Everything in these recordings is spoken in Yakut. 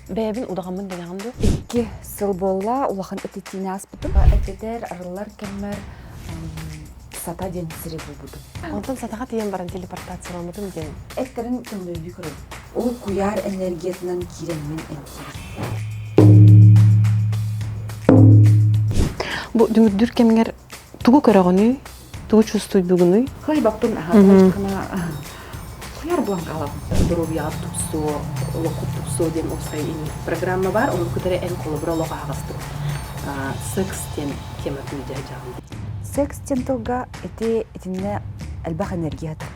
Бэйэбин удаҕаммын дэнэҕин дуо? Икки сыл буолла, улахан этитиини ааспытым. Этитэр, арыллар кэммэр Сата диэн сири булбутум. Онтон Сатаҕа тиийэн баран телепортацияламмытым диэн. Эттэрин көҥүллүү көрөбүн. Ол куйаар энергиятынан киирэммин эмтиибин. Бу дүҥүрдүүр кэмҥэр тугу көрөҕүнүй? Тугу чувствуйдугунуй? Кыайбаппын аһаатаххына куйаар буолан хаалабын. Доруобуйаҕа тупсуо, олоххут тупсуо диэн уопсай программа баар. Ону кытары эн холобура олох аһаҕастык секс диэн тематын дьаһдьаҕын. Секс диэн тылга ити итиннэ элбэх энергия сытар.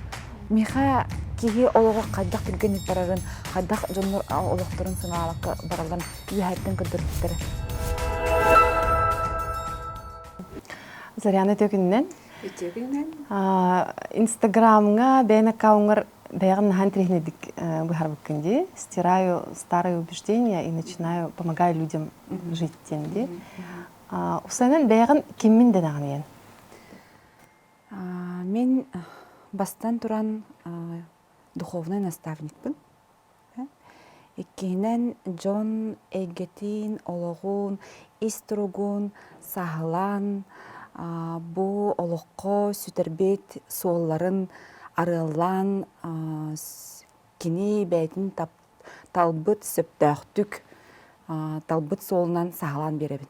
Миэхэ киһи олоҕо хайдах түргэнник барарын, хайдах дьоннор олохторун сыҥаабакка баралларын үөһэттэн көрдөрбүттэрэ. Заряна үтүө күнүнэн. Үтүө күнүнэн. Инстаграмҥа бэйэн аккауҥҥар бэйэҕин наһаа интэриэһинэйдик быһаарбыккын дии. Стираю старые убеждения и начинаю помогаю людям жить диэн дии. Усанан бэйэҕин киммин дэнэҕин ийэн? Мин бастан туран духовнай наставникпын. Иккиһинэн, дьон эйгэтин, олоҕун, ис туругун сааһылаан, бу олоххо сүтэрбит суолларын арыаллаан, кини бэйэтин талбыт сөптөөхтүк талбыт суолунан сааһылаан биэрэбин.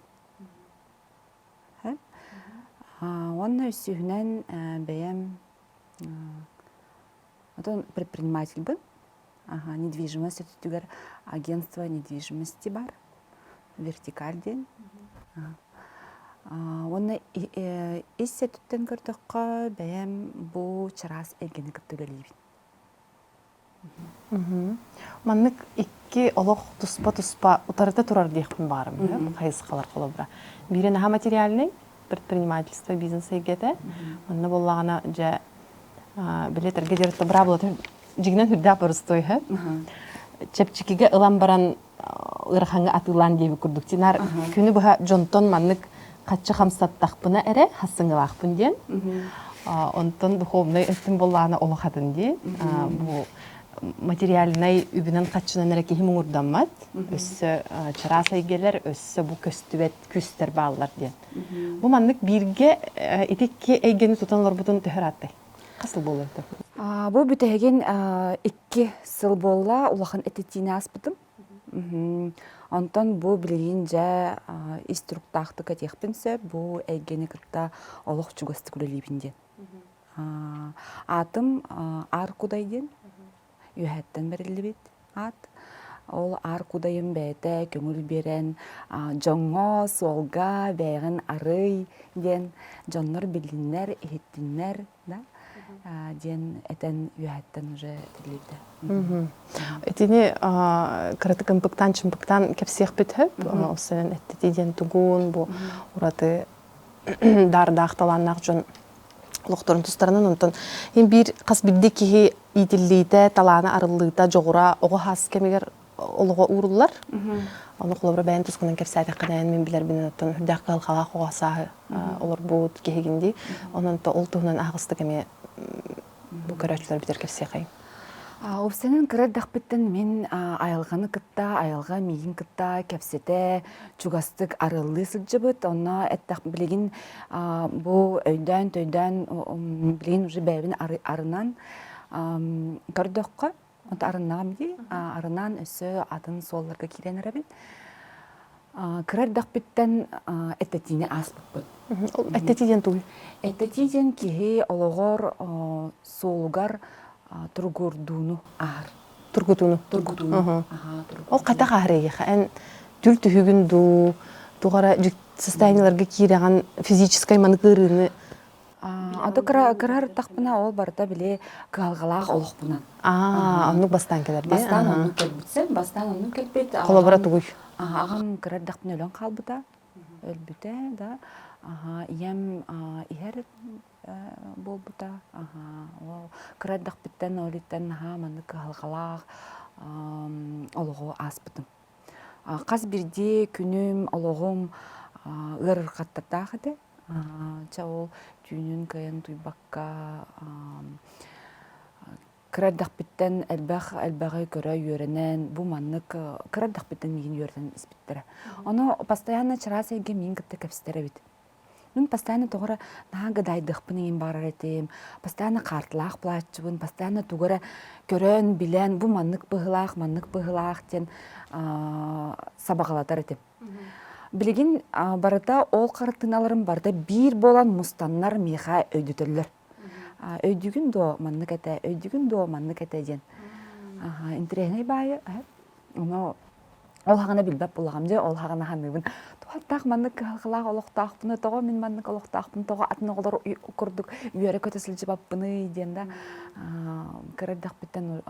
Уонна үсүһүнэн бэйэм Отон предпринимательбын. Ага, недвижимость өттүгэр агентство недвижимости бар. Вертикаль диэн. Уонна ис өттүттэн көрдөххө, бэйэм бу чараас эйгэни кытта үлэлиибин. Маннык икки олох туспа-туспа утарыта турар диэхпин баҕарабын, хайысхалар холобура. Биирэ наһаа материальный, предпринимательство, бизнес эйгэтэ. Манна буоллаҕына, дьэ, били этэргэ диэри быраабылатын дьиҥинэн үрдээх боростуой үһү. Чэпчэкигэ ылан баран ыарахаҥҥа атыылаан диэбит курдук. Тинар күнү быһа дьонтон маннык хаччы хамсаттахпына эрэ хассыҥылаахпын диэн. Онтон духовнай өттүн буоллаҕына олохатын дии. Бу материальнай үбүнэн хаччынан эрэ киһи муҥурдаммат. Өссө чараас эйгэлэр, өссө бу көстүбэт күүстэр бааллар диэн. Бу маннык бииргэ ити икки эйгэни тутан олорбутун төһө ырааттай? Хас сыл буолла это? Бу бүтэһигин икки сыл буолла улахан этитиини ааспытым. Онтон бу билигин дьэ ис туруктаахтык этиэхпин сөп, бу эйгэни кытта олох чугастык үлэлиибин диэн. Аатым Аар Кудай диэн үөһэттэн бэриллибит аат. Ол аар кудайым бэйэтэ көҥүл биэрэн дьоҥҥо, суолга бэйэҕин арый диэн дьоннор биллиннэр, иһиттиннэр да диэн этэн үөһэттэн уже этиллибитэ. Итини кыратык ымпыктаан-чымпыктаан кэпсиэхпит сөп. Ол сэнэн эттити диэн тугун бу ураты даардаах талааннаах дьон олохторун тустарынан онтон биир хас биирдии киһи иитиллиитэ, талаана арыллыыта, дьоҕура оҕо хас кэмигэр олоҕо ууруллар. Ону холобура бэйэн тускунан кэпсээтэххинэ мин билэрбинэн оттон үрдээх кыһалҕалаах оҕо сааһы олорбут киһигин дии. Онон ол туһунан аһаҕастык эмиэ бу көрөөччүлэр бүтэр кэпсиэхэйин. Уопсайынан кыра эрдэхпиттэн мин айылҕаны кытта, айылҕа миигин кытта кэпсэтэ, чугастык арыллыы сылдьыбыт. Онно эттэх билигин бу өйдөөн-төйдөөн билигин уже бэйэбин арынан көрдөххө, арыннаҕым дии, арынан өссө атын суолларга киирэн эрэбин. Кыра эрдэхпиттэн эттэтиини ааспыппын. Эттэтии диэн тугуй? Эттэтии диэн киһи олоҕор суолугар тургурдууну ааһар. Тургутууну. Тургутууну. Ол хата ааһар эйиэхэ? Эн түл түһүгүн дуу, туох эрэ состояниеларга киирэҕин физическай манык ыарыыны Аты кыра кыра ол барыта били кыһалҕалаах олохпунан. Аа, оннук бастаан кэлэр дии. Бастаан оннук кэлбитсэн, бастаан оннук кэлбит. Холобура тугуй? Аҕам кыра эрдэхпинэ өлөн хаалбыта. Өлбүтэ да. Аха, ийэм иһэр буолбута. Аха, ол кыра эрдэхпиттэн ол иттэн наһаа маннык кыһалҕалаах олоҕу ааспытым. Хас биирдии күнүм, олоҕум ыарырҕаттардаах этэ. Чэ ол түүнүн кыайан утуйбакка. Кыра эрдэхпиттэн элбэх элбэҕи көрө үөрэнэн, бу маннык кыра эрдэхпиттэн миигин үөрэтэн испиттэрэ. Ону постоянно чараас эйгэ миигин кытта кэпсэтэр эбит. Мин постоянно тоҕо эрэ наһаа гыдаайдыахпын иҥин баҕарар этим, постоянно хаартылаах плаччыбын, постоянно тугу эрэ көрөн, билэн, бу маннык быһыылаах, маннык быһыылаах диэн сабаҕалатар этим. Билигин барыта ол хартыыналарым барыта биир буолан мустаннар миэхэ өйдөтөллөр. Өйдүүгүн дуо маннык этэ, өйдүүгүн дуо маннык этэ диэн. Интэриэһинэй баайы ону ол хаҕына билбэт буоллаҕым дьэ ол хаҕына саныыбын туохтаах маннык кыһалҕалаах олохтоохпуну тоҕо мин маннык олохтоохпун тоҕо атын оҕолор курдук үөрэ-көтө сылдьыбаппыный диэн да кыра эрдэхпиттэн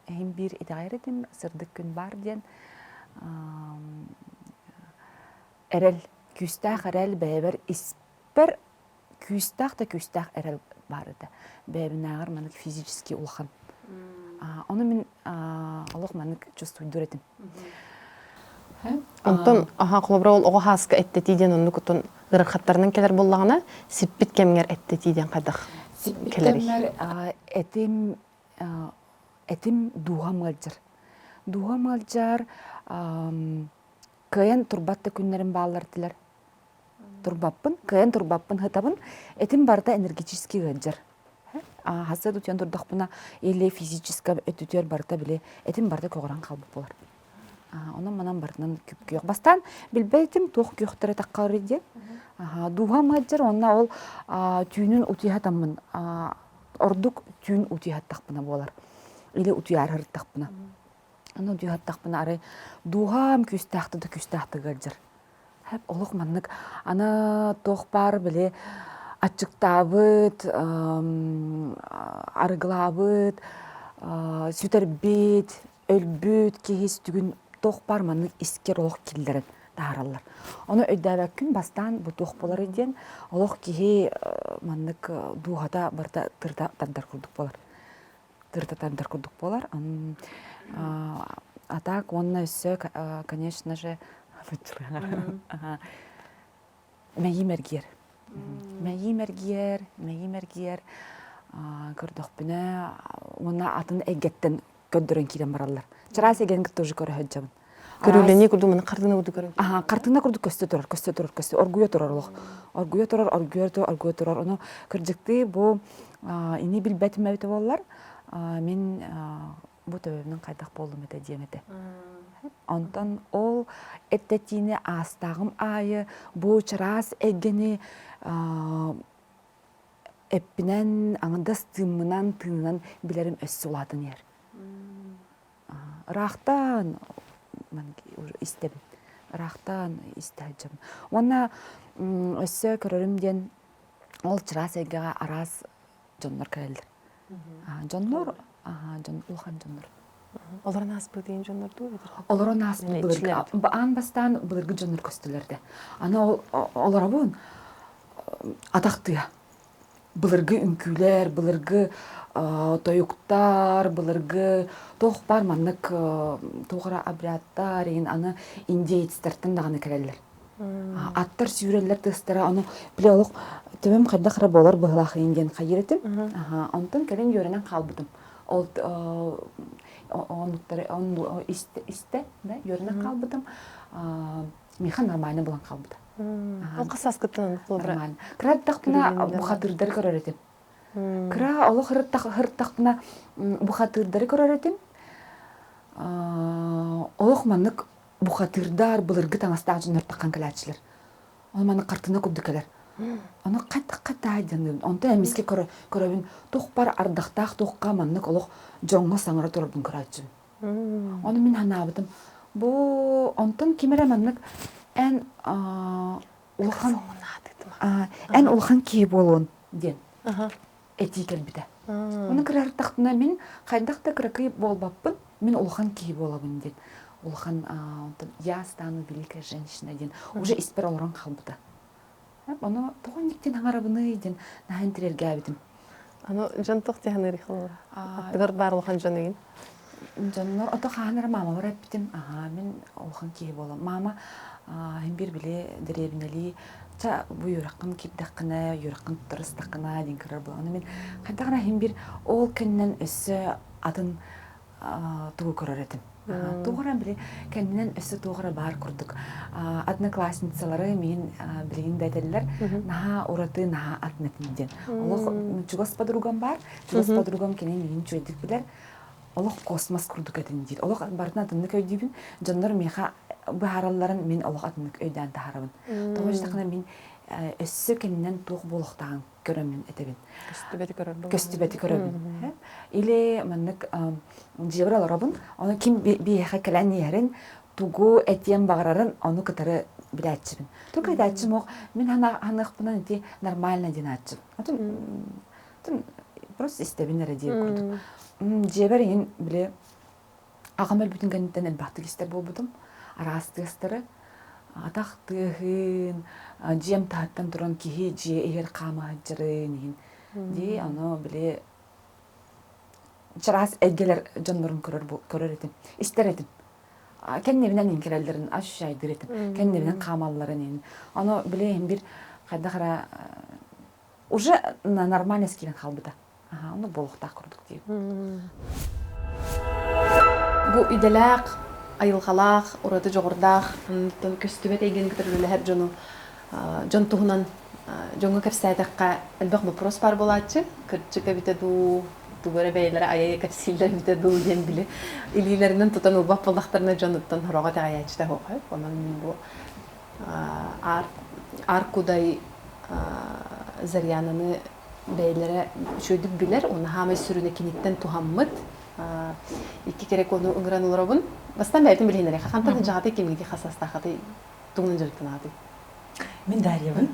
иһин биир итэҕэйэр этим сырдык күн баар диэн эрэл күүстээх эрэл бэйэбэр испэр күүстээх да күүстээх эрэл баар этэ. Бэйэбинээҕэр маннык физически улахан. Ону мин олох маннык чувствуйдуур этим. Онтон аха холобура ол оҕо хааска эттэтии диэн оннук оттон ыарахаттарынан кэлэр буоллаҕына сиппит кэмҥэр эттэтии диэн хайдах Сиппит кэлэрий? кэммэр этим этим дууһам ыалдьар. Дууһам ыалдьар кыайан турбат да күннэрим бааллар этилэр. Турбаппын, кыайан турбаппын сытабын, этим барыта энергетически ыалдьар. Хасыат утуйан турдахпына или физически өттүтүгэр барыта били этим барыта көҕөрөн хаалбыт буолар. Онон манан барытынан күп-күөх. Бастаан билбэт этим туох күөхтэрэ таххарый диэн. Дууһам ыалдьар уонна ол түүнүн утуйа сатаммын ордук түүн утуйа саттахпына буолар. Или утуйаары сырыттахпына. Аны утуйа саттахпына арай дууһам күүстээхтик да күүстээхтик ыалдьар. Хэп олох маннык аны туох баар били аччыктаабыт, арыгылаабыт, сүтэрбит, өлбүт киһи сүтүгүн туох баар маннык искэр олох киллэрэн таһаараллар. Ону өйдөөбөккүн бастаан бу туох буоларый диэн олох киһи маннык дууһата барыта тырыта тардар курдук буолар. Тырыта тардар курдук буолар. А так уонна өссө, конечно же, мэйиим эргийэр. Мэйиим эргийэр, мэйиим эргийэр. Көрдөхпүнэ уонна атын эйгэттэн көрдөрөн киирэн бараллар. Чараас эйгэни кытта уже көрө сылдьабын. Көрүүлэнии курдук маны хартыына курдук көрөр. Аха, хартыына курдук көстө турар, көстө турар, көстө, оргуйа турар олох. Оргуйа турар, оргуйа турар, оргуйа турар. Ону кырдьыктыы бу ини билбэтим эбитэ буоллар, мин бу төбөбүнэн хайдах буоллум этэ диэм этэ. Онтон ол эттэтиини аастааҕым аайы бу чараас эйгэни эппинэн, аҥардас тыыммынан, тыынынан билэрим өссө улаатан иһэр. Ыраахтан истэбин. Ыраахтан истэ сылдьабын. Уонна өссө көрөрүм диэн ол чараас эйгэҕэ араас дьоннор кэлэллэр. Дьоннор, дьон, улахан дьоннор. Олорон ааспыт диэн дьоннор дуу? Олорон ааспыт былыргы, аан бастаан былыргы дьоннор көстөлөр да. Аны ол олоробун атах тыа. Былыргы үҥкүүлэр, былыргы тойуктар, былыргы туох баар маннык туох эрэ обрядтар, иһин аны индеецтэртэн даҕаны кэлэллэр. Аттар сүүрэллэр тыастара, ону били олох төбөм хайдах эрэ буолар быһыылаах иһин диэн хайыыр этим. Онтон кэлин үөрэнэн хаалбытым. Ол онуттары истэ да үөрэнэн хаалбытым. Миэхэ нормально булан хаалбыта. Ол хас сааскыттан Нормально. Кыра эрдэхпинэ бухатыырдары көрөр этим. Кыра олох хырыттахпына бухатыырдары көрөр этим. Олох маннык бухатыырдар былыргы таҥастаах дьоннор таххан кэлээччилэр. Ол маннык хартыына курдук кэлэр. Ону хайдах хайдах диэн онтон эмискэ көрөбүн туох бар ардахтаах туохха маннык олох дьоҥҥо саҥара турарбын көрөөччүм. Ону мин санаабытым, бу онтон ким эрэ маннык эн улахан эн улахан киһи буолуон диэн этии кэлбитэ. Ону кырартахпына мин хайдах да кыракый буолбаппын, мин улахан киһи буолабын диэн. Улахан онтон я стану великая женщина диэн уже испэр олорон хаалбыта. Ону тоҕо инниктин хаҥарабыный диэн наһаа интириэргээбитим. Аны дьон туох диэн ыарыйхалара? Аттыгар баар улахан дьон игин. Дьоннор ото хаһан эрэ маамабар эппитим, аһаа мин улахан киһи буолам. Маама иһин биир били дэриэбинэлии ча бу үөрэххин киирдэххинэ, үөрэххин туттарыстаххына диэн көрөр буолан. Мин хайдах эрэ иһин биир ол кэннинэн өссө атын тугу көрөр этим. Туох эрэ били кэннинэн өссө туох эрэ баар курдук. Одноклассницалары миин билигин да этэллэр наһаа ураты, наһаа атын этим диэн. Олох чугас подругам баар. Чугас подругам кини миигин үчүгэйдик билэр. Олох космос курдук этин диир. Олох барытын атыннык өйдүүбүн. Дьоннор миэхэ быһааралларын мин олох атыннык өйдөөн таһаарабын. Тоҕо диэтэххинэ мин өссө кэннинэн туох буолуохтааҕын көрөммүн этэбин. Көстүбэти көрөр Көстүбэти көрөбүн. Или маннык дьиэбэр олоробун, ону ким биһиэхэ кэлэн иһэрин, тугу этиэн баҕарарын ону кытары билээччибин. Тугу этээччим ох, мин ханыахпынан ити нормально диэн ааччым. Атын просто истэбин эрэ диэн курдук. Дьиэбэр иһин били Аҕам өлбүтүн кэнниттэн элбэхтик истэр буолбутум. Араас тыастары, атах тыаһын, дьиэм таһыттан туран киһи дьиэ иһигэр хаама сылдьарын иһин. Дии, ону били чараас эйгэлэр дьоннорун көрөр, көрөр этим, истэр этим. Кэннибинэн иҥкирэллэрин ощущайдыр этим. Кэннибинэн хаамалларын иһин. Ону били иһин бир хайдах эрэ уже нормальность киирэн хаалбыта. Аха, оннук буолуохтаах курдук диир. Бу идэлээх, айылҕалаах, ураты дьоҕурдаах, көстүбэт эйгэни кытары үлэлэһэр дьону дьон туһунан дьоҥҥо кэпсээтэххэ элбэх боппуруос баар буолааччы. Кырдьык эбитэ дуу, тугу эрэ бэйэлэрэ айа кэпсииллэр эбитэ дуу диэн били илиилэринэн тутан ылбат буоллахтарына дьонуттан сороҕо итэҕэйээччитэ суох. Онон мин бу Аар Кудай Зарьянаны бэйэлэрэ үчүгэйдик билэр уонна хаамай сүрүнэ киниттэн туһаммыт икки кэрэ куону ыҥыран олоробун. Бастаан бэйэтин билиһиннэриэххэ. Хантан дьаҕатай кимҥити хасастаахатай тугунан дьарыктанаатый? Мин Дарьябын.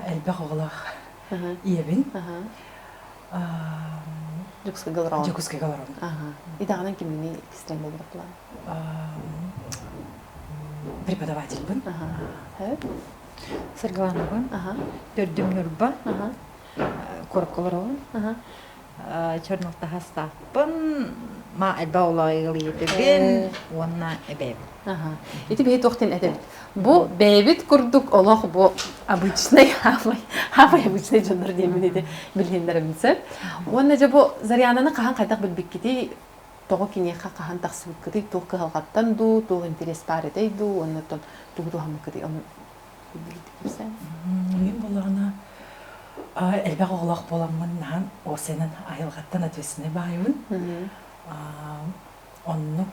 Элбэх оҕолоох ийэбин. Дьокуускайга олороҕун. Дьокуускайга олоробун. Идэҕинэн кимҥини кистээн буолбат план? Преподавательбын. Саргыланабын. Төрдүм Ньурба. Куоракка олоробун. Черналтаһастаахпын. Ма элбэх оҕолоох ыал ийэтэбин уонна эбээбин. Ити биһи туох диэн этэбит? Бу бэйэбит курдук олох бу обычный, хаамай обычный дьоннор диэммин ити билиһиннэрэбин сөп. Уонна дьэ бу Зарьянаны хаһан хайдах билбиккитий, тоҕо киниэхэ хаһан тахсыбыккытый, туох кыһалҕаттан дуу, туох интэриэс баар этэй дуу, уонна оттон тугу туһаммыккытый, ону Мин буоллаҕына элбэх оҕолоох буоламмын наһаа уопсайынан айылҕаттан ответственнай баайыбын. Оннук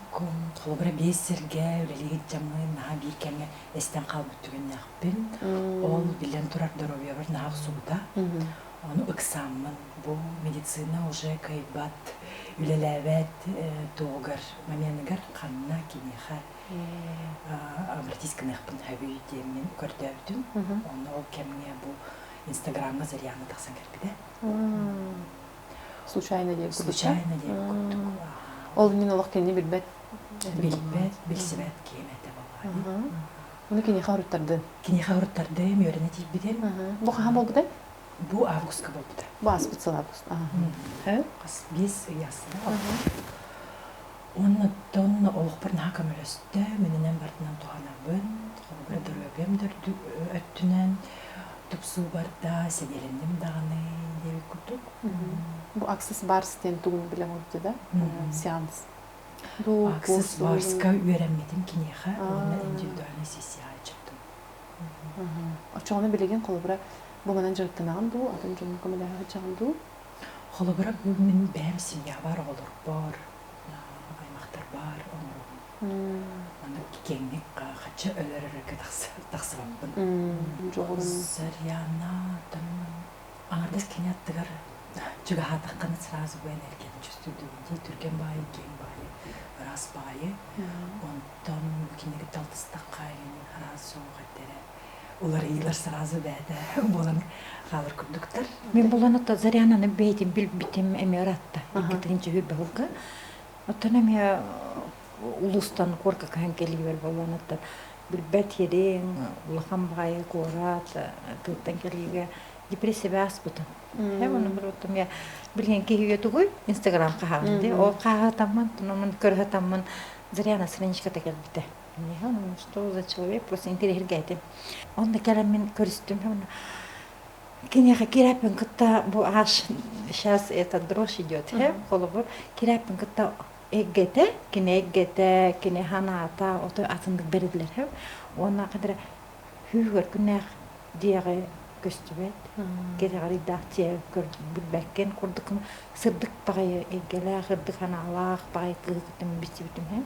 холобура биэс сиргэ үлэлии сылдьаммын наһаа биир кэмҥэ эстэн хаалбыт түгэннээхпин. Ол биллэн турар доруобуйабар наһаа охсубута. Ону ыксааммын бу медицина уже кыайбат, үлэлээбэт туһугар моменыгар ханна киниэхэ обратись гыныахпын сөбүй диэммин көрдөөбүтүм. Онно ол кэмҥэ бу Инстаграмҥа Зарьяна тахсан кэлбитэ. Случайно диэн курдук. Случайно диэн курдук. Ол мин олох кинини билбэт. Билбэт, билсибэт киһим этэ буоллаҕа. Ону киниэхэ оруттардын. Киниэхэ оруттардым, үөрэнэ тиийбитим. Бу хаһан буолбутай? Бу августка буолбута. Бу ааспыт сыл август. Хас биэс ый ааста. Уонна оттон олохпор наһаа көмөлөстө, мининэн барытынан туһанабын, холобура доруобуйам да өттүнэн тупсуу барда, сэниэлэнним даҕаны диэбит курдук. Бу Access Bars диэн тугун билэн олордо да? Сеанс. Access Барска үөрэммитим киниэхэ уонна индивидуальный сессияҕа дьыттым. Оччоҕуна билигин холобура бу манан дьарыктанаҕын дуу, атын дьоҥҥо көмөлөһө сылдьаҕын дуу? Холобура бу мин бэйэм семьябар, оҕолорбор, аймахтарбар оҥоробун. Аны киэҥник хаччы өлөр-өлөргө тахсыбаппын. Зарьяна аҥардас кини аттыгар чугаһаатаххына сразу бу энергияны чувствуйдугун дии түргэн баайы, киэҥ баайы, ыраас баайы. Онтон бу кинигэ талтыстахха араас суох этэрэ уларыйыылар сразу бэйэтэ буолан хаалар курдуктар. Мин булан ото Зарянаны бэйэтин билбитим эмиэ ыратта. Иккитинчи хүрбэһылга. Оттон эмиэ улуустан куорка кыһан кэлиибэр буолан оттон билбэт ириҥ, улахан баҕайы куорат тыыттан кэлиигэ. Депрессия ааспытым. Оны билбитим я билген киһиге тугуй Инстаграм хаһаҕын ди. Ол хаһаатаммын, тунумун көрөтаммын Заряна страничката кэлбитэ. Что за человек, просто интириэһиргээтим. Онно кэлэн мин көрүстүм. Киниэхэ кирээппин кытта бу аж сейчас это дрожь идет, холобур, кирээппин кытта эггэтэ, кини эггэтэ, кини ханаата, ото атыннык берилер. Уонна кадра хүүгэр күннээх диэҕи көстүбэт, кэтэҕэрийдээх дьиэ билбэккин курдук сырдык баҕайы эйгэлээх, ырдык санаалаах баҕайы кыыһы кытта билсибитим үһү.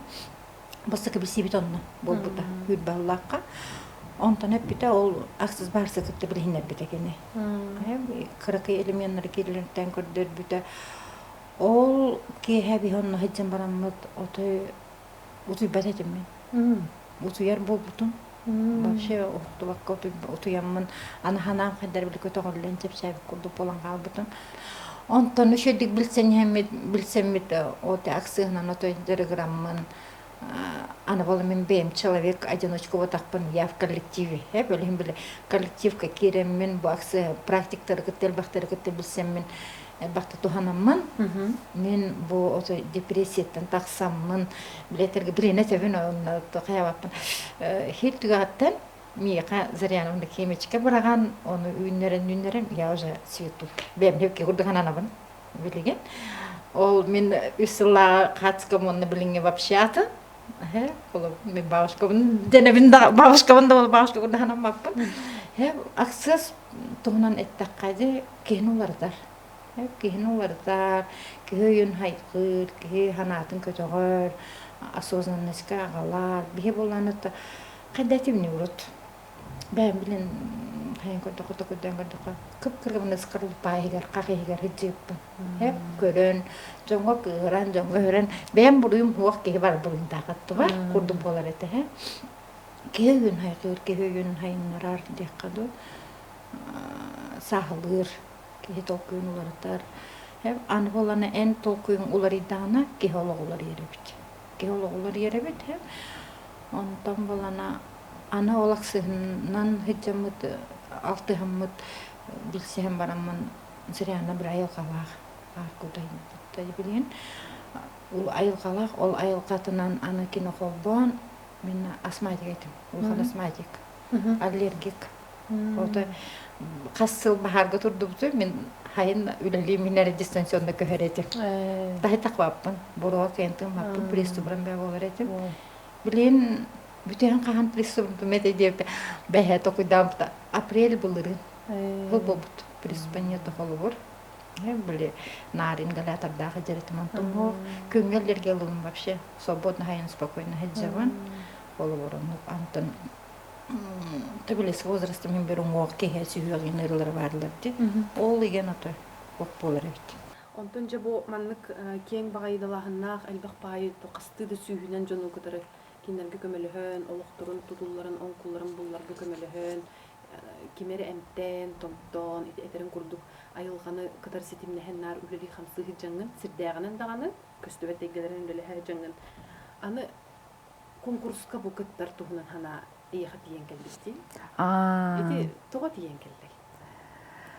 Бастакы билсибит онно буолбута, Үүрбаллаахха. Онтон эппитэ ол Аксис Барса кытта билиһиннэрбитэ кини. Кыракый элеменнары киирэлэриттэн көрдөрбүтэ. Ол киэһэ биһи онно сылдьан бараммыт отой утуйбат этим мин. Утуйар буолбутум. Вообще уһуктубакка утуйаммын, аны санаам хайдар били көтөҕүллэн чэпчээбит курдук буолан хаалбытым. Онтон үчүгдүк билсэн иһэммит, билсэммит от аксыһынан отой дьарыгыраммын, аны буола мин бэйэм человек одиночка буотахпын, я в коллективе, э билим били коллективка киирэммин, бу аксы практиктары кытта элбэхтэри кытта билсэммин элбэхтэ туһанаммын, мин бу ото депрессияттан тахсаммын, билеттерге билинэ төбүн онно хайабаппын хил түгэҕиттэн миэхэ Заряновна химичка быраҕан ону үүннэрэн үүннэрэн я уже цвету бэйэм хөкке курдук ананабын билигин ол мин үс сыллааҕы хацкам уонна билиҥҥи вообще атын мин бабушкабын дэнэбин да бабушкабын да ол бабушка курдук анаммаппын аксесс туһунан эттэххэ дии киһини уларытар Киһини уларытар, киһи өйүн хайҕыыр, киһи санаатын көтөҕөр, осознанностька аҕалар. Биһи буоллаҕына хайда этибиний урут бэйэм билин хайан көрдөххө токуйдаан көрдөххө кып-кырабын ыскарлуппа иһигэр хах иһигэр сылдьыыппын. Көрөн, дьоҥҥо кыыһыран, дьоҥҥо өһөрөн бэйэм буруйум суох киһи бар буруйдаах курдук буолар этэ. Киһи өйүн хайҕыыр, киһи өйүн хайыннарар диэххэ дуу сааһылыыр киһи толкуйун уларытар. Аны буоллаҕына эн толкуйуҥ уларыйдаҕына киһи олоҕо уларыйар эбит. Киһи олоҕо уларыйар эбит. Онтон буоллаҕына аны ол ахсыһынан сылдьаммыт, алтыһаммыт, билсиһэн бараммын Зыряна бір айылҕалаах билигин айылҕалаах ол айылҕатынан аны кино холбоон мин астматик этим улахан астматик аллергик Ото хас сыл баһаарга турдубутуй мин хайын үлэлиим мин эрэ дистанционно көһөр этим. Таһы буруо кыйын тыыммаппын приступран бэ буолар этим. Билин бүтэн хаһан приступрум этэ диэбитэ бэһэ токуйдаабыта апрель былырыын. Бу буолбут приступа нету холобур. Били наар ингалятордаах дьэритим онтум суох. Күҥҥэ аллергия ылым вообще свободно хайын спокойно сылдьабын. Холобур оннук антон Ты с возрастом мин бір уҥуох киһи сүһүөҕүн ыарыылара баарлар дии. Ол игэн ото ох буолар эбит. Онтон дьэ бу маннык киэҥ баҕайы далааһыннаах элбэх баайы хастыы да сүүһүнэн дьону кытары кинилэргэ көмөлөһөн, олохторун тутулларын, оҥкулларын булларга көмөлөһөн, кими эрэ эмтээн, томтоон, ити этэрин курдук айылҕаны кытары ситимнэһэн наар үлэлии-хамсыы сылдьаҥҥын, сирдээҕинэн даҕаны, көстүбэт эйгэлэрин үлэлэһэ сылдьаҥҥын, аны кункурска бу кыттар туһунан санаа эйиэхэ тиийэн кэлбит дии. Ити тоҕо тиийэн кэллэй?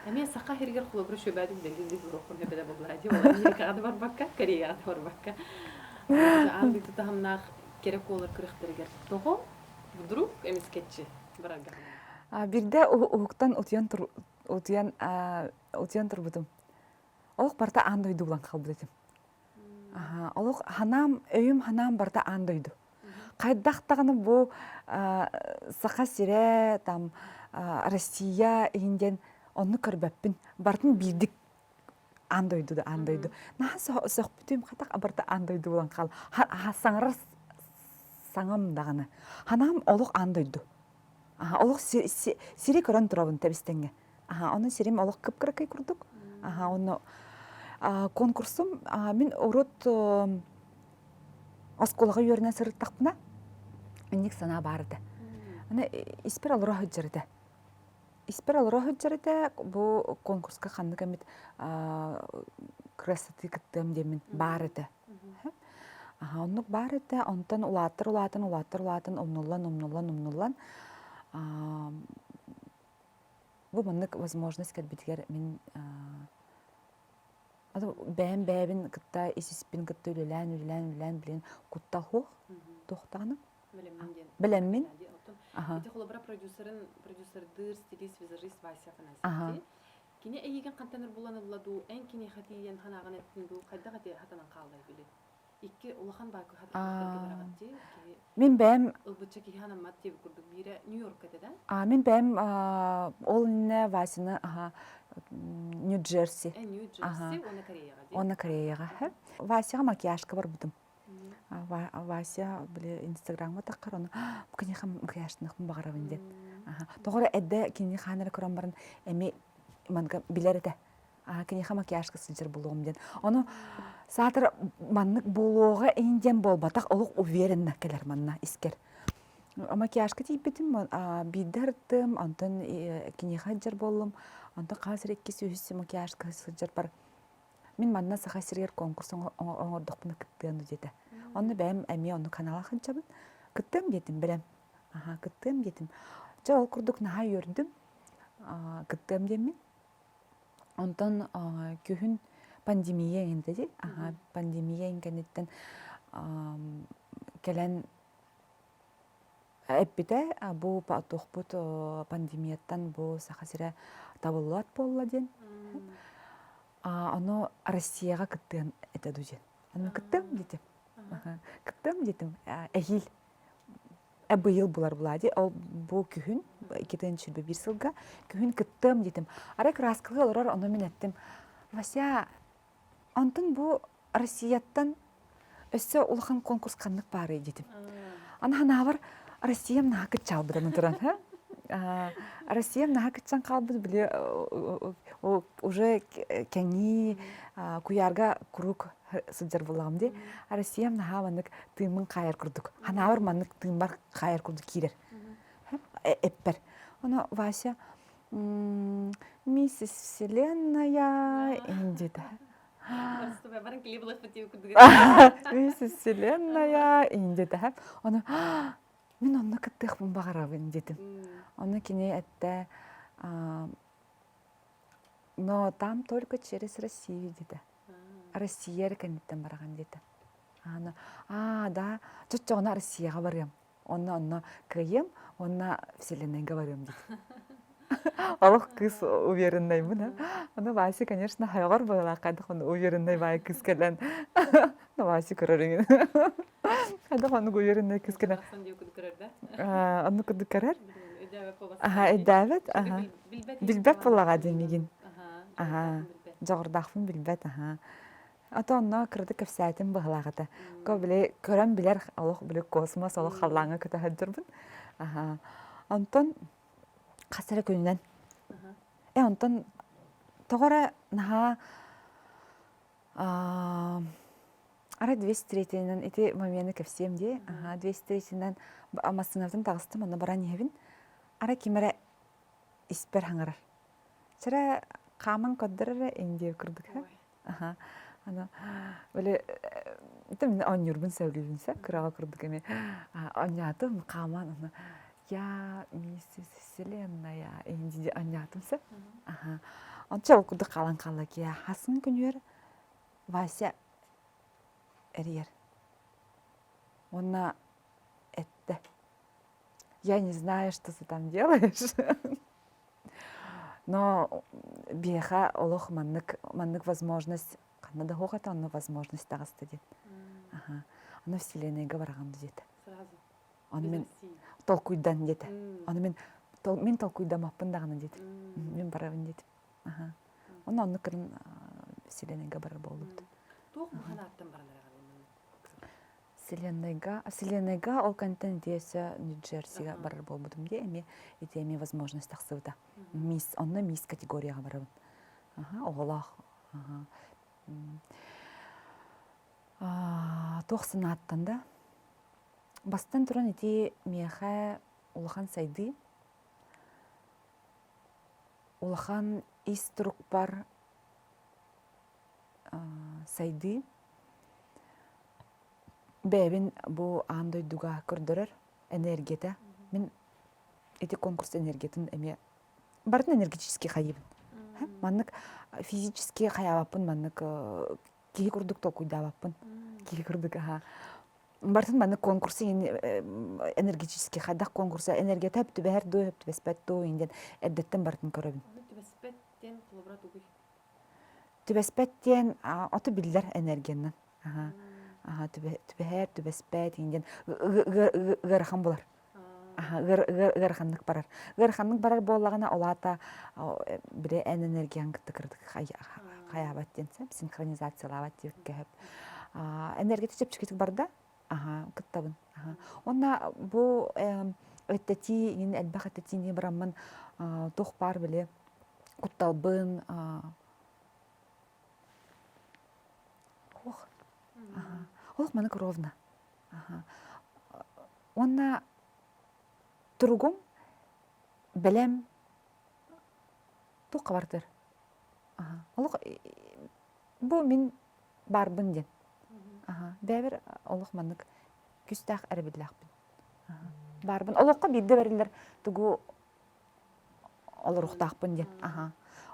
Эмиэ саха сиригэр холобура шөбөөдүк дэллили буруоххун сөбө буоллаа дии. Ол Америкаҕа да барбакка, Кореяҕа да барбакка. Аан дойду таһымнаах кэрэ куолар күрэхтэригэр тоҕо вдруг эмискэччи барарга Бирдэ уһуктан утуйан утуйан утуйан турбутум. Олох барыта аан дойду булан хаалбыт этим. Олох ханаам, өйүм ханаам барыта аан дойду. Хайдах даҕаны бу Саха сирэ, там Россия иһин диэн онну көрбөппүн. Барытын биирдик аан дойду да аан дойду. Наһаа сөхпүтүм, хатах барыта аан дойду буолан хаал. Саҥарар саҥам даҕаны. Ханаам олох аан дойду. Олох сири көрөн турабын тэбистэҥҥэ. Аха, онон сирим олох кып-кыракый курдук. Аха, онно конкурсум мин урут оскуолаҕа үөрэнэ сырыттахпына инник санаа баар этэ. Аны испэр олоро сылдьар этэ. Испэр олоро сылдьар этэ бу конкурска ханнык эмит красоты кыттыам диэммин баар этэ. Аха, оннук баар этэ. Онтон улааттар улаатан, улааттар улаатан, умнуллан, умнуллан, умнуллан. Бу маннык возможность кэлбитигэр мин бэйэм бэйэбин кытта ис-испин кытта үлэлээн, үлэлээн, үлэлээн билин куттал суох туохтаҕына. Бэлэммин диэн. Бэлэммин. Ити холобура продюсерын, продюсердыыр стилист, визажист Вася Афанасьев. Кини эйигин хантан өр булан ылла дуу, эн киниэхэ тиийэн ханаҕын эттин дуу, хайдах ити хатанан хааллай били? Икки улахан баакы хатырыктарга бараҕыт дии, киһи Мин бэйэм ылбычча киһи ханаммат диэбит курдук биирэ Нью-Йоркка этэ да? А, мин бэйэм ол иннинэ Васяны аха Нью-Джерси. Э, Нью-Джерси уонна Кореяҕа дии. Уонна Кореяҕа. Васяҕа макияжка барбытым. Вася били инстаграмҥа таххар ону киниэхэ макияжтаныахпын баҕарабын диэн. Тоҕо эрэ эрдэ кинини хаан эрэ көрөн баран эми манга билэр этэ. Киниэхэ макияжка сылдьар буолуом диэн. Ону саатар маннык буолуоҕа иһин диэн буолбатах олох уверенно кэлэр манна искэр. Макияжка тиийбитим биирдэ ырыттым, онтон киниэхэ сылдьар буоллум. Онтон хас эрэ иккис үһүс макияжка сылдьар бар Мин манна Саха сиригэр конкурс оҥордохпуна кыттыам диэтэ. Онно бэйэм эмиэ оннук ханаала сылдьабын. Кыттыам диэтим бэлэм. Аха, кыттыам диэтим. Чэ, ол курдук наһаа үөрдүм. Кыттыам диэммин. Онтон күһүн пандемия эҥин дии. Аха, пандемия эҥин кэнниттэн кэлэн эппитэ бу туохпут пандемияттан бу Саха сирэ табыллыбат буолла диэн. Ону Россияҕа кыттыан этэ дуу диэн. Ону кыттыам диэтим. Кыттыам диэтим. Эһиил быйыл булар булаа дии. Ол бу күһүн 2021 сылга күһүн кыттыам диэтим. Арай кырааскалыы олорор ону мин эттим. Вася, Онтон бу Россияттан өссө улахан конкурс ханнык баарый диэтим. Аны ханаабар Россиям наһаа кыччаалбытын туран, Россиям наһаа кыччан хаалбыт били уже кэҥии куйаарга куруук сылдьар буоллаҕым дии. Россиям наһаа маннык тыыммын хаайар курдук. Ханаабар маннык тыыммар хаайар курдук киирэр. Эппэр. Ону Вася Миссис Вселенная диэтэ. Миссис Вселенная диэтэ. Ону мин онно кыттыахпын баҕарабын диэтим. Ону кини эттэ но там только через Россию диэтэ. Россия эрэ кэнниттэн бараҕын диэтэ. Аа да, чоччоҕуна Россияҕа барыам. Онно онно кыайыам уонна вселеннайга барыам диит. Олох кыыс увереннаймын а. Ону Вася, конечно, хайҕар быһыылаах хайдах ону увереннай баай кыыс кэлэн ну Вася көрөр иҥин. Хайдах оннук увереннай кыыс кэлэн оннук курдук көрөр. Аха, өйдөөбөт. Аха. Билбэт буоллаҕа дии мигин. Аха. Дьоҕурдаахпын билбэт, аха. А то онно кыратык кэпсээтим быһылаах этэ. Ко били көрөн билэр олох били космос олох халлааҥҥа көтө сылдьарбын. Аха. Онтон хас эрэ күнүнэн. Э онтон тоҕо эрэ наһаа арай 203-инэн ити момены кэпсиэм дии. Аха 203-инэн массыынабытын таҕыстым онно баран иһэбин. Арай ким эрэ испэр хаҥарар. Чэрэ хааман көрдөр эрэ индия курдук. Аха. Аны били мин оонньуурбун сөбүлүүбүн сөп кыраҕа курдук эми оонньоотум хааман аны я миссис вселенная инди оонньоотум сөп аха онча ол курдук хаалан хаалла киэ хасын күнүөр Вася эрийэр уонна эттэ я не знаю что ты там делаешь Но биэхэ олох маннык маннык возможность ханна да суох этэ онно возможность таҕыста диэн. Аха. Аны вселеннайга бараҕын диэтэ. Сразу. Ону мин толкуйдан диэтэ. Ону мин мин толкуйдамаппын даҕаны диэтим. Мин барабын диэтим. Аха. Онно оннук гынан вселеннайга барар буоллубут. Туох бу ханааттан баран эрэҕин Вселеннайга, Вселеннайга ол кэнниттэн ити өссө Нью-Джерсига барар буолбутум дии, эмиэ ити эмиэ возможность тахсыбыта. Мисс, онно мисс категорияҕа барабын. Аха, оҕолоох. Аха. Туох санааттан да? Бастан туран ити миэхэ улахан сайдыы, улахан ис турукпар сайдыы Бэйэбин бу аан дойдуга көрдөрөр энергията. Мин ити конкурс энергиятын эмиэ Барын энергетически хайыбын. Маннык физически хайаабаппын, маннык киһи курдук толкуйдаабаппын. Киһи курдук аха. Бартын маннык конкурсы энергетически хайдах конкурса энергията хөп түбэһэр дуу, хөп түбэспэт дуу диэн эрдэттэн барытын көрөбүн. Түбэспэт диэн холобура тугуй? Түбэспэт диэн оту биллэр энергиянан. Аха. Аха түбэһэр, түбэспэт диэн ыарахан булар. Аха ыараханнык барар. Ыараханнык барар буоллаҕына, ол аата били эн энергияҥ кытта кыратык хайаабат диэн сөп, синхронизациялаабат диэбиккэ сөп. Энергията чэпчэкитик барда, аха кыттабын. Уонна бу эттэтии, иҥин элбэх эттэтиини бараммын туох баар били кутталбын Ох, олох маннык ровно. Уонна туругум бэлэм туохха бардыр. Олох бу мин баарбын диэн. Бэйэбэр олох маннык күүстээх эрэбиллээхпин. Баарбын. Олоххо биирдэ бэриллэр тугу олоруохтаахпын диэн.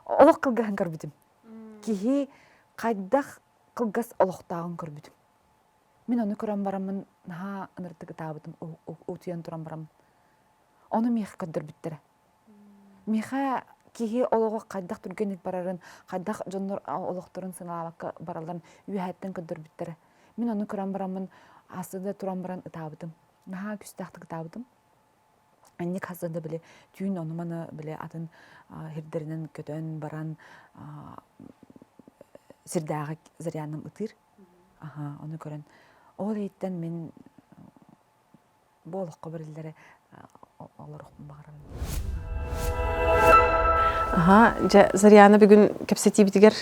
Олох кылгаһын көрбүтүм. Киһи хайдах кылгас олохтооҕун көрбүтүм. Мин ону көрөн бараммын наһаа ынырдык ытаабытым, утуйан туран бараммын. Ону миэхэ көрдөрбүттэрэ. Миэхэ киһи олоҕо хайдах түргэнник барарын, хайдах дьоннор олохторун сыаналаабакка баралларын үөһэттэн көрдөрбүттэрэ. Мин ону көрөн бараммын, ааста да туран баран ытаабытым. Наһаа күүстээхтик ытаабытым. Инник хас да били түүн ону-маны били атын сирдэринэн көтөн баран сирдээҕи Заряным ытыыр. Аха, ону көрөн ол иһиттэн мин бу олоххо бэриллэри олоруохпун баҕарабын. Аха, дьэ Заряна бүгүн кэпсэтиибитигэр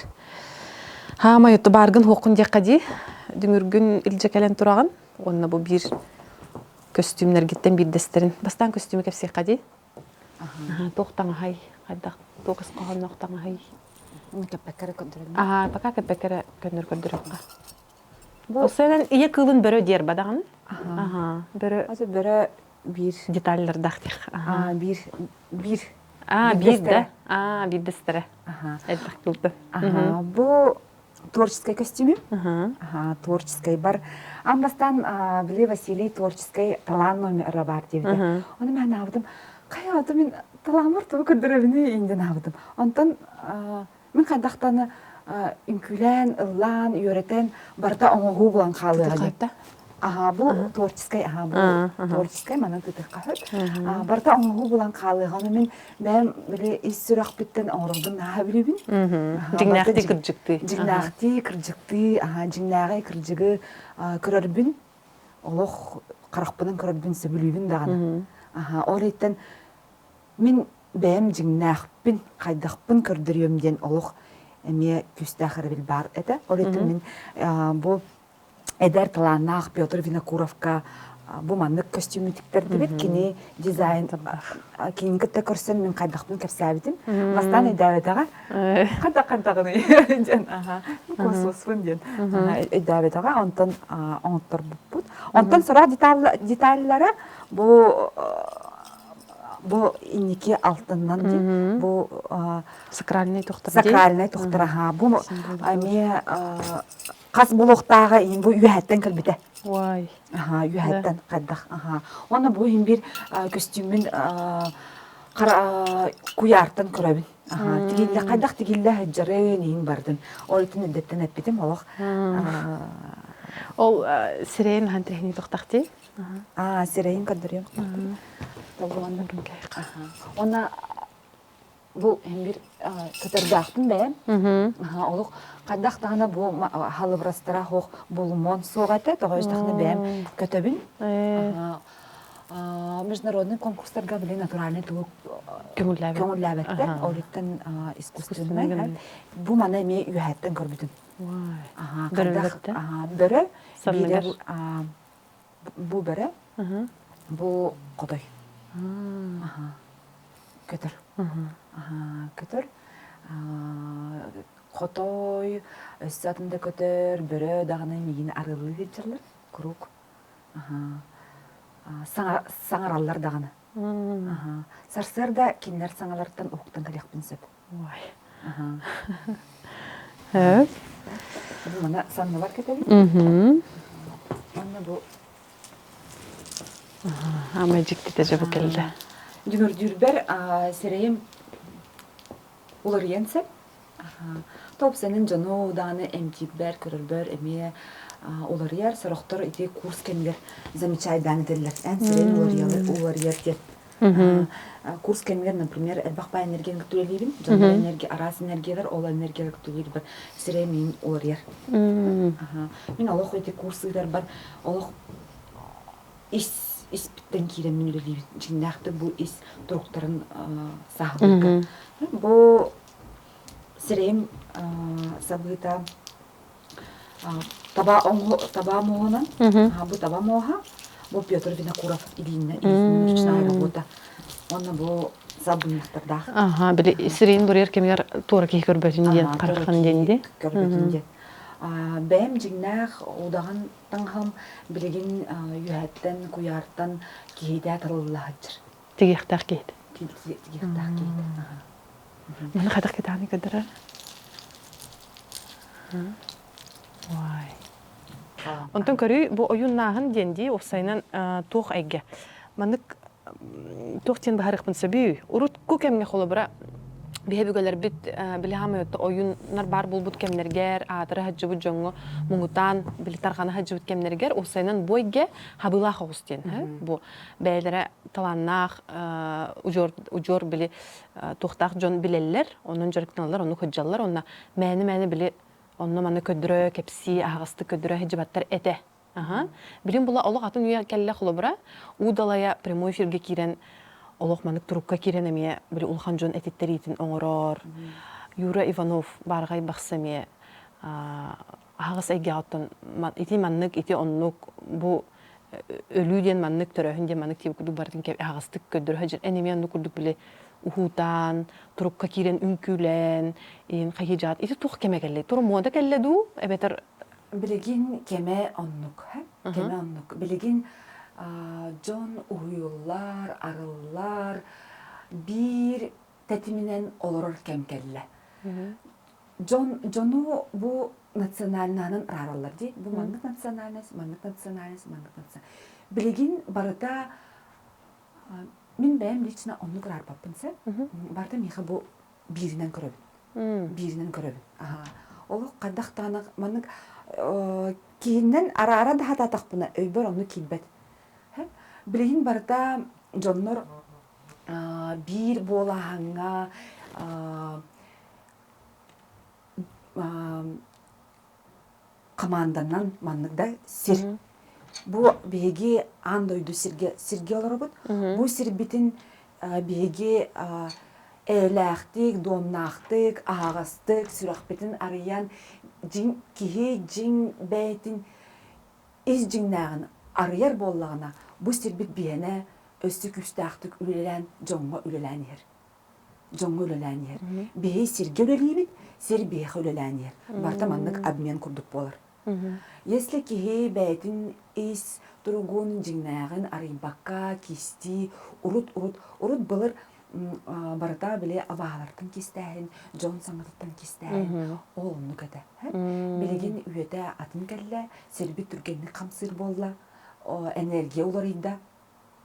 хаамай отто бааргын хуоххун диэххэ дии. Дүҥүргүн илдьэ кэлэн тураҕын. Уонна бу биир көстүүмнэргиттэн биирдэстэрин бастаан көстүүмү кэпсиэххэ дии. Туох таҥаһай, хайдах туох ис хоһоонноох таҥаһай? Кэппэккэ эрэ көрдөрөммүн. Аа, пока кэппэккэ эрэ көннөр көрдөрүөххэ. Бу Сэнэн ийэ кыылын бөрө диэр бадаҕын. Аха, бөрө. Аты бөрө биир деталлардаах диэх. Аа, биир биир Аа, биир да. Аа, биирдэстэрэ. Аха. Элбэх кылты. Аха, бу творческай костюмум. Аха, творческай бар. Аан бастаан били Василий творческай талаан номера бар диэбитэ. Ону мен аабытым, хайа аты мин талааммар тугу көрдөрөбүнүй инден аабытым. Онтон мин хайдахтаны үҥкүүлээн, ыллаан, үөрэтэн барыта оҥоһуу булан хаалыаҕа диэн. Аха, бу творческай, аха, бу творческай манан тытыахха сөп. Барыта оҥоһуу булан хаалыаҕа. Ону мин бэйэм били ис сүрэхпиттэн оҥорорбун наһаа билибин. Дьиҥнээхтии кырдьыктыы. Дьиҥнээхтии кырдьыктыы, аха, дьиҥнээҕи кырдьыгы көрөрбүн, олох харахпынан көрөрбүн сөбүлүүбүн даҕаны. Аха, ол иһиттэн мин бэйэм дьиҥнээхпин, хайдахпын көрдөрүөм диэн олох эмиэ күүстээх эрэбил баар этэ. Ол иһиттэн мин бу эдэр талааннаах Петр Винокуровка бу маннык көстүүмү тиктэрдибит. Кини дизайн кинини кытта көрсөн мин хайдахпын кэпсээбитим. Бастаан өйдөөбөтөҕө. Хайдах хайдаҕыный диэн аха космоспун диэн өйдөөбөтөҕө. Онтон оҥотторбуппут. Онтон сорох деталлара бу бу инники алтыннан диэн бу сакральный тохтор сакральный тохтор аха бу эмиэ хас буолуохтааҕа иһин бу үөһэттэн кэлбитэ. Уай. Аха, үөһэттэн хайдах. Аха. Уонна бу иһин биир көстүүммүн хара куйаартан көрөбүн. Аха, тигиллэ хайдах тигиллэ сылдьарын иһин бардын. Ол итин эрдэттэн эппитим олох. Ол сирэйин хаһан тиһини тохтахтыы? Аа, сирэйин көрдөрүөм. Уонна бу биир көтөрдөөхпүн бэйэм. Олох хайдах даҕаны бу халыбырастара суох булумуон суох этэ. Тоҕо истэххинэ бэйэм көтөбүн. Международный конкурстарга били натуральный тугу көҥүллээбэттэр. Ол иттэн искусственный. Бу маны эмиэ үөһэттэн көрбүтүм. Бөрө бу бөрө бу хотой көтөр көтөр хотой өссө атын да көтөр бөрө даҕаны миигин арыаллыы сылдьаллар куруук саҥараллар даҕаны. Сарсыарда кинилэр саҥаларыттан уһуктан кэлиэхпин сөп. Маны санныбар кэтэбин. Уонна бу Ама дьиктитэ дьэ бу кэллэ. Дүҥүрдүүрбэр сирэйим уларыйан сөп. Топ сенин дьону даҕаны эмтиирбэр, көрөрбөр эмиэ уларыйар. Сорохтор ити курс кэмигэр замечайдаан этэллэр. Эн сирэйин уларыйар диэн. Курс кэмигэр, например, элбэх баай энергияны кытта үлэлиибин. Дьоннор энергия, араас энергиялар, ол энергиялар кытта үлэлиирбэр сирэйим миин уларыйар. Мин олох ити курс ыытарбар олох ис испиттэн киирэммин үлэлиибин. Дьиҥнээхтик бу ис туруктарын сааһылыырга. Бу сирэйим сабыыта таба таба муоһунан, бу таба муоһа, бу Петр Винокуров илииннэ илиитинэн ручная работа. Уонна бу сабынньахтардаах. Аха, били сирэйин буруйар кэмигэр туора киһи көрбөтүн диэн, хараххан диэн дии. Көрбөтүн диэн. Бэйэм дьиҥнээх удаҕан таҥаһым билигин үөһэттэн, куйаартан киһитэ тарылла сылдьар. Тигиэхтээх киһитэ. Тигиэхтээх киһитэ. Маны хайдах кытааны көрдөрөр? Ой. Онтон көрүү бу ойууннааһын диэн дии уопсайынан туох эйгэ. Маннык туох диэн быһаарыахпын сөбүй? Урукку кэмҥэ холобура биһи өбүгэлэрбит били хаамай ойууннар баар буолбут кэмнэргэр аатыра сылдьыбыт дьоҥҥо муҥутаан били тарҕана сылдьыбыт кэмнэригэр уопсайынан бу эйгэ хабыылаах оҕус диэн бу бэйэлэрэ талааннаах удьуор удьуор били туохтаах дьон билэллэр онон дьарыктаналлар оннук сылдьаллар уонна мээнэ-мээнэ били онно-маны көрдөрө кэпсии аһаҕастык көрдөрө сылдьыбаттар этэ Аха. Билин була олох атын үйэ кэллэ холобура, уу далайа прямой эфиргэ киирэн олох маннык турукка киирэн эмиэ били улахан дьон этиттэриитин оҥорор. Юра Иванов баарҕай бахса эмиэ аһаҕас эйгэҕэ оттон ити маннык, ити оннук, бу өлүү диэн маннык, төрөөһүн диэн маннык диэбит курдук барытын аһаҕастык көрдөрө сылдьар. Эн эмиэ оннук курдук били уһуутаан, турукка киирэн үҥкүүлээн, иин хайыы Ити туох кэмэ кэллэ? Тура муода кэллэ дуу, эбэтэр Билигин кэмэ оннук, кэмэ оннук. Билигин дьон уһуйуллар, арыллар, биир тэтиминэн олорор кэм кэллэ. Дьон дьону бу национальнаһынан араараллар дии. Бу маннык национальность, маннык национальность, маннык национальность. Билигин барыта мин бэйэм лично оннук араарбаппын сөп. Барыта миэхэ бу бииринэн көрөбүн. Бииринэн көрөбүн. Олох хайдах даҕаны маннык киһиннэн араара да сатаатахпына өйбөр оннук киирбэт. Билигин барыта дьоннор биир буолааһыҥҥа хамаанданан маннык да сир. Бу биһиги аан дойду сиргэ сиргэ олоробут. Бу сирбитин биһиги эйэлээхтик, дуомнаахтык, аһаҕастык, сүрэхпитин арыйан дьиҥ киһи дьиҥ бэйэтин ис дьиҥнээҕин арыйар буоллаҕына, бу сирбит биһиэнэ өссө күүстээхтик үлэлээн дьоҥҥо үлэлээн иһэр. Дьоҥҥо үлэлээн иһэр. Биһи сиргэ үлэлиибит, сир биһиэхэ үлэлээн иһэр. Барыта маннык обмен курдук буолар. Если киһи бэйэтин ис туругун дьиҥнээҕин арыйбакка кистии, урут-урут, урут былыр барыта били абааһылартан кистээһин, дьон саҥатыттан кистээһин ол оннук этэ. Билигин үйэтэ атын кэллэ, сирбит түргэнник хамсыыр буолла, энергия уларыйда.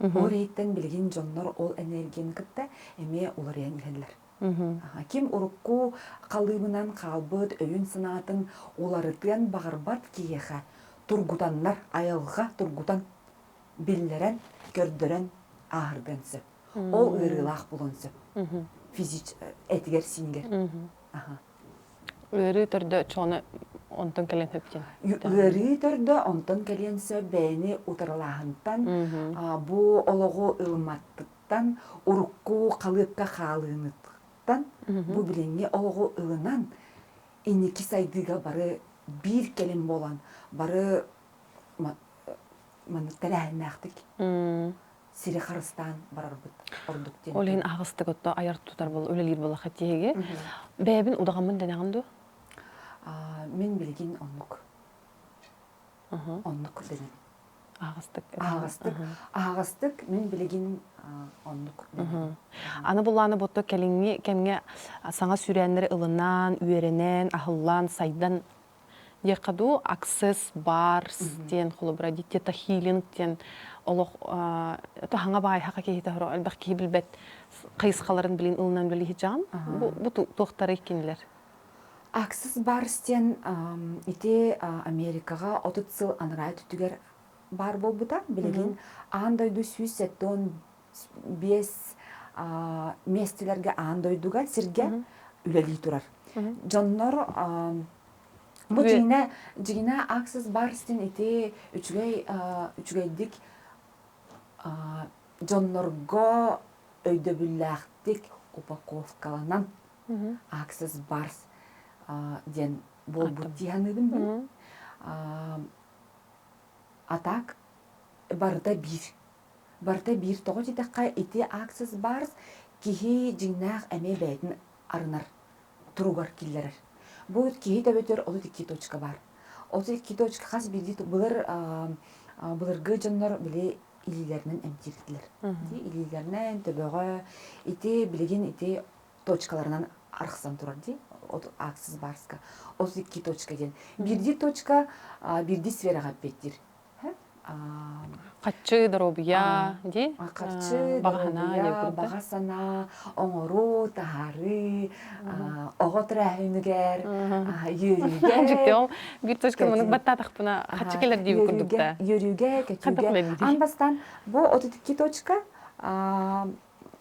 Ол иһиттэн билигин дьоннор ол энергияны кытта эмиэ уларыйан иһэллэр. Ким урукку халыыбынан хаалбыт өйүн-санаатын уларытыан баҕарбат киһиэхэ тургутаннар, айылҕа тургутан биллэрэн, көрдөрөн ааһырдыан сөп. Ол ыарыылаах буолуон сөп. Физич этигэр-сиинигэр. Ыарыы төрдө чоҕуна онтон кэлиэн сөп диэн. Ыарыы төрдө онтон кэлиэн сөп бэйэни утарылааһынтан, бу олоҕу ылымматтыктан, урукку халыыпка хаалыыныттан, бу билиҥҥи олоҕу ылынан, инники сайдыыга бары биир кэлим буолан, бары маннык тэрээһиннээхтик сири харыстаан барарбыт ордук диэн. Ол иһин аһаҕастык отто айар тутар бол үлэлиир буоллахха тиһиги. Бэйэбин удаҕаммын дэнэҕин дуо? Мин билигин оннук. Оннук дэнэбин. Аһаҕастык. Аһаҕастык. Аһаҕастык мин билигин оннук. Аны булааны ботто кэлиҥҥи кэмҥэ саҥа сүүрээннэри ылынан, үөрэнэн, аһыллан, сайдан диэххэ дуу, Access Bars диэн холобура Тета Хилинг диэн олох хаҥа баайһаха киһитэ элбэх киһи билбэт хайысхаларын билин ылынан билиһи Бу, бу туохтары кинилэр? Access Bars диэн ити Америкаҕа 30 сыл анараа өттүгэр баар буолбута. Билигин аан дойду 175 миэстэлэргэ аан дойдуга сиргэ үлэлии турар. Дьоннор бу дьиҥинэ дьиҥинэ Access Bars диэн ити үчүгэй үчүгэйдик дьоннорго өйдөбүллээхтик упаковкаланан Access Bars диэн буолбут дии саныыбын мин. А так барыта биир. Барыта биир тоҕо диэтэххэ ити Access Bars киһи дьиҥнээх эмиэ бэйэтин арынар туругар киллэрэр. Бу киһи төбөтүгэр 32 точка баар. 32 точка хас биирдии былыр былыргы дьоннор били илиилэринэн эмтиирдилэр. Илиилэринэн төбөҕө ити билигин ити точкаларынан арахсан турар дии Access Барска 32 точка диэн. Биирдии точка биирдии сфераҕа эппиэттиир. Хаччы, доруобуйа дии? Харчы, доруобуйа, баҕа санаа, оҥоруу, таһаарыы, оҕо төрөөһүнүгэр, үөрүүгэ. Дьикти ол биир точка мунук баттаатахпына хаччы кэлэр диэбит курдук да. Үөрүүгэ, көтүүгэ. Аан бастаан бу 32 точка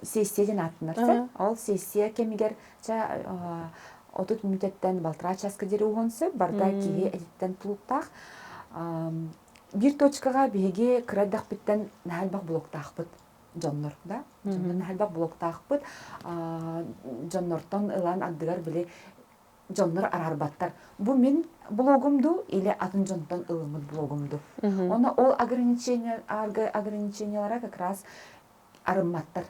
сессия диэн ааттанар. Ол сессия кэмигэр 30 мүнүүтэттэн балтараа чааска диэри уһуон сөп, барыта киһи этиттэн тулуктаах. Биир точкаҕа биһиги кыра эрдэхпиттэн наһаа элбэх блоктаахпыт дьоннор да дьоннор наһаа элбэх блоктаахпыт дьоннортон ылан ардыгар били дьоннор араарбаттар бу мин блогум дуу или атын дьонтон ылыммыт блогум дуу ону ол ограничение ограничениелара как раз арымматтар.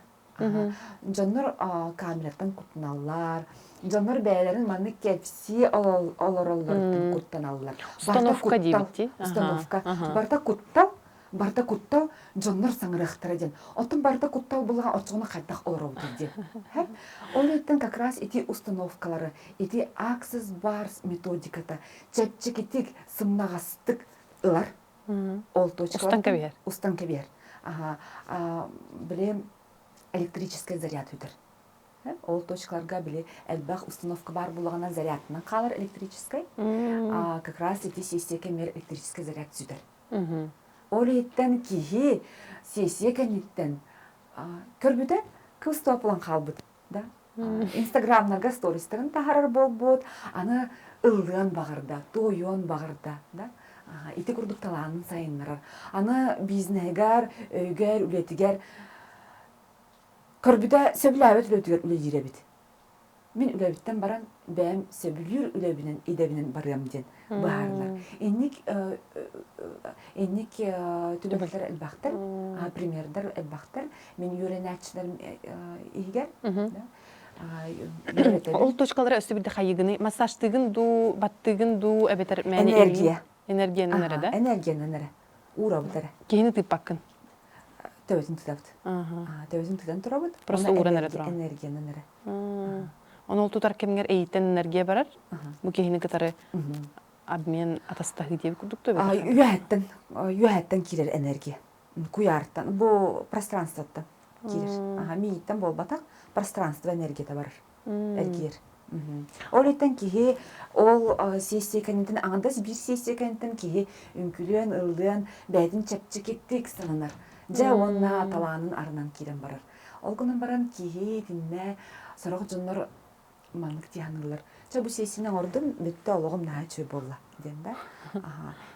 Дьоннор камераттан куттаналлар. Дьоннор бэйэлэрин маннык кэпсии олороллоруттан куттаналлар. Установка диэбит Установка. Барыта куттал, барыта куттал, дьоннор саҥарыахтара диэн. Оттон барыта куттал булаҕа оччоҕуна хайдах олоробут диэн. Ол иһиттэн как раз ити установкалары, ити Access Bars методиката чэпчэкитик, сымнаҕастык ылар Ол точкалар устан кэбиһэр. Устан кэбиһэр. Аха, били электрическэй заряд үтэр. Ол точкаларга били элбэх установка баар булаҕына зарядынан хаалар электрическэй. Как раз ити сессия кэмигэр электрическэй заряд сүтэр. Ол иһиттэн киһи сессия кэнниттэн көрбүтэ кыл стоп хаалбыт да инстаграмнарга стористарын таһарар буолбут аны ыллыан баҕарда туойуон баҕарда да ити курдук талаанын сайыннарар аны бизнеһигэр өйүгэр үлэтигэр көрбүтэ сөбүлээбэт үлэтигэр үлэлиир эбит мин үлэбиттэн баран бэйэм сөбүлүүр үлэбинэн идэбинэн барыам диэн быһаарынар инник инник түбэлтэлэр элбэхтэр примердэр элбэхтэр мин үөрэнээччилэрим иһигэр Ол точкалары өссө бирде хайыгыны массажтыгын дуу, баттыгын дуу эбэтэр мэни энергия. Энергиянан эрэ да? Энергиянан эрэ. Уурабыт эрэ. Киһини тыыппаккын. Төбөтүн тытабыт. Төбөтүн тытан турабыт. Просто ууран эрэ турабыт. Энергиянан эрэ. Ону ол тутар кэмҥэр эйиттэн энергия барар. Бу киһини кытары обмен атастаһыы диэбит курдук да Үөһэттэн үөһэттэн киирэр энергия. Куйаартан, бу пространствоттан киирэр. Аха, мииттэн буолбатах, пространство энергията барар. Эргиэр. Ол иһиттэн киһи ол сессия кэнниттэн аҥардас биир сессия кэнниттэн киһи үҥкүлүөн, ыллыан, бэйэтин чэпчэкитик сананар. Дьэ уонна талаанын арынан киирэн барар. Ол гынан баран киһи итиннэ сорох дьоннор маннык дии саныыллар. Чэ бу сессияны оҥордум, бүттэ олоҕум наһаа үчүгэй буолла диэн да.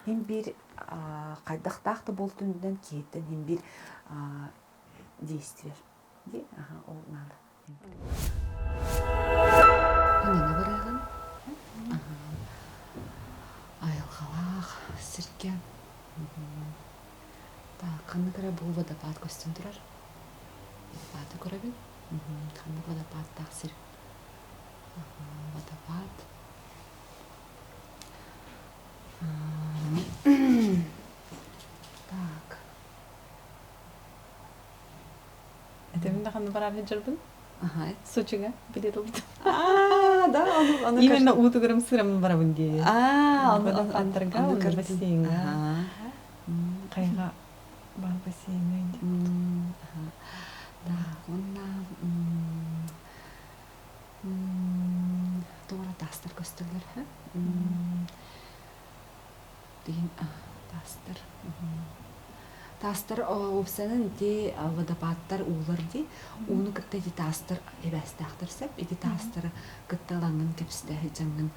Иһин биир хайдахтаах да буолтун үрдүнэн киһиттэн иһин биир действие дии ол наада. Ханна барыаҕын? Айылҕалаах сиргэ Так, ханнык эрэ бу водопад көстөн турар. Водопады көрөбүн. Ханнык водопадтаах сир? Водопад. Так. Ханна барар сылдьарбын? Аха. Сочига билет ылбытым. Аа, да, ону ону Именно уутугар сырамын барабын дии. Аа, ону ону Водопадтарга, ону уонна көрдүм. бассейҥҥа. Аха. Хайҕа баар бассейҥҥа диэн. Аха. Так, уонна туора таастар көстөллөр һэ. Тиһин таастар. Таастар уопсайынан ити водопадтар уулар дии. Ууну кытта ити таастар эбээстээхтэр сөп. Ити таастары кытта ылаҥҥын кэпсэтэ сылдьаҥҥын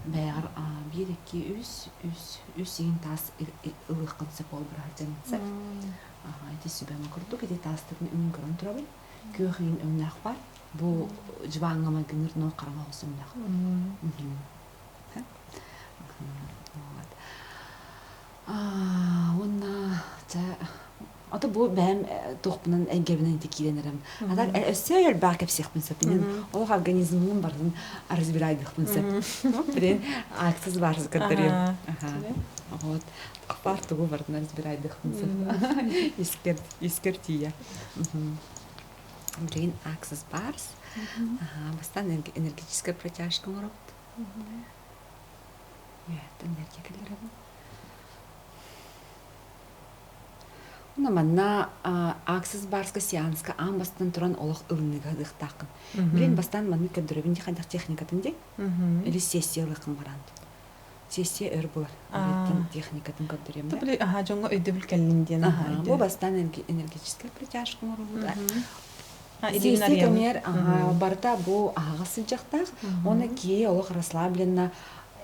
бэйэҕэр биир, икки, үс, үс, үс иин таас ылыаххын сөп ол быраһа дьаҥын сөп. Ити сүбэм курдук ити таастарын өҥүн көрөн турабын. Күөх иин өҥнөөх баар. Бу дьыбааҥҥа майгынныыр но хараҥа оҕус өҥнөөх. Вот. Уонна чэ ото бу бэйэм туохпунан эйгэбинэн ити киирэн эрэм. А так өссө элбэх кэпсиэхпин сөп. Инэн олох организммын барытын разбирайдыхпын сөп. Блин, аксыз барсыз көрдөрүөм. Вот. Бар тугу барытын разбирайдыхпын сөп. Искер искер тиийэ. Билигин аксыз барс. Бастаан энергетическая протяжка оҥоробут. Үөһэттэн энергия киллэрэбин. Уонна манна Аксис Барска сеанска аан бастан туран олох ылыныыга ыһыахтааххын. Билин бастаан маннык көрдөрөбүн дии хайдах техникатын дии. Или сессия ылыаххын бараан. Сессия өр булар. Оруттан техникатын көрдөрүөм да. Били аха дьоҥҥо өйдөбүл кэллин диэн. Бу бастаан энергетическая притяжка оҥоробут. Сессия кэмигэр барыта бу аһаҕас сылдьахтаах. Уонна киһи олох расслабленно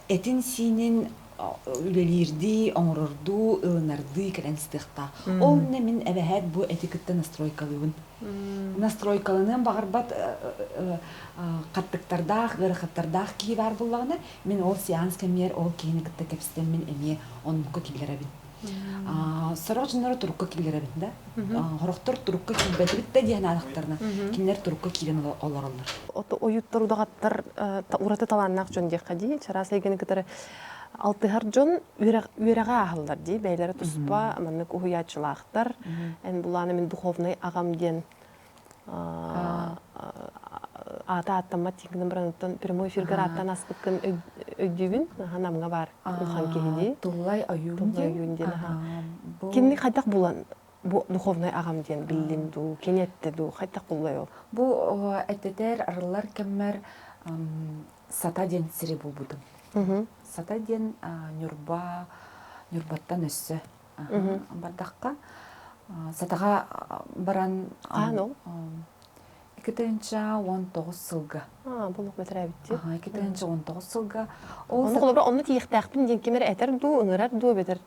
этин-сиинин үлэлиирдии, оҥорордуу, ылынардыы кэлэн сытыахтаах. Ол иннинэ мин эбэһээт бу эти кытта настройкалыыбын. Настройкаланыан баҕарбат хаттыктардаах, ыарахаттардаах киһи баар буоллаҕына, мин ол сеанс кэмигэр ол киһини кытта кэпсэтэммин эмиэ оннукка киллэрэбин. Сорох дьоннору турукка киллэрэбин да. Сорохтор турукка киирбэтибит да диэн аахтарына, кинилэр турукка киирэн олороллор. Ойуттар, удаҕаттар ураты талааннаах дьон диэххэ дии. Чараас эйгэни кытары алтыһар дьон үөрэҕэ ааһаллар дии. Бэйэлэрэ туспа маннык уһуйааччылаахтар. Эн булаана мин духовнай аҕам диэн аата ааттаммат тииҥҥин бараныттан прямой эфиргэр ааттаан аспыккын өйдүүбүн. Аха Намҥа баар улахан киһи дии. Туллай ойуун Туллай ойуун диэн аха. Кинини хайдах булан бу духовнай аҕам диэн биллин дуу, кини этте дуу, хайдах буллай ол? Бу этэтэр арыллар кэммэр Сата диэн сири булбутум. Сата диэн Ньурба Ньурбаттан өссө бардахха Сатаҕа баран Хаһан ол? 2019 сылга. Булук бэтэрээбиттии. 2019 сылга. Ол Онно холобура онно тиийиэхтээхпин диэн ким эрэ этэр дуу, ыҥырар дуу эбэтэр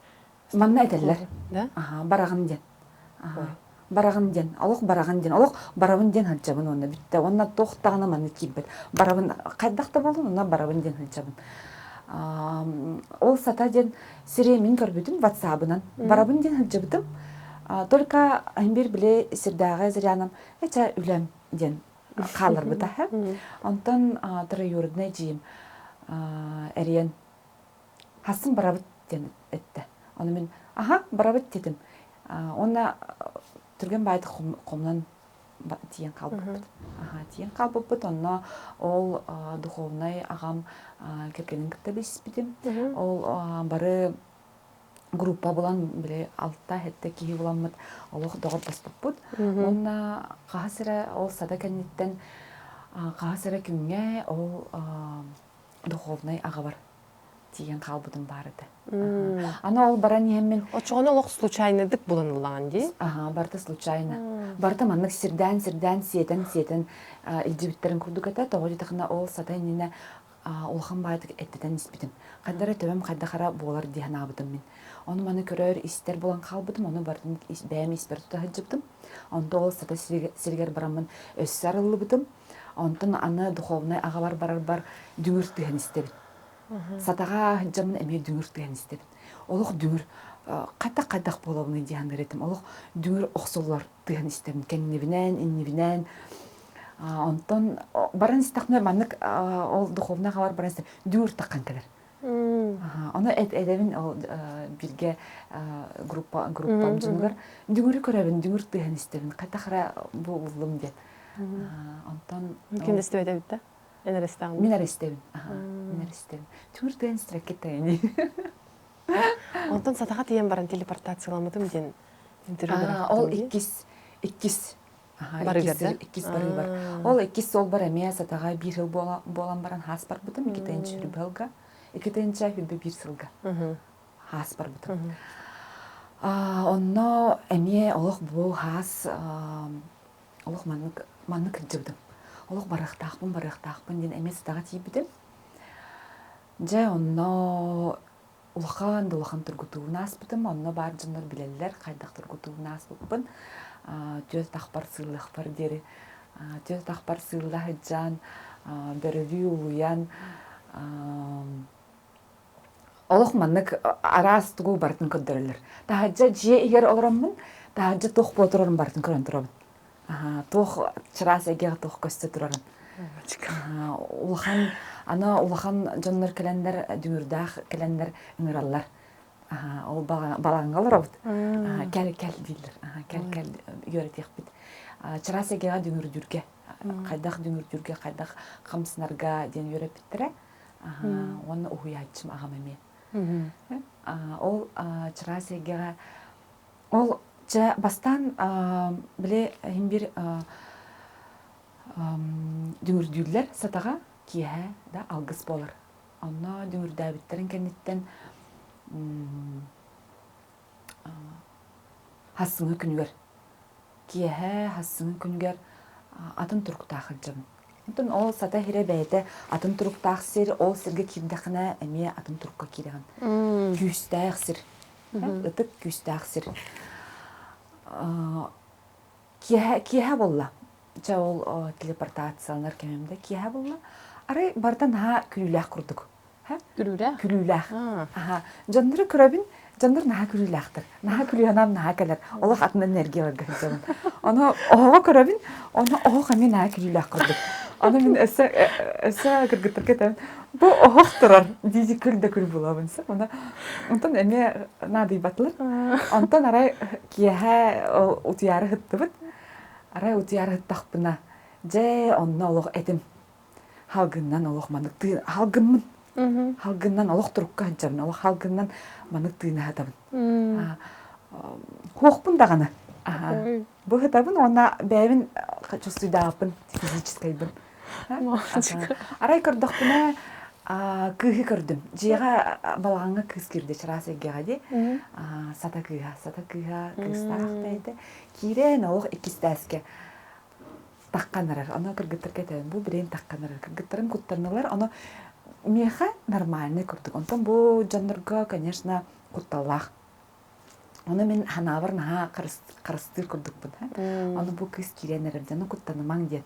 Манна этэллэр. Да? Бараҕын диэн. Бараҕын диэн, олох бараҕын диэн, олох барабын диэн сылдьабын уонна бүттэ. Уонна туох даҕаны манна киирбэт. Барабын хайдах да буоллун, онно барабын диэн сылдьабын. Ол сата диэн сири мин көрбүтүм ватсабынан. Барабын диэн сылдьыбытым. Только бир били сирдээҕи зырянам эчэ үлэм диэн хаалларбыта. Онтон троюродный эдьиийим эрийэн Хассын барабыт диэн эттэ. Ону мин аха барабыт дедим. Уонна түргэн баайдык хомунан тиийэн хаалбыппыт. Аха, тиийэн хаалбыппыт. Онно ол духовнай аҕам кэргэнин кытта билсибитим. Ол бары группа булан били алта-сэттэ киһи буламмыт олох доҕордоспуппут. Уонна хаһыс эрэ ол сада кэнниттэн хаһыс эрэ күҥҥэ ол духовнай аҕабар тиийэн хаалбытым баар этэ. Аны ол баран иһэммин... Оччоҕуна олох случайныдык булан ыллаҕын дии? Аха, барыта случайно. Барыта маннык сирдээн-сирдээн, сиэтэн-сиэтэн илдьибиттэрин курдук этэ. Тоҕо диэтэххинэ ол сата иннинэ улахан баайдык эттэтэн испитим. Хайдах эрэ төбөм хайдах эрэ буолар дии санаабытым мин. Ону маны көрөр, истэр буолан хаалбытым, ону барытын бэйэм испэр тута сылдьыбытым. Онто ол сата сиригэр бараммын өссө арыллыбытым. Онтон аны духовнай аҕабар барарбар дүҥүр тыаһын истэбин. Сатаҕа сылдьаммын эмиэ дүҥүр тыаһын истэбин. Олох дүҥүр хайдах-хайдах буолабыный дии саныыр этим. Олох дүҥүр охсуллар тыаһын истэбин. Кэннибинэн, иннибинэн. Онтон баран истэхпинэ маннык ол духовнай аҕабар баран истэбин дүҥүр таххан кэлэр. Ону эдэбин ол бииргэ группа группам дьонугар дүҥүрү көрөбүн, дүҥүр тыаһын истэбин. Хайдах эрэ бу буллум диэн. Онтон Ким да истибэт эбит да? Эн эрэ истэҕин? Мин эрэ истэбин. Мин эрэ истэбин. Түҥүр тыан истибэккит тайани. Онтон сатаха тиийэн баран телепортацияламмытым диэн интервью Ол иккис иккис иккис барыыбар. Ол иккис суолбар эмиэ сатаҕа биир сыл буолан баран хаас барбытым. Икки тыһыынча сылга. 2 тыһыынча 21 сылга хаас барбытым. Онно эмиэ олох бу хаас олох маннык маннык кырдьыбытым. Олох барыахтаахпын барыахтаахпын диэн эмиэ сатаҕа тиийбитим. Дьэ онно улахан да улахан тургутууну ааспытым. Онно баар дьоннор билэллэр хайдах тургутууну ааспыппын. Түөрт ахпар сыыллыахпар диэри түөрт ахпар сыылла сылдьан, бөрөлүү улуйан олох маннык араас тугу барытын көрдөрөллөр. Таһырдьа дьиэ иһигэр олороммун, таһырдьа туох буола турарын барытын көрөн турабын. Туох чараас эйгэҕэ туох көстө турарын. Улахан аны улахан дьоннор кэлэннэр, дүҥүрдээх кэлэннэр ыҥыраллар. Ол балаҕаҥҥа олоробут. Кэл кэл дииллэр. Кэл кэл үөрэтиэхпит. Чараас эйгэҕэ дүҥүрдүүргэ, хайдах дүҥүрдүүргэ, хайдах хамсанарга диэн үөрэппиттэрэ. Уонна уһуйааччым аҕам эмиэ. Ол чараас эйгэҕэ ол чэ бастаан били иһин бир дүҥүрдүүллэр сатаҕа киэһэ да алгыс буолар. Онно дүҥүрдээбиттэрин кэнниттэн хассыҥы күнүгэр киэһэ хассыҥы күнүгэр атын туруктаах сылдьабын. Онтон ол сата сирэ бэйэтэ атын туруктаах сир, ол сиргэ киирдэххинэ эмиэ атын турукка киирэҕин. Күүстээх сир. Ытык күүстээх сир. Киэһэ, киэһэ буолла. Чэ ол телепортацияланар кэмим да киэһэ буолла. Арай барыта наһаа күлүүлээх курдук. Күлүүлээх? Күлүүлээх. Аха. Дьоннору көрөбүн, дьоннор наһаа күлүүлээхтэр. Наһаа күлүүһэнам наһаа кэлэр. Олох атын энергияларга сылдьабын. Ону оһоҕо көрөбүн, ону оһох эмиэ наһаа күлүүлээх курдук. Ону мин өссө өссө кыргыттарга этэбин, бу оһох турар дии күл да күл булабын. Ону онтон эмиэ наадыйбатылар. Онтон арай киэһэ утуйаары сыттыбыт. Арай утуйаары сыттахпына, дьэ онно олох этим халгыннан олох маннык тыын халгыммын халгыннан олох турукка сылдьабын олох халгыннан маннык тыына сытабын хуохпун даҕаны бу сытабын уонна бэйэбин чувствуйдаабыппын физическайбын арай көрдөхпүнэ кыыһы көрдүм дьиэҕэ балаҕаҥҥа кыыс киирдэ чараас эйгэҕэ дии сата кыыһа сата кыыһа кыыстаах бэйэтэ киирэн олох иккистээскэ таххан эрэр. Ону кыргыттарга этэбин, бу билигин таххан эрэр. Кыргыттарым куттаннылар, ону миэхэ нормальный курдук. Онтон бу дьоннорго, конечно, кутталлаах. Ону мин ханаабар наһаа харыстыыр курдукпун. Ону бу кыыс киирэн эрэр, дьону куттанымаҥ диэн.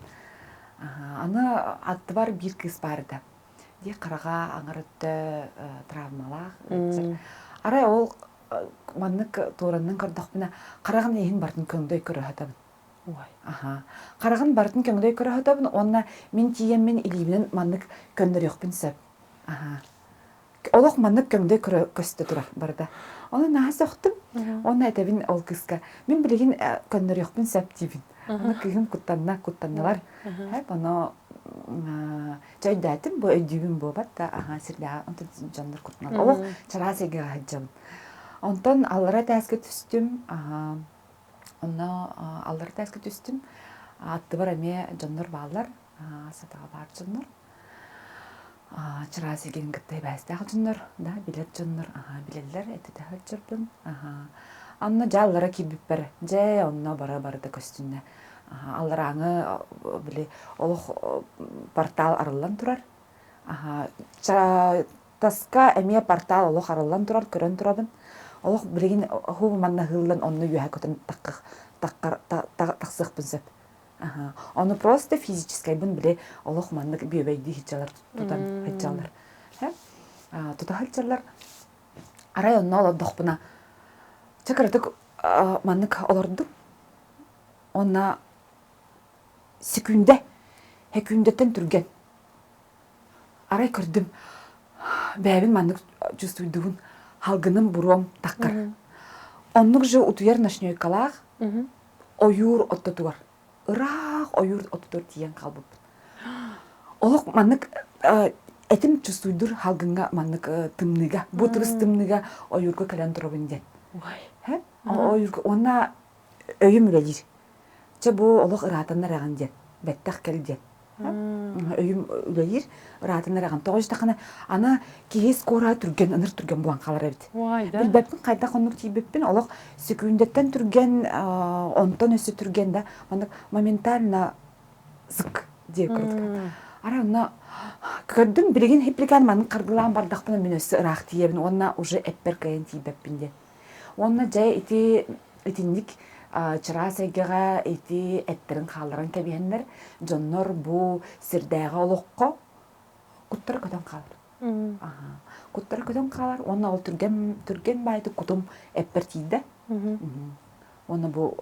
Аны аттыбар биир кыыс баар этэ. Дии хараҕа аҥар өттө травмалаах. Арай ол маннык туораннан көрдөхпүнэ, хараҕын иһин бартын көҥдөй көрө сатабын. Аһаа. Хараҕын барытын көҥдөй көрө сытабын уонна мин тиийэммин илиибинэн маннык көннөрүөхпүн сөп. Аһаа. Олох маннык көҥдөй көрө көстө турар барыта. Ону наһаа сөхтүм. Уонна этэбин ол кыыска мин билигин көннөрүөхпүн сөп диибин. Аны кыыһым куттанна, куттаннылар. Хэп ону чэ өйдөөтүм, бу өйдүүбүн буолбат да, аһаа сирдээҕи онтон дьоннор куттаналлар. Олох чараас эйгэҕэ сылдьабын. Онтон аллара этээскэ түстүм. Аһаа Онно аллар этээскэ түстүм. Аттыбар эмиэ дьоннор бааллар, сатаҕа баар дьоннор. Чараас игин кытта ибээстээх дьоннор, да, билэр дьоннор, билэллэр, этитэ сылдьарбын. Онно дьэ аллара киирбиппэр, дьэ онно бара барыта көстүннэ. Алларааҥы били олох портал арыллан турар. Таска эмиэ портал олох арыллан турар, көрөн турабын. Олох билигин хуу манна ыһыллан онно үөһэ көтөн тахсыахпын сөп. Ону просто физическайбын били олох маннык бүөбэйдии сылдьаллар тутан сылдьаллар. Тута сылдьаллар. Арай онно олордохпуна чэ кыратык маннык олордум. Онно секүндэ, секүндэттэн түргэн Арай көрдүм, бэйэбин маннык чувствуйдубун, халгыным буруом таккар. Оннук же утуйар ночнойкалаах ойуур оттотугар ыраах. Ыраах ойуур отутугар тиийэн хаалбыппын. Олох маннык этим чувствуйдур халгыҥҥа маннык тымныыга, бу тыбыс тымныыга ойуурга кэлэн турабын диэн. Ойуурга уонна өйүм үлэлиир. Чэ бу олох ыраатан эрэҕин диэн, бэттэх кэл диэн. Өйүм үлэлиир, ыраатан эрэҕин. Тоҕо истэххинэ, аны киһи скоро түргэн, ыныр түргэн булан хаалар эбит. Билбэппин хайдах оннук тиийбиппин, олох секүндэттэн түргэн, онтон өссө түргэн да, маннык моментально зык диэ курдук. Ара онно көрдүм, билигин хиппикан маннык хардылаан бардахпына мин өссө ыраах тиийэбин уонна уже эппэр кыайан тиийбэппин диэн. Уонна дьэ ити итинник чараас эйгэҕэ ити эттэрин хаалларан кэбиһэннэр дьоннор бу сирдээҕи олоххо куттара көтөн хаалар. Куттара көтөн хаалар уонна ол түргэн түргэн баайдык кутум эппэр тиийдэ. Уонна бу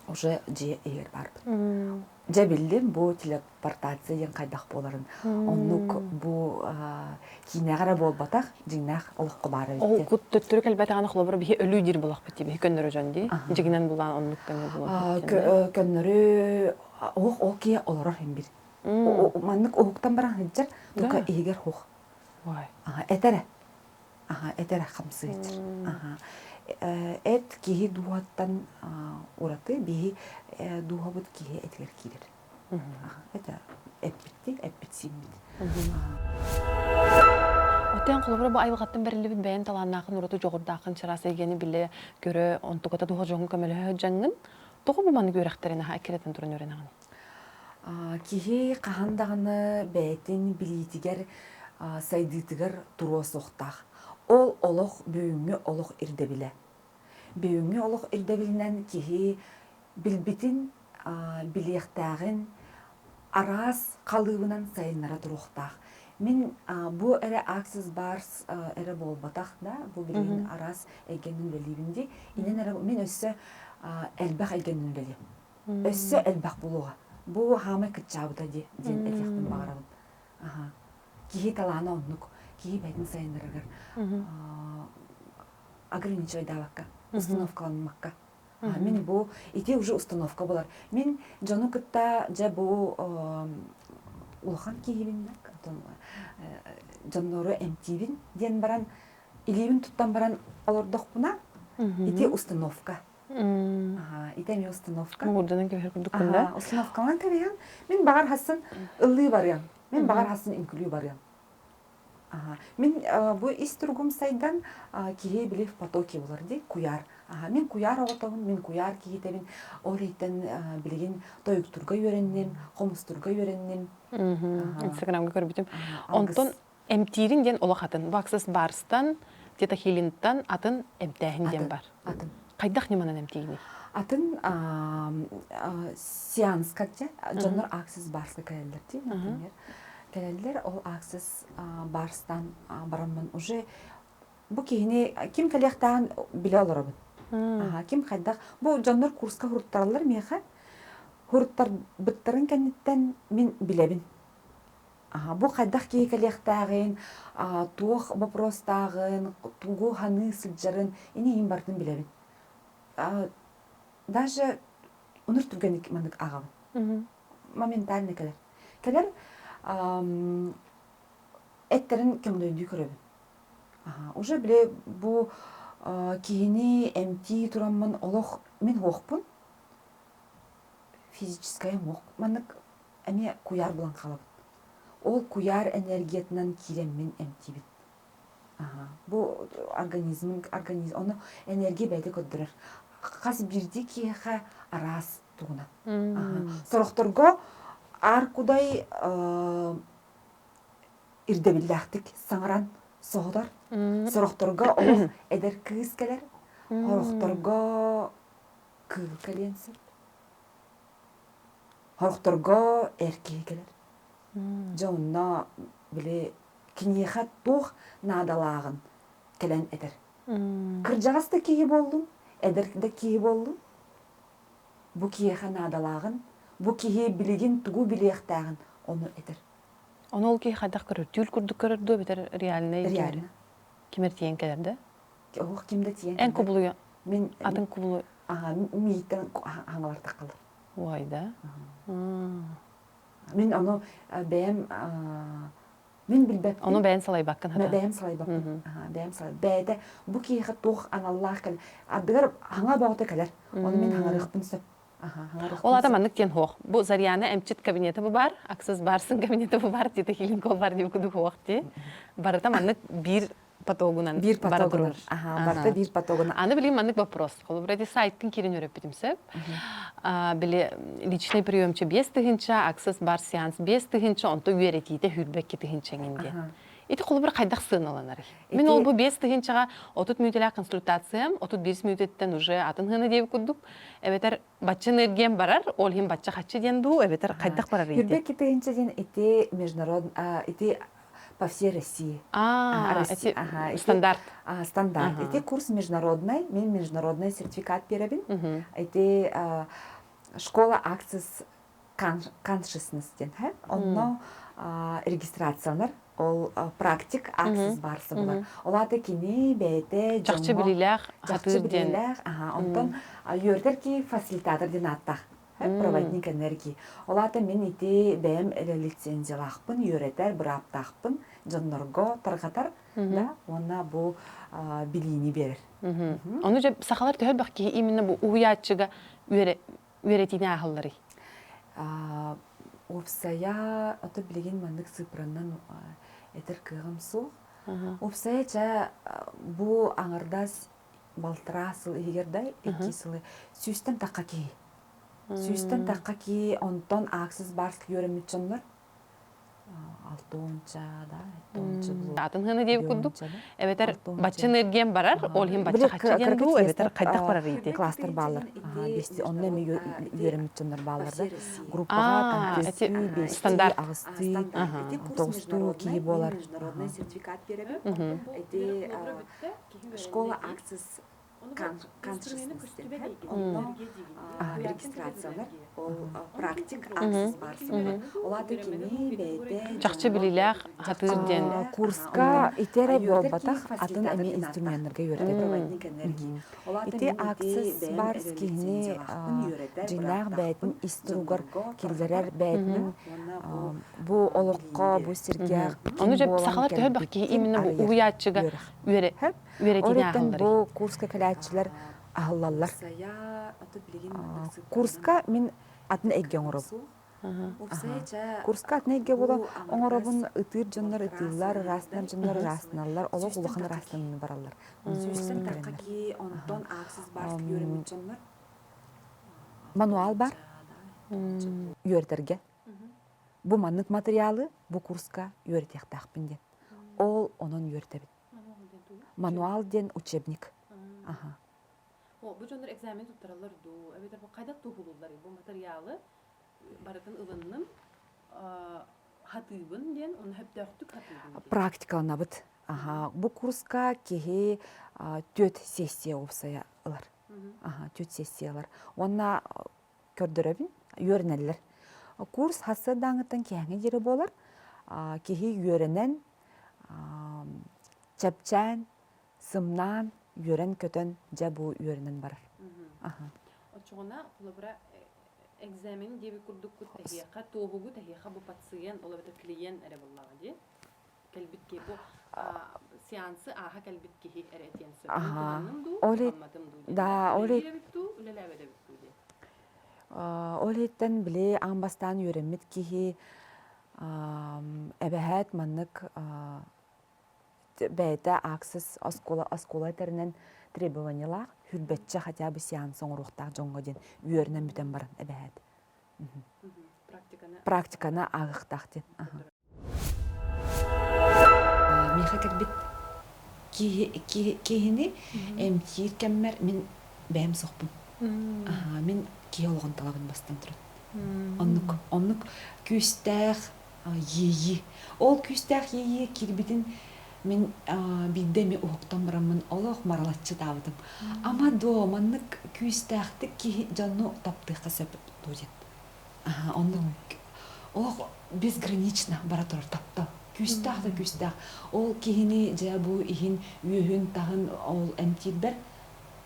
уже дьиэ иһигэр баарбын. Дьэ биллим бу телепортация диэн хайдах буоларын. Оннук бу киинэҕэ эрэ буолбатах, дьиҥнээх олоххо баар эбит. Ол кут төттөрү кэлбэтэҕинэ холобура биһи өлүү диир буолахпыт дии, биһи көннөрү дьон дии. Дьигинэн булаан оннук көнө буолуон. Көннөрү оһох ол киһи олорор иһин бир. Маннык уһуктан баран сылдьар, только иһигэр хуох. Этэрэ. Аха, эт эрэ хамсыыр. Аха. Эт киһи дууһаттан ураты биһи дууһабыт киһи этигэр киирэр. Аха, это эппитти, эппит сииммит. Отен холобура бу айылҕаттан бэриллибит бэйэн талааннаахын ураты дьоҕурдааххын чараас эйгэни билэ, көрө, онтуката туһа дьоҥҥо көмөлөһө сылдьаҥҥын, тоҕо бу маннык үөрэхтэрин аһа эккирэтэн туран үөрэнэҕин? Киһи хаһан даҕаны бэйэтин билиитигэр, сайдыытыгар туруо суохтаах. Ол олох бүгүҥҥү олох ирдэбилэ. Бүгүҥҥү олох ирдэбилинэн киһи билбитин, билиэхтээҕин араас халыыбынан сайыннара туруохтаах. Мин бу эрэ Access Bars эрэ буолбатах да, бу билигин араас эйгэнэн үлэлиибин дии. Инэн эрэ мин өссө элбэх эйгэнэн үлэлиэм. Өссө элбэх буолуоҕа. Бу хаамай кыччаабыта дии диэн этиэхпин баҕарабын. Аха. Киһи талаана оннук. Киһи бэйэтин сайыннарарыгар ограничивайдаабакка, установкаламмакка. Мин бу ити уже установка буолар. Мин дьону кытта дьэ бу улахан киһибин дьоннору эмтиибин диэн баран илиибин туттан баран олордохпуна ити установка. Ити эмиэ установка. Муҥурданан кэбиһэр курдуккун да? Установкалаан кэбиһэн, мин баҕар хассын ыллыы барыам. Мин баҕар хассын үҥкүлүү барыам. Мин бу ис туругум сайдан киһи били в потоке болар дии, куйаар. Мин куйаар оҕотобун, мин куйаар киһитэбин. Ол иһиттэн билигин тойуктурга үөрэнним, хомустурга үөрэнним. Инстаграмга көрбүтүм. Онтон Эмтиирин диэн олох атын. Ваксас барстан, тетахилинтан атын эмтээһин диэн бар. Атын. Хайдах ньыманан эмтиигиний? Атын сеанска дьоннор Аксис Барска кэлэллэр дии, например. Кэлэллэр, ол Аксис Барстан бараммын уже бу киһини ким кэлиэхтээҕин билэ олоробун. Ким хайдах бу дьоннор курска хуруттараллар миэхэ. Хуруттарбыттарын кэнниттэн мин билэбин. Бу хайдах киһи кэлиэхтээҕин, туох боппуруостааҕын, тугу саныы сылдьарын ини-иһин барытын билэбин. Даже онур түргэнник маннык ааҕабын. Моментально кэлэр. Кэлэр эттэрин көҥдөйдүү көрөбүн. Уже били бу киһини эмтии тураммын олох мин уохпун физическай уох маннык эмиэ куйаар булан хаалабыт. Ол куйаар энергиятынан киирэммин эмтиибин. Бу организмын организм ону энергия бэйэтэ көрдөрөр. Хас биирдии киһиэхэ араас тугунан. Сорохторго аар кудай ирдэбиллээхтик саҥаран соһутар. Сорохторго олох эдэр кыыс кэлэр. Сорохторго кыыл кэлиэн сөп. Сорохторго эр киһи кэлэр. Дьэ онно били киниэхэ туох наадалааҕын кэлэн этэр. Кырдьаҕас да киһи буоллун, эдэр да киһи буоллун, бу киһиэхэ наадалааҕын, бу киһи билигин тугу билиэхтээҕин ону этэр. Ону ол киһи хайдах көрөр? Түүл курдук көрөр дуо эбэтэр реальный Реально. ким эрэ тиийэн кэлэр да? Оһох ким да тиийэн Эн кубулуйа Мин атын кубулу мииттэн хаҥалар таххалар. Ой, да? Мин ону бэйэм мин билбэппин. Ону бэйэн салайбаккын хата. Бэйэм салайбаппын. Бэйэм салай. Бэйэтэ бу киһиэхэ туох аналлаах кэлэр. Ардыгар хаҥа бөҕөтө кэлэр. Ону мин хаҥарыахпын сөп. Ол ата маннык диэн хуох. Бу Зарьяна эмчит кабинета бу бар, Аксас Барсын кабинета бу бар, Тита Хилинкол бар дип кудук хуох ти. Барыта маннык биир потогунан биир бара потогунан. турар. Аха, барыта биир потогунан. Аны билигин маннык вопрос. Холобура ити сайттын киирин өрөппүтүм сөп. Били личный приемча 5000, Аксас бар сеанс 5000, онто үөрэтиитэ хүрбэкки тыһынча диэн. Ити холобура хайдах сыаналанарый? Мин ол бу 5 тыһынчаҕа 30 мүнүүтэлээх консультациям, 31 мүнүүтэттэн уже атын хына диэбит курдук, эбэтэр бачча энергиям барар, ол иһин бачча хаччы диэн дуу, эбэтэр хайдах барар ити? Хүрбэкки тыһынча диэн ити международ ити по всей России. А, эти стандарт. Стандарт. Ити курс международный, мен международный сертификат беребин. Ити школа Access Consciousness диэн. Онно регистрациялар ол практик Access барса булар. Ол аты кини бэйэтэ чахчы билиилээх чахчы билиилээх, онтон үөрдэр ки фасилитатор диэн ааттаах проводник энергии. Ол аата мин ити бэйэм лицензиялаахпын, үөрэтэр, бырааптаахпын, дьоннорго тарҕатар да, уонна бу билиини биэрэр. Ону дьэ сахалар төһө элбэх киһи именно бу уһуйааччыга үөрэтиини ааһалларый? Уопсайа, ото билигин маннык цифранан этэр кыаҕым суох. Уопсайа чэ бу аҥардас балтараа сыл иһигэр да икки сылы сүүстэн тахха киһи. Сүүстэн тахха киһи онтон Аксис Барск үөрэммит дьоннор алтонча да алтонча Атын хына диэбит курдук эбэтэр бачча энергиям барар, ол иһин бачча хаччы диэн дуу, эбэтэр хайдах барар ити? Кластер баалар. Бести онно эми үөрэммит дьоннор баалар да. Группаҕа там түөртүү, бестүү, стандарт. аҕыстыы, тоҕустуу киһи буолар. сертификат биэрэбин. Ити школа Access Онно регистрациялар, ол практик Access барсыбыт. Ол аты кини бэйэтэ Чахчы билиилээх хатыыр диэн. Курска ити эрэ буолбатах, атын эмиэ инструменнарга үөрэтэбит. Ити Access Барс киһини дьиҥнээх бэйэтин ис туругар киллэрэр бэйэтин бу олоххо, бу сиргэ Ону дьэ сахалар төһө элбэх киһи именно бу уһуйааччыга үөрэтиини ааһалларый? Бу курска кэлээччилэр аһыллаллар. Курска мин атын эйгэ оҥоробун. Курска атын эйгэ буолан оҥоробун ытыыр дьоннор ытыыллар, ыраастанар дьоннор ыраастаналлар, олох улахан ыраастаныыны бараллар. Мануал бар үөрэтэргэ. Бу маннык материалы бу курска үөрэтиэхтээхпин диэн. Ол онон үөрэтэбит. Мануал диэн учебник. Аха. О, бу дьоннор экзамен туттараллар дуу, эбэтэр бу хайдах туоһулуулларый? Бу материалы барытын ылынным, хатыыбын диэн, оны хөптөөхтүк хатыыбын диэн. Практикаланабыт. Аха. Бу курска киһи түөрт сессия уопсайа ылар. Аха, түөрт сессия ылар. Уонна көрдөрөбүн, үөрэнэллэр. Курс хасыардааҥыттан киэһэҥҥэ диэри буолар. Киһи үөрэнэн, чэпчээн, сымнаан, үөрэн-көтөн дьэ бу үөрэнэн барар. Оччоҕуна, холобура, экзамен диэбит курдуккут эһиэхэ, туоһугут эһиэхэ бу пациент, ол эбэтэр клиент эрэ буоллаҕа дии. Кэлбит киһи бу сеансы ааһа кэлбит киһи эрэ этиэн сөп. Туһанным дуу, туһамматым дуу диэн. Да, ол Үлэлиир эбит дуу, үлэлээбэт эбит дуу диэн. Ол иһиттэн били аан бастаан үөрэммит киһи эбэһээт маннык бэйэтэ Access оскуола оскуола этэринэн требованиелаах хүрбэччэ хотя бы сеанс оҥоруохтаах дьоҥҥо диэн үөрэнэн бүтэн баран эбэһээт Практиканы практиканы ааҕыахтаах диэн. Миэхэ кэлбит киһини эмтиир кэммэр мин бэйэм сохпун. Мин киһи олоҕун талабын бастан туран. Оннук, оннук күүстээх иэйии. Ол күүстээх иэйии киирбитин мин биирдэ эмэ уһуктан бараммын олох маралаччы таабытым. Ама дуо, маннык күүстээхтик киһи дьону таптыахха сөп дуо диэн. Оннук олох безгранично бара турар таптал. Күүстээх да күүстээх. Ол киһини дьэ бу иһин, үөһүн, таһын ол эмтиирбэр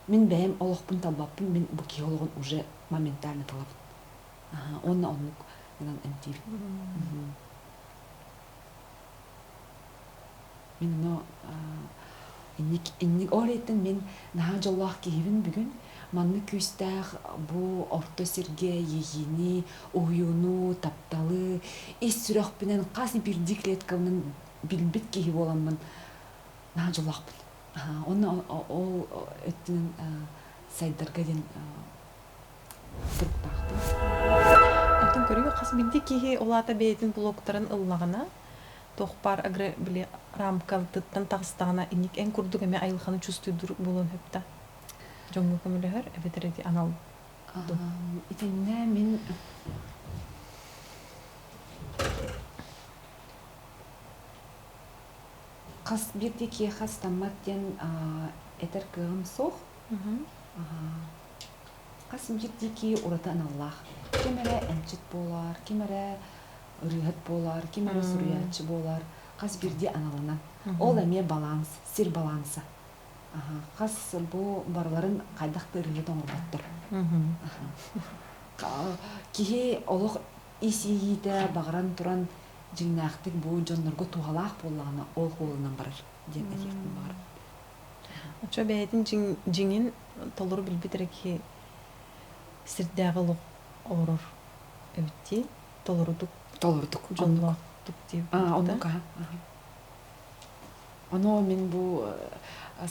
мин бэйэм олохпун талбаппын, мин бу киһи олоҕун уже моментально талабын. Уонна оннук гынан эмтиибин. Мин ону инник инник ол иһиттэн мин наһаа дьоллоох киһибин бүгүн. Маннык күүстээх бу орто сиргэ иэйиини, уһуйууну, тапталы ис сүрэхпинэн хас биирдии клеткабынан билбит киһи буоламмын наһаа дьоллоохпун. Уонна ол өттүнэн сайдарга диэн туруктаахпын. Оттон көрүө хас биирдии киһи ол аата бэйэтин блогтарын ыллаҕына туох баар агро били рамкатыттан таҕыстаҕына инник эн курдук эмиэ айылҕаны чувствуйдуур буолуон сөп да дьоҥҥо көмөлөһөр эбэтэр ити анал Итиннэ мин хас биирдии киһиэхэ ыстаммат диэн этэр кыаҕым суох. Хас биирдии киһи ураты аналлаах. Ким эрэ эмчит буолар, ким эрэ ырыаһыт буолар, ким эрэ суруйааччы буолар. Хас биирдии аналынан. Ол эмиэ баланс, сир баланса. Хас бу барыларын хайдах да ырыаһыт оҥорботтор. Киһи олох ис иэйиитэ баҕаран туран дьиҥнээхтик бу дьоннорго туһалаах буоллаҕына ол уолунан барар диэн этиэхпин баҕарабын. Оччо бэйэтин дьиҥин толору билбит эрэ киһи сирдээҕи олох олорор эбит дии. Толорутук. Толорутук. Дьоллоохтук дии. Оннук аха. Ону мин бу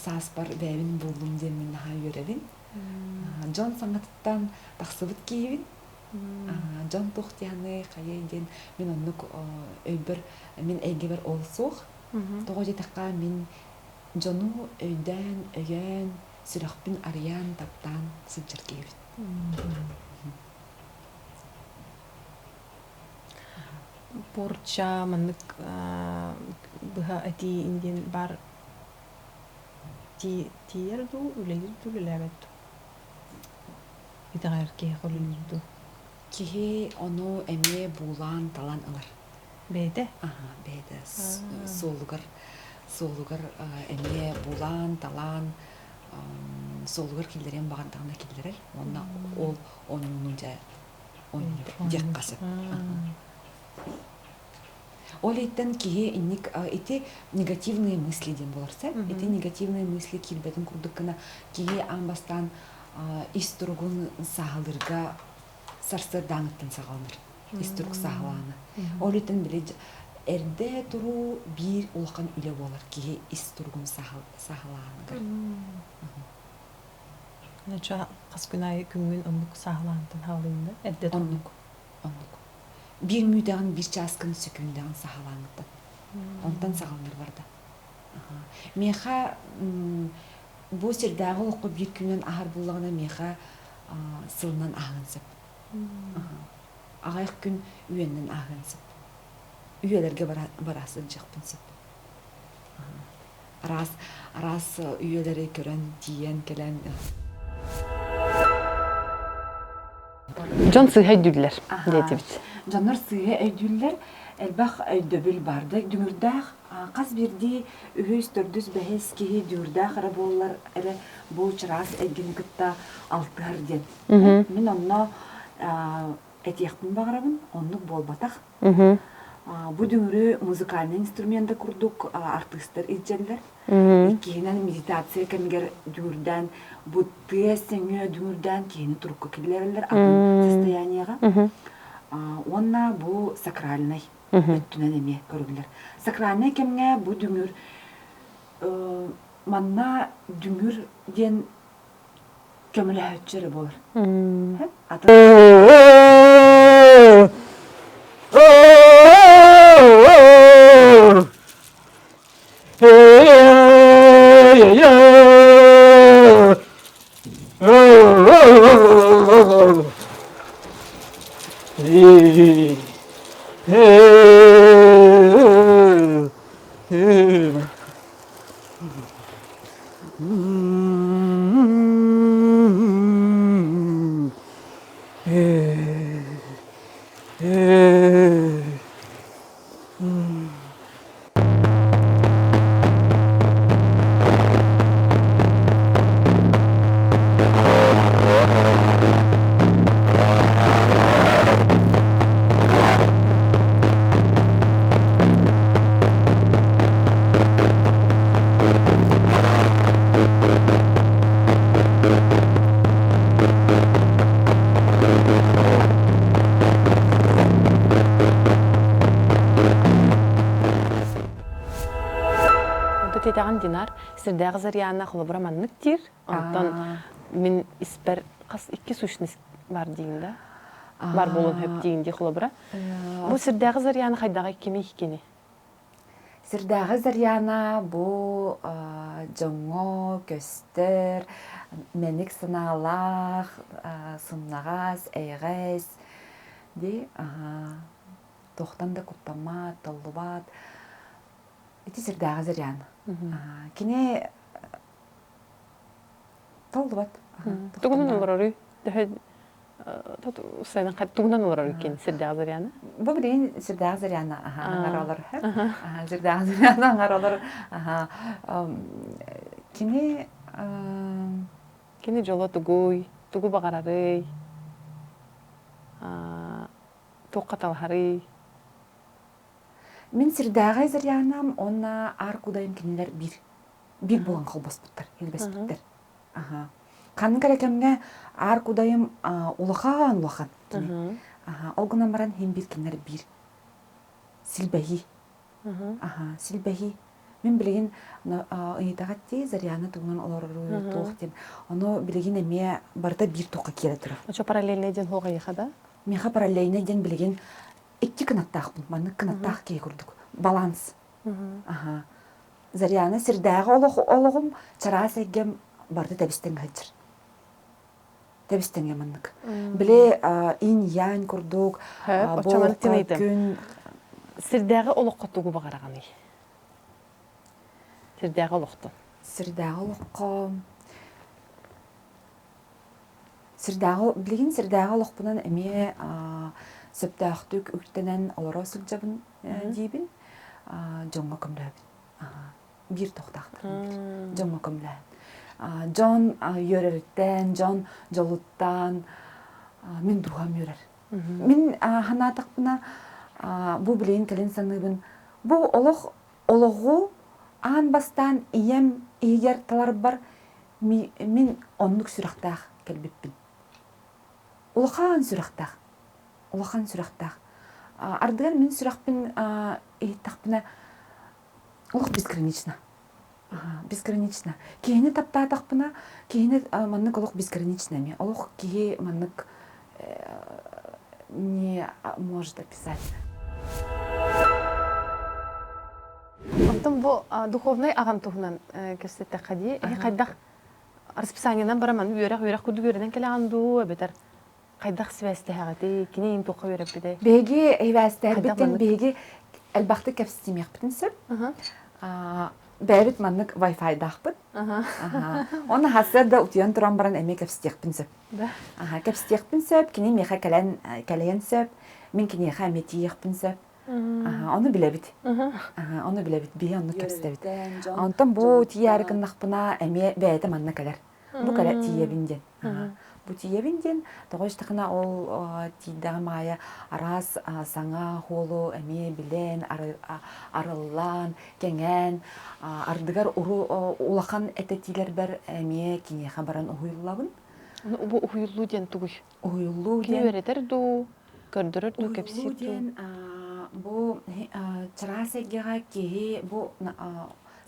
сааспар бэйэбин буллум диэн мин наһаа үөрэбин. Дьон саҥатыттан тахсыбыт киһибин. Дьон туох диэханый, хайыай диэн мин оннук өйбөр, мин эйгэбэр ол суох. Тоҕо диэтэххэ мин дьону өйдөөн, өйөөн, сүрэхпин арыйан, таптаан сылдьар киһибин. Порча маннык быһа этии диэн баар тиийэр дуу, үлэлиир дуу, үлэлээбэт дуу? Итэҕэйэр киһиэхэ үлэлиир дуу? Киһи ону эмиэ буулаан талан ылар. Бэйэтэ? Аха, бэйэтэ суолугар суолугар эмиэ булаан, талаан суолугар киллэриэн баҕардаҕына киллэрэр уонна ол оонньууну дьэ оонньуур диэххэ сөп. Ол иһиттэн киһи инник ити негативные мысли диэн буолар сөп. Ити негативные мысли киирбэтин курдук гына киһи аан бастаан ис туругун сааһылыырга сарсыардааҥыттан саҕаланар. Ис турук сааһылаана. Ол иһиттэн били эрдэ туруу биир улахан үлэ буолар киһи ис туругун сааһылааныгар. Нача хас күн аайы күҥҥүн оннук сааһылаантан хаалыйын да? Эрдэ Оннук. Оннук. Биир мүнүүтэҕин, биир чааскын, сөкүүндэҕин сааһылааҥҥыттан. Онтон саҕаланар барда. Миэхэ бу сирдээҕи олоххо биир күнүнэн аһар буоллаҕына миэхэ сылынан ааһыан сөп. Аҕыйах күн үйэннэн ааһыан сөп. Үйэлэргэ бара сылдьыахпын сөп. Араас араас үйэлэри көрөн, тиийэн кэлэн. Дьон сыыһа өйдүүллэр диэтибит. Дьоннор сыыһа өйдүүллэр. Элбэх өйдөбүл бар да дүҥүрдээх хас биирдии үһүс, төрдүс, бэһис киһи дүҥүрдээх эрэ буоллар эрэ бу чараас эйгэни кытта алтыһар диэн. Мин онно этиэхпин баҕарабын, оннук буолбатах. Бу дүҥүрү музыкальнай инструмент да курдук артыыстар илдьэллэр. Иккиһинэн медитация кэмигэр дүҥүрдээн бу тыа сэҥүө дүҥүрдээн киһини турукка киллэрэллэр атын состояниеҕа. Уонна бу сакральнай өттүнэн эмиэ көрүллэр. Сакральнай кэмҥэ бу дүҥүр манна дүҥүр диэн көмөлөһөөччү эрэ буолар. Атын Кэпсиэтэҕин Динар, сирдээҕи Зарьяна холобура маннык диир. Онтон мин испэр хас икки сущность бар диин да? Бар буолуон хөп диин дии холобура. Бу сирдээҕи Зарьяна хайдаҕый кимий кини? Сирдээҕи Зарьяна бу дьоҥҥо көстөр, мэник санаалаах, сымнаҕас, эйэҕэс дии туохтан да куттаммат, толлубат. Ити сирдээҕи Зарьяна. Кини толлубат. Тугунан олороруй? Төһө тугунан олорор кини сирдээҕи Зарьяна? Бу билигин сирдээҕи Зарьяна аҥар олор. Сирдээҕи Зарьяна аҥар олор. Кини Кини дьоло тугуй? Тугу баҕарарый? Туохха талаһарый? Мин сирдээҕи Зарьянам уонна Аар Кудайым кинилэр биир биир буолан холбоспуттар, илбэспиттэр. Аха. Ханнык эрэ кэмҥэ Аар Кудайым улахан улахан кини. Аха. Ол гынан баран иһин биир кинилэр биир силбэһии. Аха, силбэһии. Мин билигин ыйытаҕат дии Зарьяна тугунан олороруй туох диэн. Ону билигин эмиэ барыта биир туохха киирэ турар. Очо параллельнай диэн хуох ыйыха да? Миэхэ параллельнай диэн билигин икки кынаттаахпын. Маннык кынаттаах киһи курдук. Баланс. Аха. Зарьяна сирдээҕи олох олоҕум чараас эйгэм барыта тэбис-тэҥ сылдьар. Тэбис-тэҥэ маннык. Били инь-янь курдук бу күн Сирдээҕи олоххо тугу баҕараҕыный? Сирдээҕи олохтон. Сирдээҕи олоххо Сирдээҕи билигин сирдээҕи олохпунан эмиэ сөптөөхтүк үктэнэн олоро сылдьабын диибин. Дьоҥҥо көмөлөһөбүн. Биир тохтоохторун биир. Дьоҥҥо көмөлөһөн. Дьон үөрэриттэн, дьон дьолуттан мин дууһам үөрэр. Мин санаатахпына, бу билигин кэлин саныыбын, бу олох олоҕу аан бастаан ийэм иһигэр таларбар мин оннук сүрэхтээх кэлбиппин. Улахан сүрэхтээх. Улахан сүрэхтээх. Ардыгар мин сүрэхпин иһиттэхпинэ олох безгранично. Безгранично. Киһини таптаатахпына, киһини маннык олох безгранично эмиэ. Олох киһи маннык не может описать. Оттон бу духовнай аҕан туһунан кэпсэттэххэ дии, эһи хайдах расписаниенан бараман үөрэх-үөрэх курдук үөрэнэн кэлэҕин дуу, эбэтэр хайдах сибээстэһэҕитий, кини иин туохха үөрэппитэй? Биһиги сибээстэһэрбиттэн биһиги элбэхтик кэпсэтимиэхпитин сөп. Бэйэбит маннык Wi-Fi-даахпыт. Оны хасыар да утуйан туран баран эмиэ кэпсэтиэхпин сөп. Кэпсэтиэхпин сөп, кини миэхэ кэлэн кэлиэн сөп, мин киниэхэ эмиэ тиийиэхпин сөп. Ону билэбит. Ону билэбит. Биһи оннук кэпсэтэбит. Онтон бу тиийээри гыннахпына эмиэ бэйэтэ манна кэлэр. Бу кэлэ тиийэбин диэн. Бу тиийэбин диэн тоҕо истэххинэ ол тиийдэҕим аайы араас саҥа хуолу эмиэ билэн, арыллан, кэҥээн, ардыгар улахан этэтиилэрбэр эмиэ киниэхэ баран уһуйуллабын. Бу уһуйуллуу диэн тугуй? Уһуйуллуу Кини диэн үөрэтэр дуу, көрдөрөр дуу, Уһуйуллуу кэпсиир дуу? диэн бу чараас эйгэҕэ киһи бу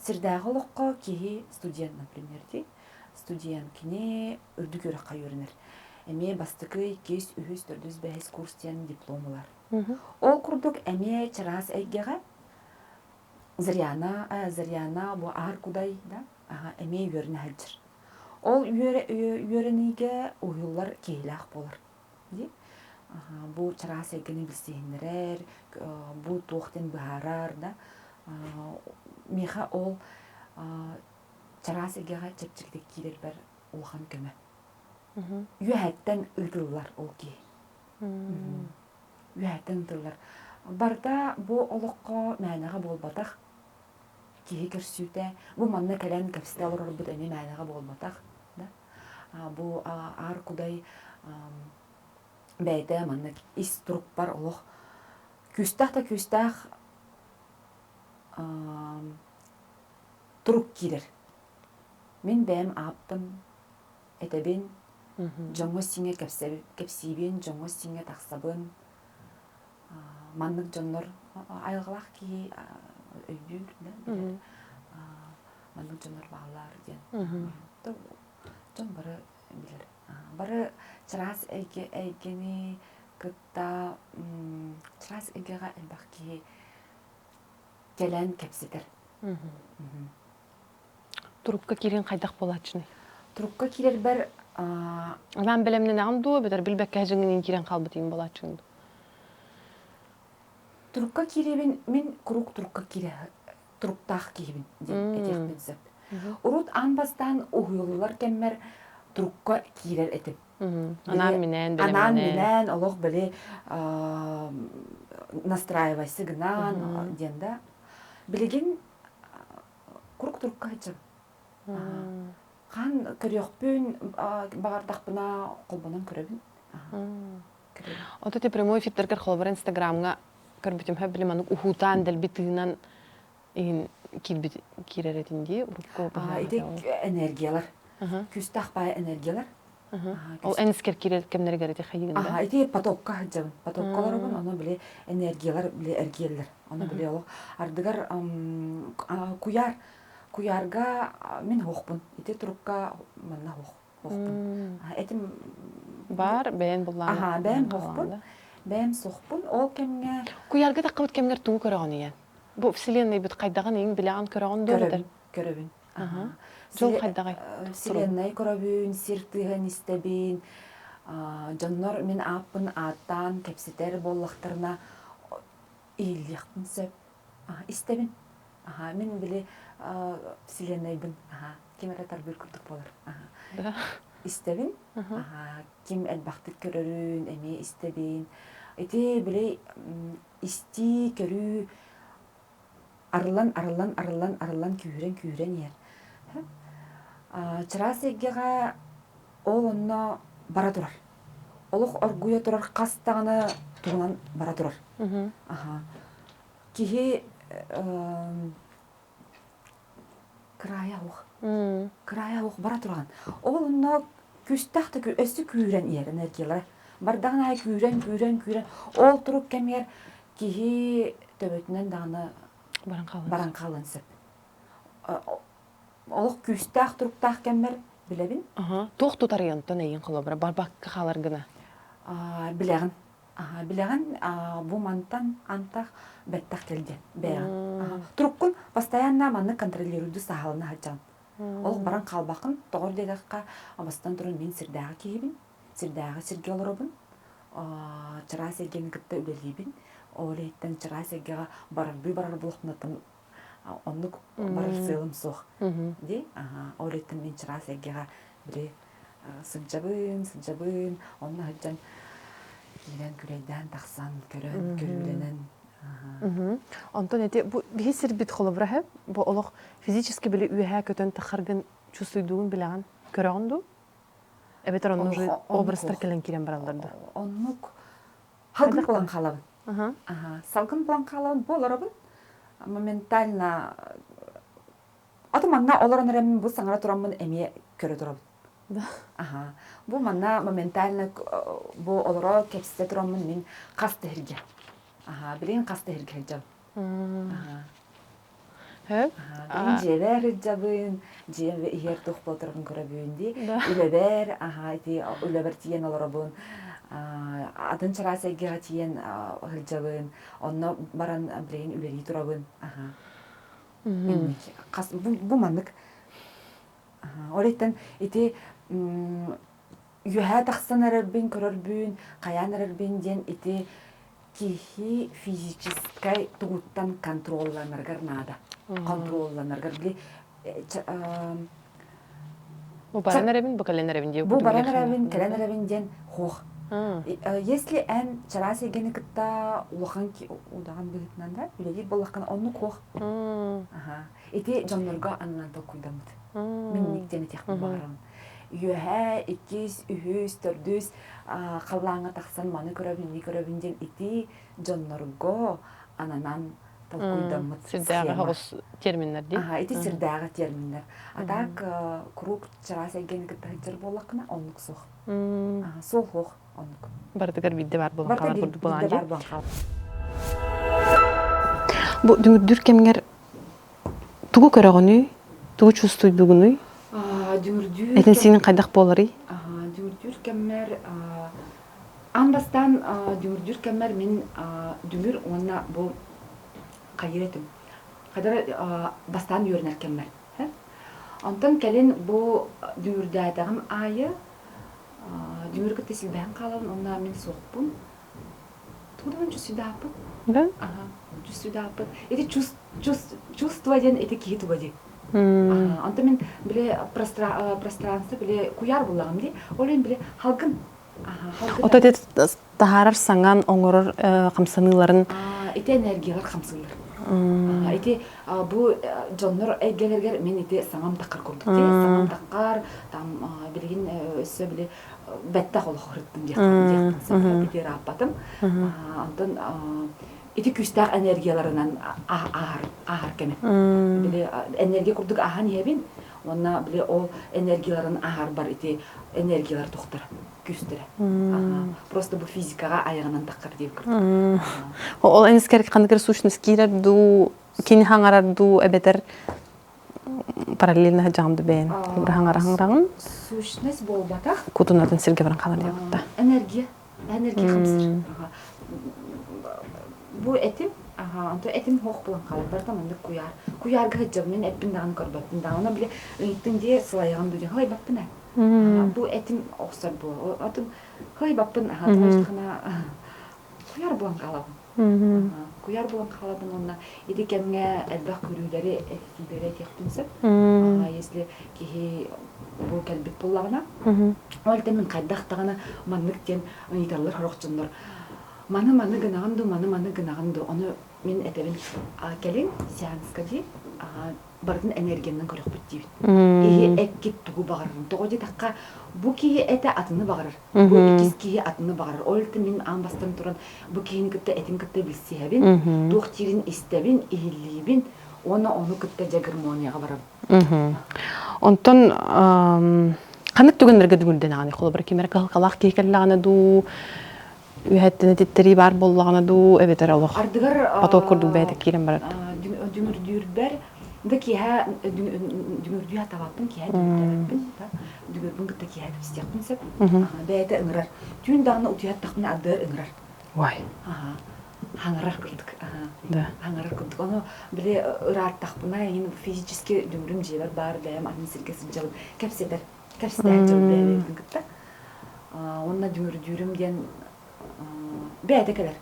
сирдээҕи олоххо киһи студент, например, дии. Студент кини үрдүк үөрэххэ үөрэнэр. Эмиэ бастакы, иккис, үһүс, төрдүс, бэһис курс диэн диплом ылар. Ол курдук эмиэ чараас эйгэҕэ Зарьяна, Зарьяна бу Аар Кудай да эмиэ үөрэнэ сылдьар. Ол үөрэниигэ уһуйуллар киһилээх буолар. Дии. Бу чараас эйгэни билсиһиннэрэр, бу туох диэн быһаарар да. Миэхэ ол чараас эйгэҕэ чэпчэкитик киирэрбэр улахан көмө. Үөһэттэн ыытыллар ол киһи. Үөһэттэн ыытыллар. Барыта бу олоххо мээнэҕэ буолбатах. Киһи көрсүүтэ, бу манна кэлэн кэпсэтэ олорорбут эмиэ мээнэҕэ буолбатах. Да? Бу Аар Кудай бэйэтэ маннык ис турукпар олох күүстээх да күүстээх турук киирэр. Мин бэйэм ааппын этэбин, дьоҥҥо сиҥэ кэпсиибин, дьоҥҥо сиҥэ тахсабын. Маннык дьоннор айылҕалаах киһи өйдүүр да билэр. Маннык дьоннор бааллар диэн. Дьон бары билэр. Бары чараас эйгэ эйгэни кытта чараас эйгэҕэ элбэх киһи кэлэн кэпсэтэр. Турукка киирин хайдах буолааччыный? Турукка киирэрбэр Анаан бэлэмнэнэҕин дуу, эбэтэр билбэккэ дьиҥинин киирэн хаалбыт иин буолааччыгын дуу? Турукка киирэбин, мин куруук турукка киирэ туруктаах киһибин диэн этиэхпин сөп. Урут аан бастаан уһуйуллар кэммэр турукка киирэр этим. Анаан-минээн, Анаан-минээн, олох били настраивайся гынан диэн да. Билигин куруук турукка сылдьабын. Хаан көрүөхпүн баҕардахпына холбонон көрөбүн. Ото ти прямой эфирдэргэр холобура Инстаграмҥа көрбүтүм хөп били маннык уһуутаан дэлби тыынан иһин киирбит киирэр этин дии урукку Ити энергиялар. Күүстээх баай энергиялар. Ол энискэр киирэр кэмнэригэр ити хайыгын да? Ити потокка сылдьабын. Потокка олоробун, ону били энергиялар били эргиэллэр. Ону били олох ардыгар куйаар куйаарга мин хоохпун. Ити турукка манна хоох. Хоохпун. Этим Бар бэйэн буллаан. Аха, бэйэм хоохпун. Бэйэм сохпун. Ол кэмҥэ Куйаарга таххыбыт кэмҥэр тугу көрөҕүн ийэн? Бу вселеннайбыт хайдаҕын иҥ билэҕин көрөҕүн дуо эбэтэр? Көрөбүн. Дьол хайдаҕай? Вселеннай көрөбүн, сир тыаһын истэбин. Дьоннор мин ааппын ааттаан кэпсэтэр буоллахтарына иһиллиэхпин сөп. Истэбин. Мин били вселеннайбын ким эрэ тарбыыр курдук буолар. Истэбин. Ким элбэхтик көрөрүн эмиэ истэбин. Ити били истии, көрүү арыллан, арыллан, арыллан, арыллан күүһүрэн, күүһүрэн иһэр. Чараас эйгэҕэ ол онно бара турар. Олох оргуйа турар хас даҕаны туһунан бара турар. Аха. Киһи кыраайа уох. Кыраайа уох бара туран. Ол онно күүстээх да өссө күүрэн иһэр энергиялара. Бардаҕын аайы күүрэн, күүрэн, күүрэн. Ол турук кэмигэр киһи төбөтүнэн даҕаны баран хаалыан сөп. Олох күүстээх туруктаах кэммэр билэбин. Туох тутарыйантан эйин холобура барбакка хаалар гына? Билэҕин. Билэҕин бу мантан антах бэттэх кэлдэ бэйэҕин. Туруккун постоянно маннык контролируйду саһалына сылдьаҕын. Олох баран хаалбаккын. Тоҕор диэтэххэ, бастан туран мин сирдээҕи киһибин. Сирдээҕи сиргэ олоробун. Чараас эйгэни кытта үлэлиибин. Ол иһиттэн чараас эйгэҕэ барардыы барар буолуохпунаттан оннук барар сыалым суох. Дии. Ол иһиттэн мин чараас эйгэҕэ били сылдьабын, сылдьабын, онно сылдьан киирэн күрэйдээн тахсан, көрөн, көрүүлэнэн. Онтон ити бу биһи сирбит холобура бу олох физически били үөһээ көтөн тахаргын чувствуйдугун билэҕин, көрөҕүн дуу? Эбэтэр онно уже образтар кэлэн киирэн бараллар да? Оннук салгын булан хаалабын. Салгын булан хаалабын, бу олоробун. Моментально Аты манна олорон эрэммин бу саҥара тураммын эмиэ көрө турабын. Аха. Бу манна моментально бу олоро кэпсэтэ тураммын мин хас да иһиргэ. Аха, билигин хас да иһиргэ сылдьабын. Аха. Билигин дьиэбэр сылдьабын, дьиэм иһэр туох буолтарбын көрөбүн дии. Үлэбэр, аха, ити үлэбэр тиийэн олоробун. Атын чараас эйгэҕэ тиийэн сылдьабын. Онно баран билигин үлэлии турабын. Аха. Хас бу маннык ол иттэн ити үөһээ тахсан эрэрбин көрөрбүн хайаан эрэрбин диэн ити киһи физическай тугуттан контролланарыгар наада контролланарыгар били Бу баран эрэбин, бу кэлэн эрэбин диэн Бу баран эрэбин, кэлэн эрэбин диэн хуох. Если эн чараас эйгэни кытта улахан удаҕан быһыытынан да үлэлиир буоллаххына оннук хуох. Ити дьоннорго ананан толкуйдаммыт. Минник диэн этиэхпин баҕарабын. Үөһээ, иккис, үһүс, төрдүс халлааҥҥа тахсан маны көрөбүн, ини көрөбүн диэн ити дьоннорго ананан толкуйдаммыт Сирдээҕи соҕус терминнэр дии. Аха, ити сирдээҕи терминнэр. А так куруук чараас эйгэни кытта сылдьар буоллаххына оннук суох. Суох суох оннук. Барытыгар биирдэ баар буолан хаалар курдук буолан дии. Бу дүҥүрдүүр кэмҥэр тугу көрөҕүнүй? Тугу чувствуйдугунуй? Дүҥүрдүүр Этин-сиинин хайдах буоларый? Дүҥүрдүүр кэммэр аан бастаан дүҥүрдүүр кэммэр мин дүҥүр уонна бу хайыыр этим. Хайдара бастаан үөрэнэр кэммэр. Онтон кэлин бу дүҥүрдээтэҕим аайы дүҥүрү кытта силбэһэн хаалабын уонна мин суохпун. Тугу даҕаны чувствуйдааппын. Да? Аха, чувствуйдааппын. Ити чувство диэн ити киһи туга дии. Онтон мин били пространство били куйаар буллаҕым дии. Ол иһин били халгын. Ото ити таһаарар саҥан оҥорор хамсаныыларын ити энергиялар хамсыыллар. Ити бу дьоннор эйгэлэригэр мин ити саҥам таххар курдук дии. Саҥам таххар, там билигин өссө били бэттэх олох ырыттым диэхпин сөп ити ырааппатым. Онтон ити күүстээх энергияларынан ааһар ааһар кэмим. Били энергия курдук ааһан иһэбин уонна били ол энергияларын ааһарбар ити энергиялар тохтор күүстэрэ. Просто бу физикаҕа айаҕынан таххар диэн курдук. Ол энискэр ханнык сущность киирэр дуу, кини хаҥарар дуу эбэтэр параллельно сылдьаҕын да бэйэн хаҥараҕын Сущность буолбатах. Кутунатын сиргэ баран хаалар диэбитта. Энергия. Энергия хамсыыр. Бу этим, онто этим хоох булан хаалар. Барыта маннык куйаар. Куйаарга сылдьабын, мин эппин даҕаны көрбөппүн даҕаны. Били ыйыттын дии сылайаҕын дуу диэн халайбаппын ээ. Бу этим охсор буо. Атын халайбаппын, аха, куйаар булан хаалабын. Куйаар буолан хаалабын уонна ити кэмҥэ элбэх көрүүлэри, этитиилэри этиэхпин сөп. Если киһи бу кэлбит буоллаҕына, ол иһин мин хайдах даҕаны маннык диэн ыйыталлар сорох дьоннор. Маны маны гынаҕын дуу, маны маны гынаҕын дуу, ону мин этэбин кэлин сеанска дии барытын энергиянан көрөхпүт диибин. Киһи эккит тугу баҕарарын. Тоҕо диэтэххэ, бу киһи этэ атыны баҕарар. Бу иккис киһи атыны баҕарар. Ол иһин мин аан бастаан туран бу киһини кытта этин кытта билсиһэбин, туох диирин истэбин, иһиллиибин уонна ону кытта дьэ гармонияҕа барабын. Онтон ханнык түгэннэргэ дүҥүрдэнэҕиний? Холобура, ким эрэ кыһалҕалаах киһи кэллэҕинэ дуу, үөһэттэн этиттэрии баар буоллаҕына дуу, эбэтэр олох Ардыгар поток курдук бэйэтэ киирэн барар. Дүҥүрдүүрбэр да киэһэ дүҥүрдүү сатаабаппын, киэһэ дүҥүрдээбэппин. Дүҥүрбүн кытта киэһэ кэпсэтиэхпин сөп. Бэйэтэ ыҥырар. Түүн даҕаны утуйаттахпына ардыгар ыҥырар. Уай. Хаҥарар курдук. Да. Хаҥарар курдук. Ону били ырааттахпына иһин физически дүҥүрүм дьиэбэр баар бэйэм атын сиргэ сылдьабын. Кэпсэтэр. Кэпсэтээччи бэйэбин кытта. Уонна дүҥүрдүүрүм диэн бэйэтэ кэлэр.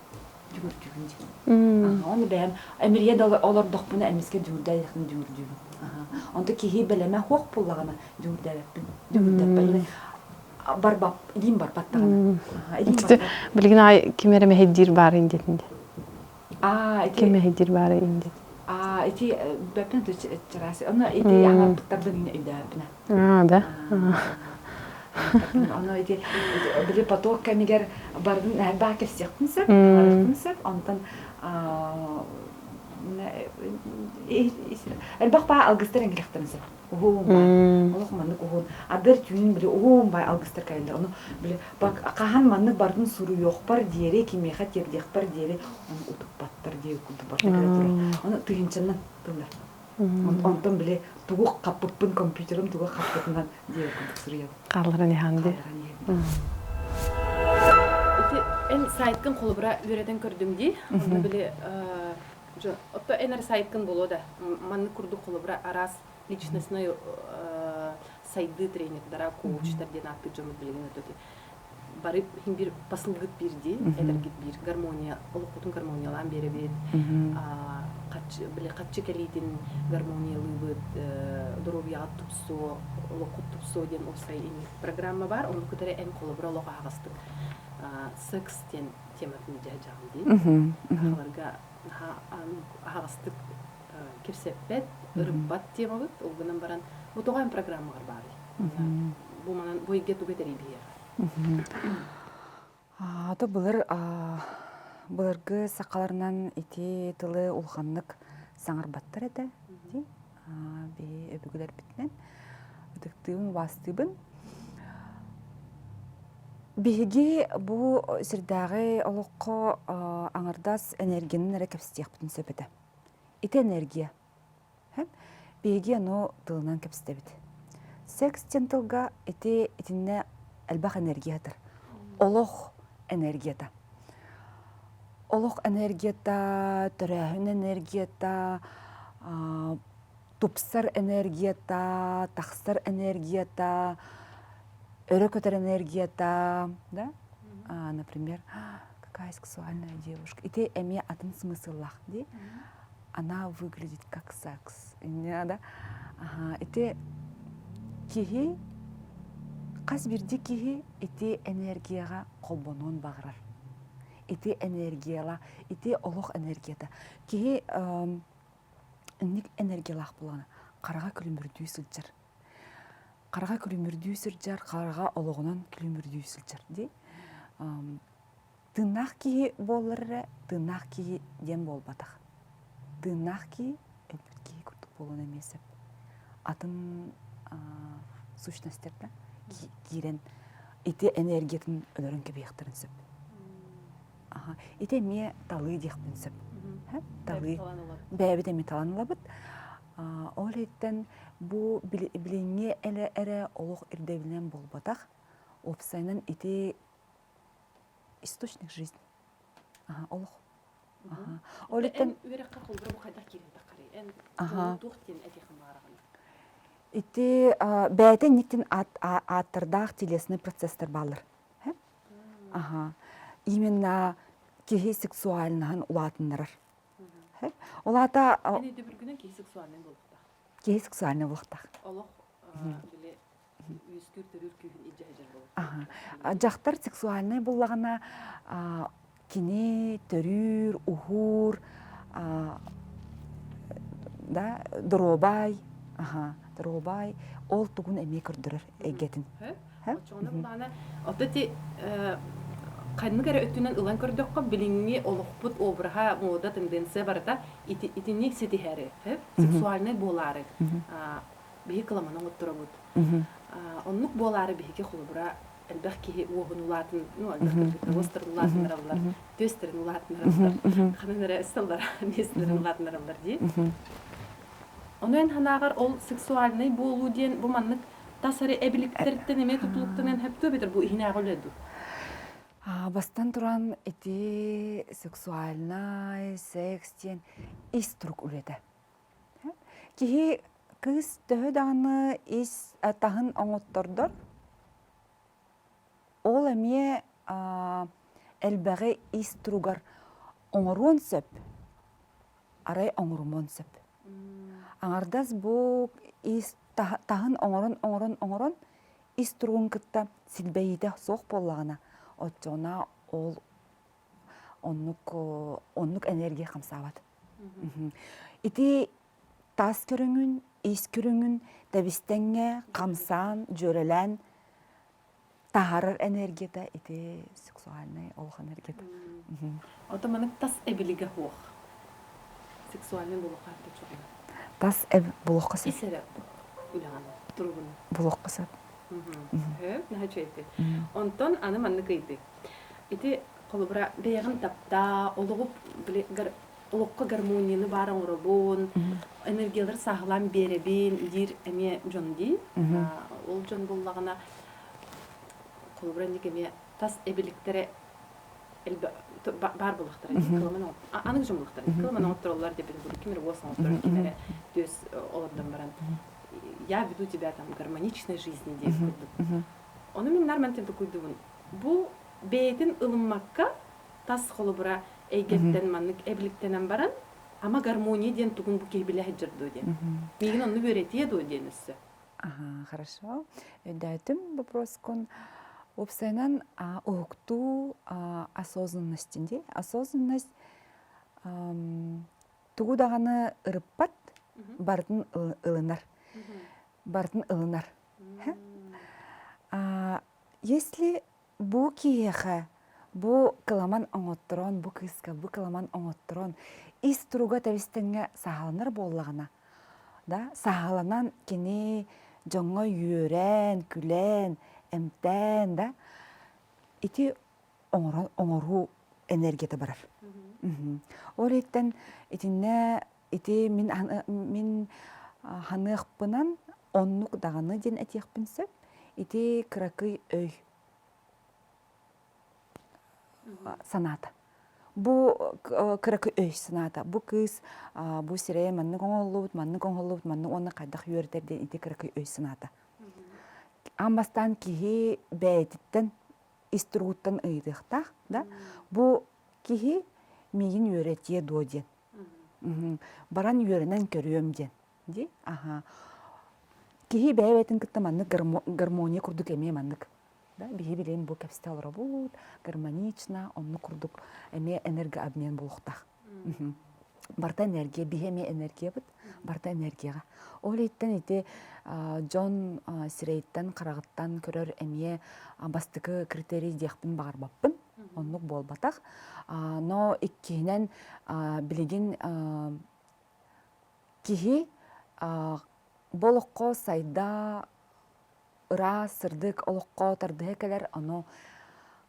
Дүҥүрдүүбүн диэн. Ону бэйэм эмирийэ да олордохпуна эмискэ дүҥүрдээйэхпин дүҥүрдүүбүн. Онто киһи бэлэмэ суох буоллаҕына дүҥүрдээбэппин. Дүҥүрдэппэппин. Барбап, илиим барбат даҕаны. Илиим барбат. Билигин аай ким эрэ мэһэйдиир баарын диэтин дии. Аа, ити Ким мэһэйдиир баара диэн. Аа, ити бэппин чараас. Ону ити аҥарбыттарбын өйдөөбүнэ. Аа, да. Ону ити били поток кэмигэр бардын баа кэпсиэхпин сөп, барыахпын сөп. Онтон элбэх баа алгыстар эҥгилэхтэрин сөп. Уһуун бай. Олох маннык уһуун. Адыр түүн били уһуун бай алгыстар кэлэллэр. Ону били хаһан маннык бардын суруйуохпар диэри, кимиэхэ тиэрдиэхпэр диэри ону утуппаттар диэри курдук барда кэлэ турар. Ону тыһыынчанан тыллар. Онтон били тугу хаппыппын компьютерым тугу хаппытынан диэри курдук суруйабын. Хаалларан иһаан дии. Хаалларан иһэбин. Ити эн сайткын холобура үөрэтэн көрдүм дии. Онно били Отто эн эрэ сайткын буолуо да маннык курдук холобура араас личностной сайдыы тренердара, коучтар диэн ааттыыр дьоммут билигин өтө бары иһин биир посылгыт биир дии, этэргит биир гармония, олоххутун гармониялаан биэрэбит, хаччы, били хаччы кэлиитин гармониялыыбыт, доруобуйаҕа тупсуо, олоххут тупсуо диэн уопсай инник программа баар, ону кытары эн холобура олох аһаҕастык секс диэн тематын дьаһдьаҕын дии. Сахаларга аһаҕастык кэпсэппэт, ырыппат темабыт, ол гынан баран бу тоҕо эн программаҕар баарый? Бу манан бу эйгэ тугу этэрий биһиэхэ? Аты былыр былыргы сахаларынан ити тылы улаханнык саҥарбаттар этэ дии. Биһи өбүгэлэрбитинэн ытыктыыбын, убаастыыбын. Биһиги бу сирдээҕи олоххо аҥардас энергиянан эрэ кэпсэтиэхпитин сөп этэ. Ити энергия. Биһиги ону тылынан кэпсэтэбит. Секс диэн тылга ити итиннэ элбэх энергия сытар. Олох энергията. Олох энергията, төрөөһүн энергията, тупсар энергията, тахсар энергията, өрө көтөр энергията, да? А, например, какая сексуальная девушка. Ити эмиэ атын смысллаах дии. Она выглядит как секс. Да? Ага, ити киһи хас биирдии киһи ити энергияҕа холбонуон баҕарар. Ити энергияла, ити олох энергията. Киһи инник энергиялаах буолаҕына хараҕа күлүмүрдүү сылдьар. Хараҕа күлүмүрдүү сылдьар, хараҕа олоҕунан күлүмүрдүү сылдьар дии. Тыыннаах киһи буоллар эрэ, тыыннаах киһи диэн буолбатах. Тыыннаах киһи өлбүт киһи курдук буолуон эмиэ сөп. Атын сущностарда киирэн ити энергиятын өлөрөн кэбиһиэхтэрин сөп. Ити эмиэ талыы диэхпин сөп. Талыы. Бэйэбит эмиэ талан ылабыт. Ол иһиттэн бу билиҥҥи эрэ олох ирдэбилинэн буолбатах. Уопсайынан ити источник жизни. Олох. Ол иһиттэн үөрэххэ холборо бу хайдах киирэн таххарый? Эн туох диэн этиэххин баҕараҕын? Ити бэйэтэ инниктин ааттардаах телесный процесстар бааллар. Аха. Именно киһи сексуальноһын улаатыннарар. Ол аата Эн өйдөбүлгүнэн киһи сексуальнай буолуохтаах. Киһи сексуальнай буолуохтаах. Олох били үөскүүр төрүүр күүһүн илдьэ сылдьар буолуохтаах. Дьахтар сексуальнай буллаҕына кини төрүүр, уһуур, да, доруобай, аха, доруобай, ол тугун эмиэ көрдөрөр эйгэтин. Оччоҕуна булаана, ото ти ханнык эрэ өттүнэн ылан көрдөххө, билиҥҥи олохпут обраһа, мода, тенденция барыта итини ситиһээри, сексуальнай буолаары биһи кыламаны оҥотторобут. Оннук буолаары биһиги холобура элбэх киһи уоһун улаатын, ну, элбэх кыргыттар уостарын улаатыннараллар, түөстэрин улаатыннараллар, ханан эрэ ысталлар, миэстэлэрин улаатыннараллар дии. Ону эн санааҕар ол сексуальнай буолуу диэн бу маннык тас эрэ эбиликтэртэн эмиэ тутулуктанан сөптөө эбэтэр бу иһинээҕи үлэ дуу? Бастан туран ити сексуальнай секс диэн ис турук үлэтэ. Киһи кыыс төһө даҕаны ис таһын оҥоттордор, ол эмиэ элбэҕи ис туругар оҥоруон сөп, арай оҥорумуон сөп. Аҥардас бу ис таһын оҥорон оҥорон оҥорон ис туругун кытта силбэйиитэ суох буоллаҕына, оччоҕуна ол оннук оннук энергия хамсаабат. Ити тас көрүҥүн, ис көрүҥүн тэбистэҥҥэ хамсаан, дьүөрэлээн таһаарар энергията ити сексуальнай олох энергията. Ото маннык тас эбилигэ суох. Сексуальнай булуохха чугун. Тас эб булуохха сөп. Ис эрэ үлэҕин туругун. Булуохха сөп. Хөп, наһаа үчүгэй. Онтон аны маннык ыйытыы. Ити холобура бэйэҕин таптаа, олоҕу олоххо гармонияны баар оҥоробун, энергиялар сааһылаан биэрэбин диир эмиэ дьон дии. Ол дьон буллаҕына холобура инник эмиэ тас эбиликтэрэ баар буолуохтара кыламан аныгы дьон буолуохтара кыламан оҥоттороллор деп ким эрэ уос оҥотторор ким эрэ түөс олордон баран я веду тебя там гармоничной жизни диэн курдук ону мин нармантен тукуйдубун бу бэйэтин ылыммакка тас холобура эйгэттэн маннык эбиликтэнэн баран, ама гармония диэн тугун бу киһи билэ сылдьар дуо диэн. Миигин онну үөрэтиэ дуо диэн өссө. Ага, хорошо. Өйдөөтүм вопроскун. Уопсайынан уһуктуу осознанность дии. Осознанность тугу даҕаны ырыппат, барытын ылынар. Барытын ылынар. Если Бу киһиэхэ бу кыламан оҥотторон, бу кыыска бу кыламан оҥотторон ис туруга тэбистэҥҥэ сааһыланар буоллаҕына, да, сааһыланан кини дьоҥҥо үөрэн, күлэн, эмтээн да ити оҥорон оҥоруу энергията барар. Ол иһиттэн итиннэ ити мин мин Ханыахпынан оннук даҕаны диэн этиэхпин сөп. Ити кыракый өй санаата. Бу кыракый өй санаата. Бу кыыс бу сирэйэ маннык оҥоһуллубут, маннык оҥоһуллубут, маннык уонна хайдах үөрэтэр диэн ити кыракый өй санаата. Аан бастаан киһи бэйэтиттэн ис туругуттан ыйытыахтаах да бу киһи миигин үөрэтиэ дуо диэн баран үөрэнэн көрүөм диэн дии аха киһи бэйэ-бэйэтин кытта маннык гармония курдук эмиэ маннык да биһи билигин бу кэпсэтэ олоробут гармонично оннук курдук эмиэ энергообмен буолуохтаах барыта энергия биһи эмиэ энергиябыт барыта энергияҕа ол иһиттэн ити дьон сирэйиттэн хараҕыттан көрөр эмиэ бастакы критерий диэхпин баҕарбаппын оннук буолбатах но иккиһинэн билигин киһи бу олоххо сайда ыраас сырдык олоххо тардыһа кэлэр ону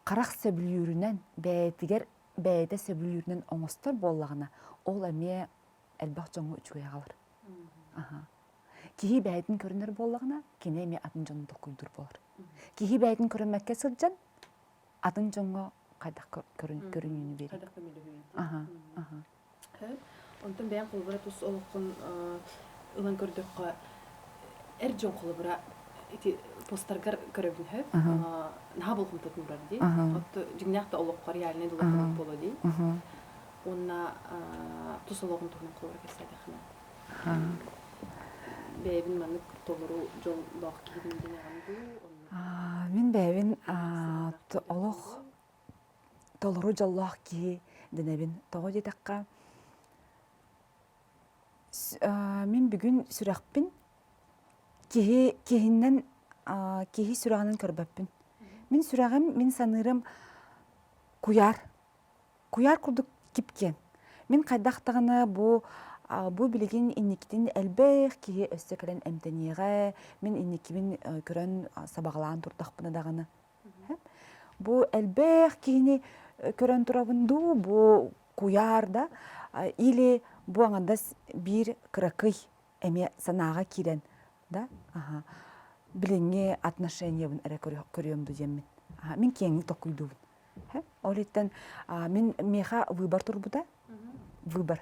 харах сөбүлүүрүнэн бэйэтигэр бэйэтэ сөбүлүүрүнэн оҥостор буоллаҕына, ол эмиэ элбэх дьоҥҥо үчүгэй аҕалар. Киһи бэйэтин көрүнэр буоллаҕына, кини эмиэ атын дьону толкуйдуур буолар. Киһи бэйэтин көрүммэккэ сылдьан, атын дьоҥҥо хайдах көрүнүүнү биэрэр. Хайдах көмөлөһүү. Онтон бэйэҥ холобура тус олоххун ылан көрдөххө, эр дьон холобура ити постаргар көрөбүн сөп наһаа болҕомтотун уурар дии. Отто дьиҥнээх да олоххо реальнай да олоххо буолуо дии. Уонна тус олоҕун туһунан холобура кэпсээтэххинэ. Бэйэбин маннык толору дьоллоох киһибин диэн дуу? Мин бэйэбин олох толору дьоллоох киһи дэнэбин. Тоҕо диэтэххэ, мин бүгүн сүрэхпин киһи киһиннэн киһи сүрэҕинэн көрбөппүн. Мин сүрэҕим, мин саныырым куйаар. Куйаар курдук кип-киэҥ. Мин хайдах даҕаны бу бу билигин инникитин элбэх киһи өссө кэлэн эмтэниэҕэ, мин инникибин көрөн сабаҕалаан турдахпына даҕаны Бу элбэх киһини көрөн турабын дуу, бу куйаар да, или бу аҥардас биир кыракый эмиэ санааҕа киирэн да, аха, билиҥҥи отношениябын эрэ көрүөм дуу диэммин. Мин киэҥник толкуйдуубун. Ол иһиттэн мин миэхэ выбор турбута. Выбор.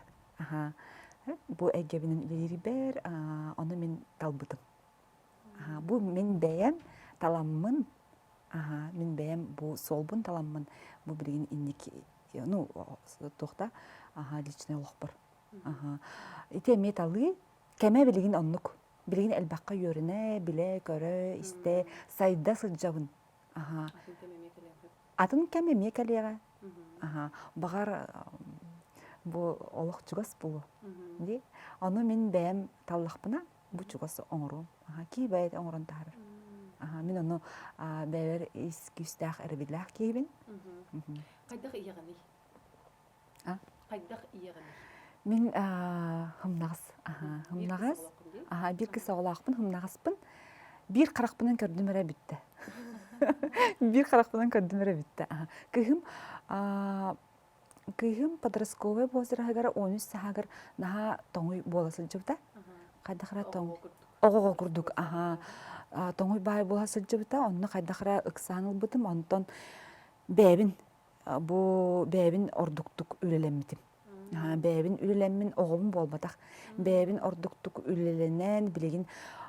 Бу эйгэбинэн үлэлиирбэр ону мин талбытым. Бу мин бэйэм таламмын, мин бэйэм бу суолбун таламмын, бу билигин инники, ну, туох да, личный олохпор. Ити эмиэ талыы, кэмэ билигин оннук. Билигин элбэххэ үөрэнэ, билэ, көрө, истэ, сайда сылдьабын. Атын кэм эмиэ кэлиэҕэ. Баҕар бу олох чугас буолуо. Дии. Ону мин бэйэм таллахпына бу чугас оҥоруом. Киһи бэйэтэ оҥорон таһаарар. Мин ону бэйэбэр ис күүстээх эрэбиллээх киһибин. Хайдах ийэҕиний? Хайдах ийэҕиний? Мин хымнаҕас. Хымнаҕас. Биир кыс оҕолоохпун, хымнаҕаспын. Биир харахпынан көрдүм эрэ бүттэ. Биир харахпынан көрдүм эрэ бүттэ. Кыһым Кыыһым подростковай возраһыгар 13 сааһыгар наһаа тоҥуй буола сылдьыбыта. Хайдах эрэ тоҥ оҕоҕо курдук аһаа тоҥуй баай буола сылдьыбыта. Онно хайдах эрэ ыксаан ылбытым. Онтон бэйэбин бу бэйэбин ордуктук үлэлэммитим. Бэйэбин үлэлэммин оҕобун буолбатах. Бэйэбин ордуктук үлэлэнэн билигин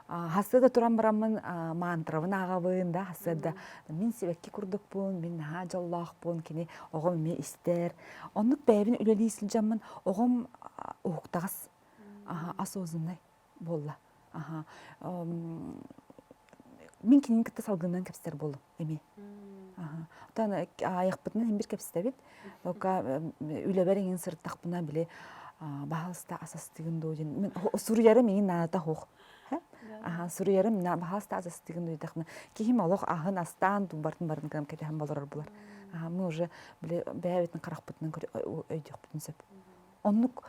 хассыа да туран бараммын мантрабын ааҕабын да хассыа да мин сибэкки курдукпун мин наһаа дьоллоохпун кини оҕом эмиэ истэр оннук бэйэбин үлэлии сылдьаммын оҕом уһуктаҕас осознанный буолла мин кинини кытта салгынынан кэпсэтэр буоллум эмиэ оттон айахпытынан син бир кэпсэтэбит Ока үлэбэр иҥин сырыттахпына били баһаалыста асастыгын дуу диэн мин суруйарым иҥин наадата суох аха суруйарым баһаалыста асастыгын дуу диэтэхпинэ киһим олох аһын астаан барытын барын кыам кэтэһэн болорор булар аха мы уже били бэйэбитин харахпытынан өйдүөхпүтүн сөп оннук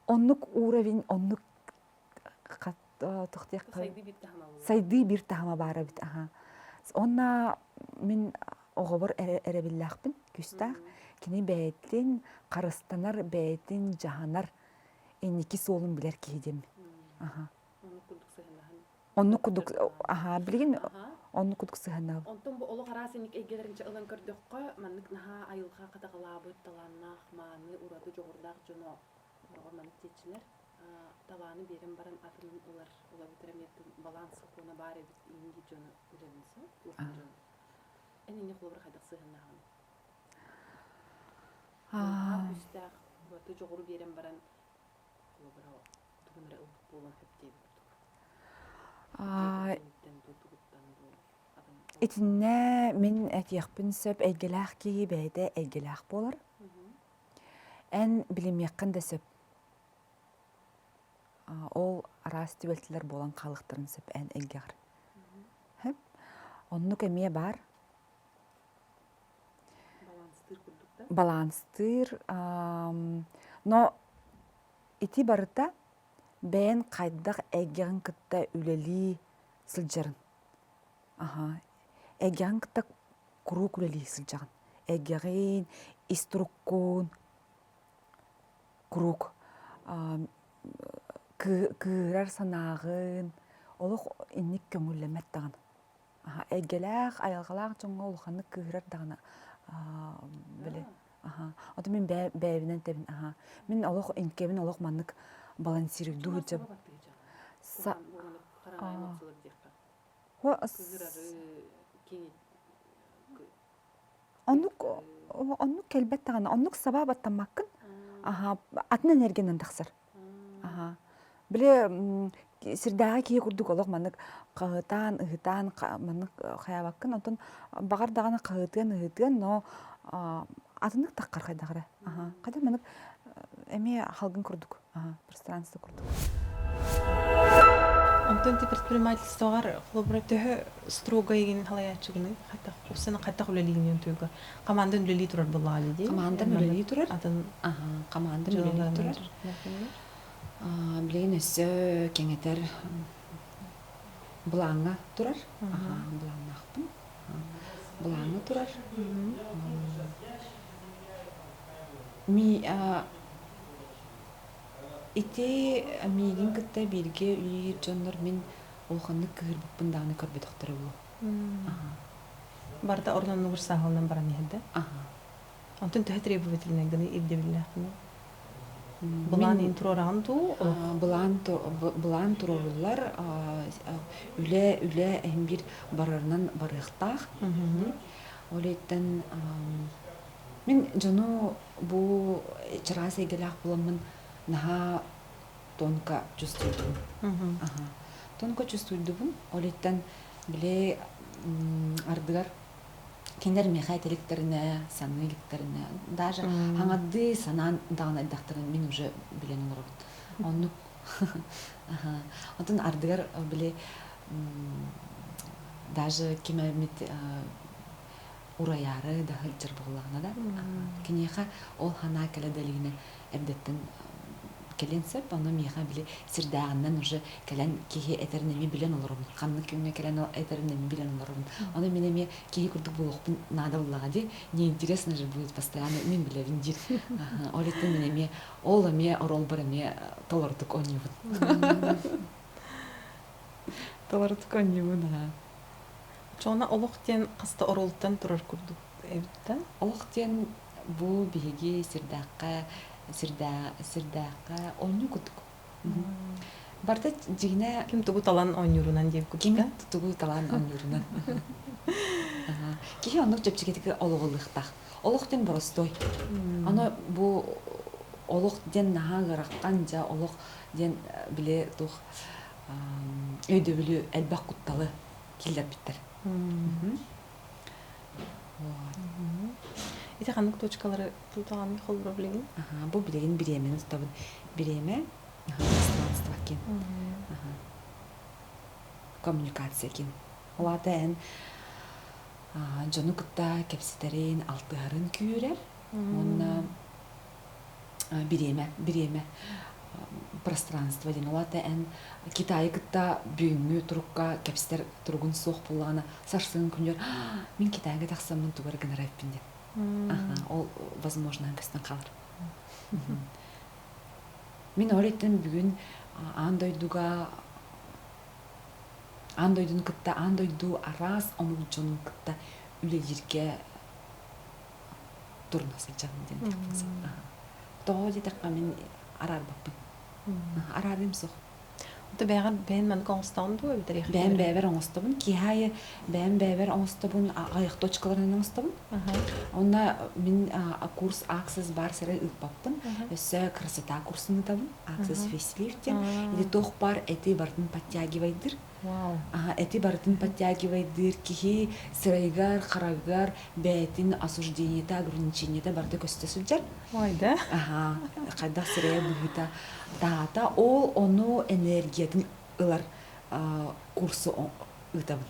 оннук уровень оннук сайдыы биир таһыма баар эбит аха онна мин оҕобор эрэбиллээхпин күүстээх кини бэйэтин харыстанар бэйэтин дьаһанар инники суолун билэр киһи диэммин аха. Оннук курдук аһаа билигин оннук курдук сыһыаннаһабын. Онтон бу олох араас инник эйгэлэрин ылан көрдөххө, маннык наһаа айылҕа хатаҕалаабыт талааннаах, мааны, ураты дьоҕурдаах дьоно Бороҕон маннык диэччилэр талааны биэрэн баран атынын ылар улабытара эмиэ баланс сокуона баар эбит иҥин диир дьону билэбин сөп улахан дьону. Эн инник холобура хайдах сыһыаннааҕын? Наһаа күүстээх ураты дьоҕуру биэрэн баран холобура тугун эрэ ылбыт буолуон сөп диэбит курдук. Тугуттан дуу, атын Итиннэ мин этиэхпин сөп эйгэлээх киһи бэйэтэ эйгэлээх буолар. Эн билимиэххин да сөп. Ол араас түбэлтэлэр буолан хаалыахтарын сөп эн эйгэҕэр. Оннук эмиэ баар. Баланстыыр курдук да? Баланстыыр. Но ити барыта бэйэн хайдах эйгэҕин кытта үлэлии сылдьарын. Аха. Эйгэҕин кытта куруук үлэлии сылдьаҕын. Эйгэҕин, ис туруккун куруук кыырар санааҕын олох инник көҥүллэммэт даҕаны. Эйгэлээх, айылҕалаах дьоҥҥо улаханнык кыыһырар даҕаны били Ото мин бэйэбинэн тэбин аха. Мин олох инкэбин олох маннык балансируйдуу сылдьабын. Оннук оннук кэлбэт даҕаны, оннук саба баттаммаккын. Аһа, атын энергиянан тахсар. Аһа. Били сирдээҕи киһи курдук олох маннык хаһытаан, ыһытаан маннык хайаабаккын. Онтон баҕар даҕаны хаһытыан, ыһытыан, но атыннык таххар хайдах эрэ. Аһа. Хайдах маннык эмиэ халгын курдук. Пространство курдук. Онтон ти предпринимательствоҕар холобура төһө строго игин халайааччыгыный? Хайдах сен хайдах үлэлиигин туйга? Командан үлэлии турар буоллаҕа дии. Командан үлэлии турар. Атын Аха, командан үлэлии турар. Билигин өссө кэҥэтэр былааҥҥа турар. Аха, былааннаахпын. Былааҥҥа турар. Ми Ити миигин кытта бииргэ үлэлиир дьоннор мин улаханнык кыыһырбыппын даҕаны көрбөтөхтөрө буолуо. Барыта орун-оннугар сааһыланан баран иһэр да? Онтон төһө требовательнайгыный ирдэбиллээххиний? Былаан иһин туруораҕын дуу? Былаан былаан туруоруллар. Үлэ үлэ иһин биир барарынан барыахтаах. Ол иһиттэн мин дьону бу чараас эйгэлээх буоламмын наһаа тонко чувствуйдубун. Тонко чувствуйдубун. Ол иһиттэн били ардыгар кинилэр миэхэ этэ иликтэринэ, саныы иликтэринэ, даже хаҥардыы санаан даҕаны эрдэхтэринэ мин уже билэн олоробун. Оннук Онтон ардыгар били даже ким эмит урайаары да сылдьар буоллаҕына да киниэхэ ол санаа кэлэ да илигинэ эрдэттэн кэлиэн сөп ону миэхэ били сирдээҕинэн уже кэлэн киһи этэрин эмиэ билэн олоробун ханнык күҥҥэ кэлэн этэрин эмиэ билэн олоробун ону мин эмиэ киһи курдук буолуохпун наада буоллаҕа дии неинтересно же будет постоянно мин билэбин диир ол иһин мин эмиэ ол эмиэ оруолбар эмиэ толорутук оонньуубун толорутук оонньуубун аhaa Оччоҕуна олох диэн хаста оруолуттан турар курдук эбит да? Олох диэн бу биһиги сирдээххэ сирдээххэ оонньуу курдук. Барыта дьиҥинэ Ким тугу талан оонньуурунан диэбит курдук Ким да? тугу талан оонньуурунан. Киһи оннук чэпчэкитик олоҕуллуохтаах. Олох диэн боростуой. Аны бу олох диэн наһаа ыарахан дьэ олох диэн били туох өйдөбүлү элбэх кутталы киллэрбиттэр. Ити ханнык точкалары тутаҕын холбура билигин? Бу билигин бириэмэни тутабын. Бириэмэ пространство кин. Коммуникация кин. Ол аата эн дьону кытта кэпсэтэрин, алтыһарын күүрэр. Уонна бириэмэ, бириэмэ пространство диэн. Ол аата эн Китайы кытта бүгүҥҥү турукка кэпсэтэр туругун суох буоллаҕына, сарсыҥҥы күнүгэр мин Китайга тахсаммын тугу эрэ гынар эбиппин диэн. Ол возможно көстөн хаалар. Мин ол иһиттэн бүгүн аан дойдуга Аан дойдуну кытта, аан дойду араас омук дьонун кытта үлэлииргэ туруна сылдьабын диэн диэхпин сөп. Тоҕо диэтэххэ мин араарбаппын. Араарыым суох. Ото бэйэҕэр бэйэн маннык оҥостоҕун дуо эбэтэр Бэйэм бэйэбэр оҥостобун. Киэһэ аайы бэйэм бэйэбэр оҥостобун, аҕыйах точкаларынан оҥостобун. Онно мин курс Access бар сирэ ыыппаппын. Өссө красота курсун ыытабын. Access Facelift диэн. Или туох баар эти барытын подтягивайдыр. Эти барытын подтягивайдыр киһи сырайыгар, харагар бэйэтин осуждениета, ограничениета барыта көстө сылдьар. Ой, да? Аха, хайдах сирэйэ быһыыта таата, ол ону энергиятын ылар курсу ыытабын.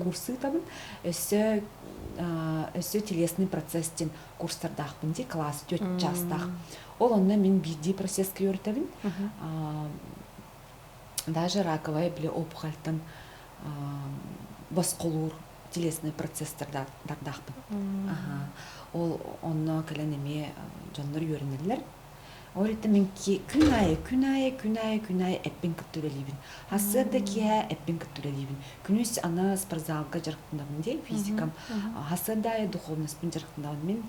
Курсы ыытабын. Өссө өссө телесный процесс диэн курстардаахпын дии, класс 4 чаастаах. Ол онно мин биирдии процесска үөрэтэбин. Даже раковая бile опухольтан босхолуур телесный процесстардаахпын. Ол онно кэлэн эмиэ дьоннор үөрэнэллэр. Ол иһин мин күн аайы, күн аайы, күн аайы, күн аайы эппин кытта үлэлиибин. Сарсыарда киэһэ эппин кытта үлэлиибин. Күнүс аны спортзалга дьарыктанабын дии, физикам. Сарсыарда аайы духовностьпын дьарыктанабын. Мин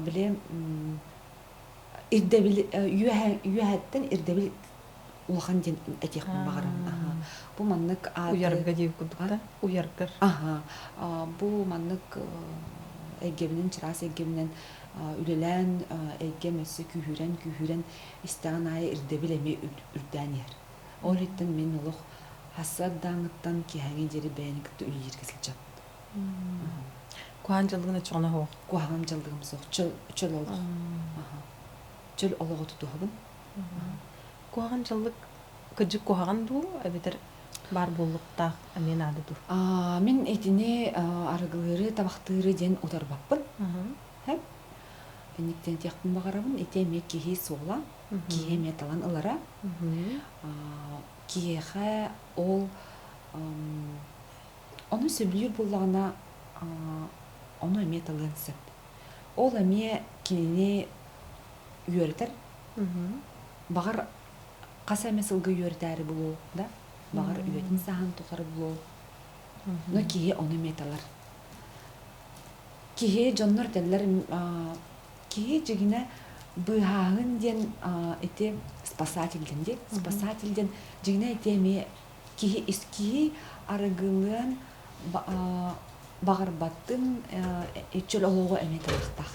били ирдэбил үөһэттэн ирдэбил улахан диэн этиэхпин баҕарабын. Бу маннык ааты Уйарга диир курдук да? Уйаргар. Аха. Бу маннык эйгэбинэн, чараас эйгэбинэн үлэлээн, эйгэм өссө күүһүрэн, күүһүрэн истэҕин аайы ирдэбил эмиэ үрдээн иһэр. Ол иһиттэн мин олох хассыардааҥҥыттан киэһээҥҥи диэри бэйэни кытта үлэлииргэ сылдьабын. Куһаҕан дьаллыгын оччоҕуна суох. Куһаҕан дьаллыгым суох. Чөл, чөл олох. Чөл олоҕу тутуһабын. Куһаҕан дьаллык кыдьык куһаҕан дуу эбэтэр баар буолуохтаах эмиэ наада дуу? Мин итини арыгылыыры, табахтыыры диэн утарбаппын. Инниктэн этиэхпин баҕарабын. Ити эмиэ киһи суола, киһи эмиэ талан ылара. Киһиэхэ ол ону сөбүлүүр буоллаҕына, ону эмиэ талыан сөп. Ол эмиэ кинини үөрэтэр. Баҕар хас эмэ сылга үөрэтээри булуо да, баҕар үйэтин сааһын тухары булуо. Но киһи ону эмиэ талар. Киһи дьоннор этэллэр киһи дьигинэ быыһааһын диэн ити спасатель диэн дии. Спасатель диэн дьигинэ ити эмиэ киһи ис киһи арыгылыан баҕарбаттын чөл олоҕу эмиэ талыахтаах.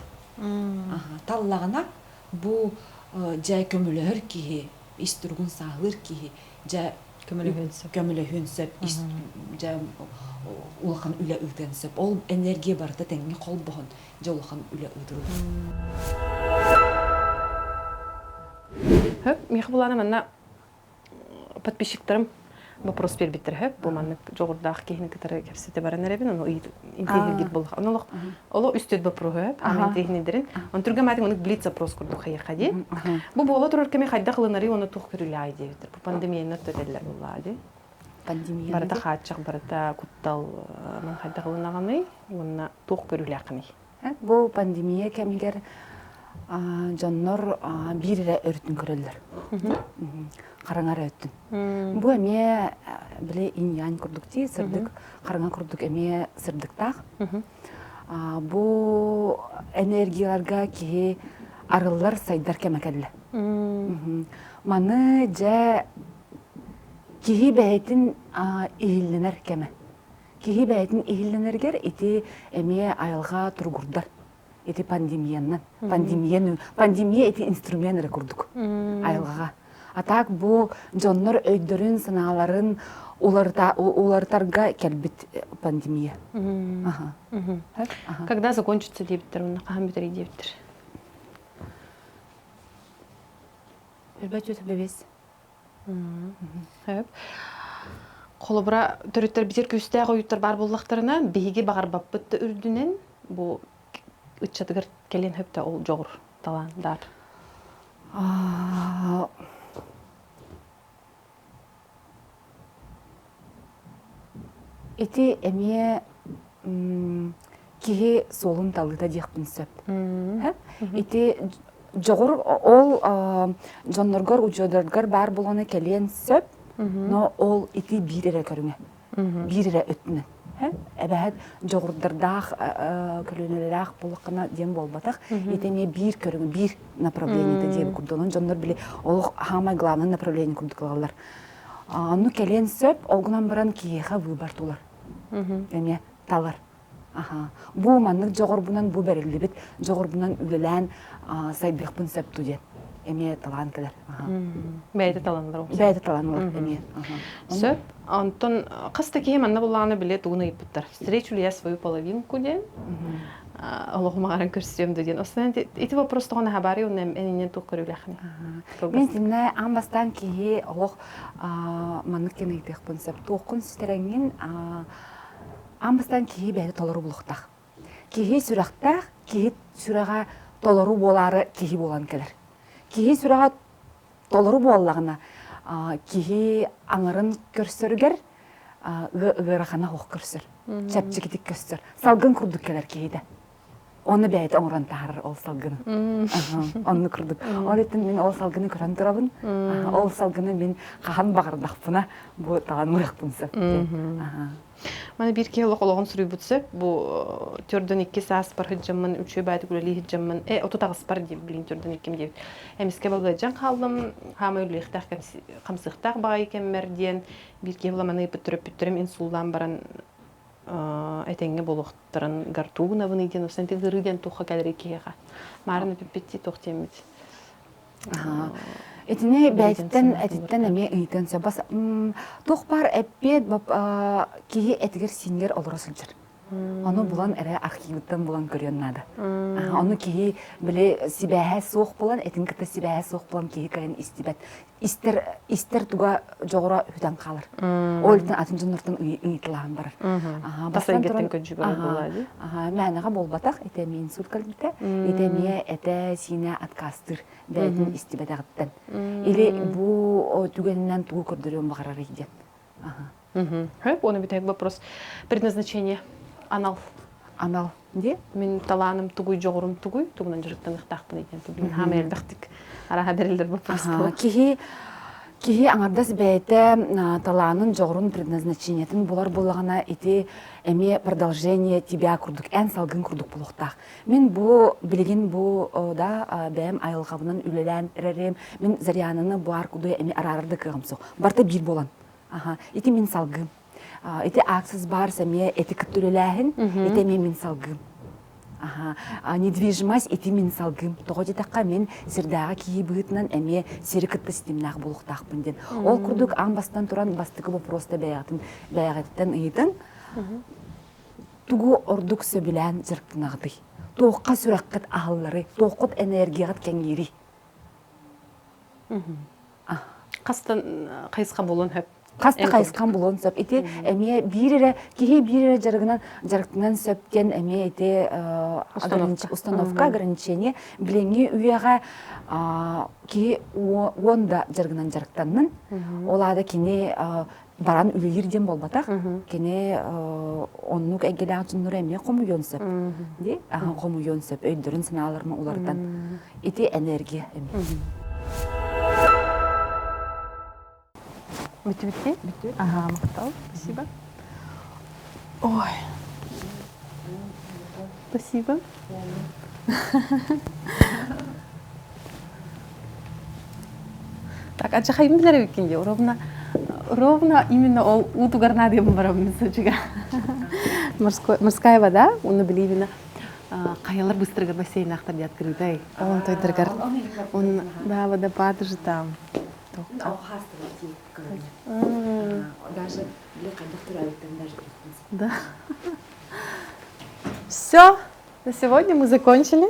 Таллаҕына бу дьэ көмөлөһөр киһи, ис туругун сааһылыыр киһи дьэ көмөлөһүөн сөп. Көмөлөһүөн сөп, ис дьэ улахан үлэ ыытыан сөп. Ол энергия барыта тэҥҥэ холбоһон дьэ улахан үлэ ыытыллар. Хөп, миэхэ булаана манна подписчиктарым вопрос биэрбиттэр хөп бу маннык дьоҕурдаах киһини кытары кэпсэтэ баран эрэбин ону интиэһиргир буоллах ону олох олох үстүт вопроһу хөп аан интиэһинидерин он түргэн маатин онук блиц запрос курдук хайыха дии бу буола турар кэми хайдах ылынарый уонна туох көрүлээй диэбиттэр бу пандемияны төтеллер буллаа дии пандемия барыта хааччах барыта куттал ман хайдах ылынаҕыный уонна туох көрүлээххиний Бу пандемия кэмигэр дьоннор биир эрэ өрүтүн көрөллөр. Хараҥа эрэ өттүн. Бу эмиэ били инь-янь курдук дии, сырдык хараҥа курдук эмиэ сырдыктаах. Бу энергияларга киһи арыллар, сайдар кэмэ кэллэ. Маны дьэ киһи бэйэтин иһиллэнэр кэмэ. Киһи бэйэтин иһиллэнэригэр ити эмиэ айылҕа туругурдар. Ити пандемиянан. Пандемия, пандемия ити инструмент эрэ курдук айылҕаҕа. А так бу дьоннор өйдөрүн, санааларын уларытарга кэлбит пандемия. Ага. Когда закончится диэбиттэр, уонна хаһан бүтэрий диэбиттэр? Өлбөт бэбиэс. Сөп. Холобура, төрүттэрбитигэр күүстээх ойууттар баар буоллахтарына, биһиги баҕарбаппыт да үрдүнэн бу ыччатыгар кэлиэн сөп да ол дьоҕур талаан даар. Ити эмиэ киһи суолун талыыта диэхпин сөп. Ити дьоҕур ол дьонноргор, удьуордаргар баар буолана кэлиэн сөп, но ол ити биир эрэ көрүҥэ. Биир эрэ өттүнэн. Эбэһэт дьоҕурдардаах, көлүөнэлээх буоллаххына диэн буолбатах. Ити эмиэ биир көрүҥ, биир направлениета диэби курдук. Онон дьоннор били олох самое главное направление курдук ылаллар. Ону кэлиэн сөп, ол гынан баран киһиэхэ выбор тулар. Эмиэ талар. Аха. Бу маннык дьоҕурбунан, бу бэриллибит дьоҕурбунан үлэлээн сайдыахпын сөп дуу диэн эмиэ талаан кэлэр. Бэйэтэ талан ылар. Бэйэтэ талан ылар эмиэ. Сөп. Онтон хас да киһи манна буллаҕына били тугун ыйыппыттар. Встречу ли я свою половинку диэн олоҕум аҕаран көрсүөм да диэн. Основном ити вопрос тоҕо наһаа баарый уонна эн иннин туох көрүүлээххиний? Мин итиннэ аан бастаан киһи олох маннык диэн ыйытыахпын сөп. Туоххун сүтэрэҥҥин Аан бастаан киһи бэйэтэ толору булуохтаах. Киһи сүрэхтээх, киһи сүрэҕэ толору буолаары киһи буолан кэлэр. Киһи сүрэҕэ толору буоллаҕына, киһи аҥарын көрсөрүгэр ыарахана суох көрсөр, чэпчэкитик көрсөр. Салгын курдук кэлэр киһитэ. Оны бэйэтэ оҥорон таһаарар ол салгыны. Онну курдук. Ол иһин мин ол салгыны көрөн турабын. Ол салгыны мин хаһан баҕардахпына бу таҕан ылыахпын сөп. Маны биир киһи олох олоҕун суруйбут сөп. Бу төрдөн икки сааспар сылдьаммын, үчүгэй баайдык үлэлии сылдьаммын, 38-пар диэн билин төрдөн икким диэбит. Эмискэ балыадьан хааллым, хаамай үлэлиэхтээх хамсыахтаах баҕайы кэммэр диэн биир киһи буламаны ыйыппыт төрөппүттэрим инсуллаан баран этэҥҥэ буолуохтарын гартугунабыный диэн усан ыарыы диэн туохха кэлэрий киһиэхэ маарын эпиппит туох диэммит Итини бэйэтиттэн этиттэн эмиэ ыйытыан сөп. Бас туох баар эппиэт киһи этигэр сиинигэр олоро сылдьар. Ону булан эрэ архивыттан булан көрүөн наада. Ону киһи били сибээһэ суох буолан, этин кытта сибээһэ суох буолан киһи кэлин истибэт. Истэр истэр туга дьоҕура сүтэн хаалар. Ол иһин атын дьоннортон ыйытылаан барар. Тас эйгэттэн көдьү барар буолаа дии. Мээнэҕэ буолбатах, ити эмиэ инсульт кэлбитэ, ити эмиэ этэ-сиинэ отказтыыр бэйэтин истибэтэҕиттэн. Или бу түгэнинэн тугу көрдөрүөн баҕарарый диэн. Хөп, оны бүтэһик вопрос. Предназначение. Анал. Анал. Дии? Мин талааным тугуй, дьоҕурум тугуй, тугунан дьарыктаныахтаахпын диэн билин хаамай элбэхтик араха бэриллэр вопрос. Киһи киһи аҥардас бэйэтэ талаанын, дьоҕурун, предназначениетын булар буоллаҕына, ити эмиэ продолжение тебя курдук, эн салгын курдук буолуохтаах. Мин бу билигин бу да бэйэм айылҕабынан үлэлээн эрэрим, мин Зарянаны бу аркудуя эмиэ араарар да кыаҕым суох. Барыта биир буолан. Аха, ити мин салгым. Ити аксис барс эмиэ эти кытта үлэлээһин, ити эмиэ мин салгым. Аха, недвижимость ити мин салгым. Тоҕо диэтэххэ мин сирдээҕи киһи быһыытынан эмиэ сири кытта ситимнээх буолуохтаахпын диэн. Ол курдук аан бастан туран бастакы боппуруоста бэйэҕитин бэйэҕититтэн ыйытыҥ. Тугу ордук сөбүлээн дьарыктанаҕытый? Туохха сүрэххит аһылларый? Туоххут энергияҕыт кэҥиирий? Хастан хайысха буолуон сөп? Хаста хайысхан буолуон сөп. Ити эмиэ биир эрэ киһи биир эрэ дьарыгынан дьарыктанан сөп диэн эмиэ ити установка ограничение билиҥҥи үйэҕэ киһи уон да дьарыгынан дьарыктаннын. Ол аата кини баран үлэлиир диэн буолбатах. Кини оннук эйгэлээх дьоннору эмиэ хомуйуон сөп. Дии? Хомуйуон сөп. Өйдөрүн санааларын уларытан. Ити энергия эмиэ. Бүтүбүт Бүтүбүт. Ага, махтал. Спасибо. Ой. Спасибо. Так, а хайым билэр эбиккин дии, ровно ровно именно ол уутугар наадыйабын барабын сылдьыга. Морская вода, уну билибина хайалар быстрыгар бассейнаахтар дии открытай. Он тойдаргар он да водопад же там. Даже Да. Все, на сегодня мы закончили.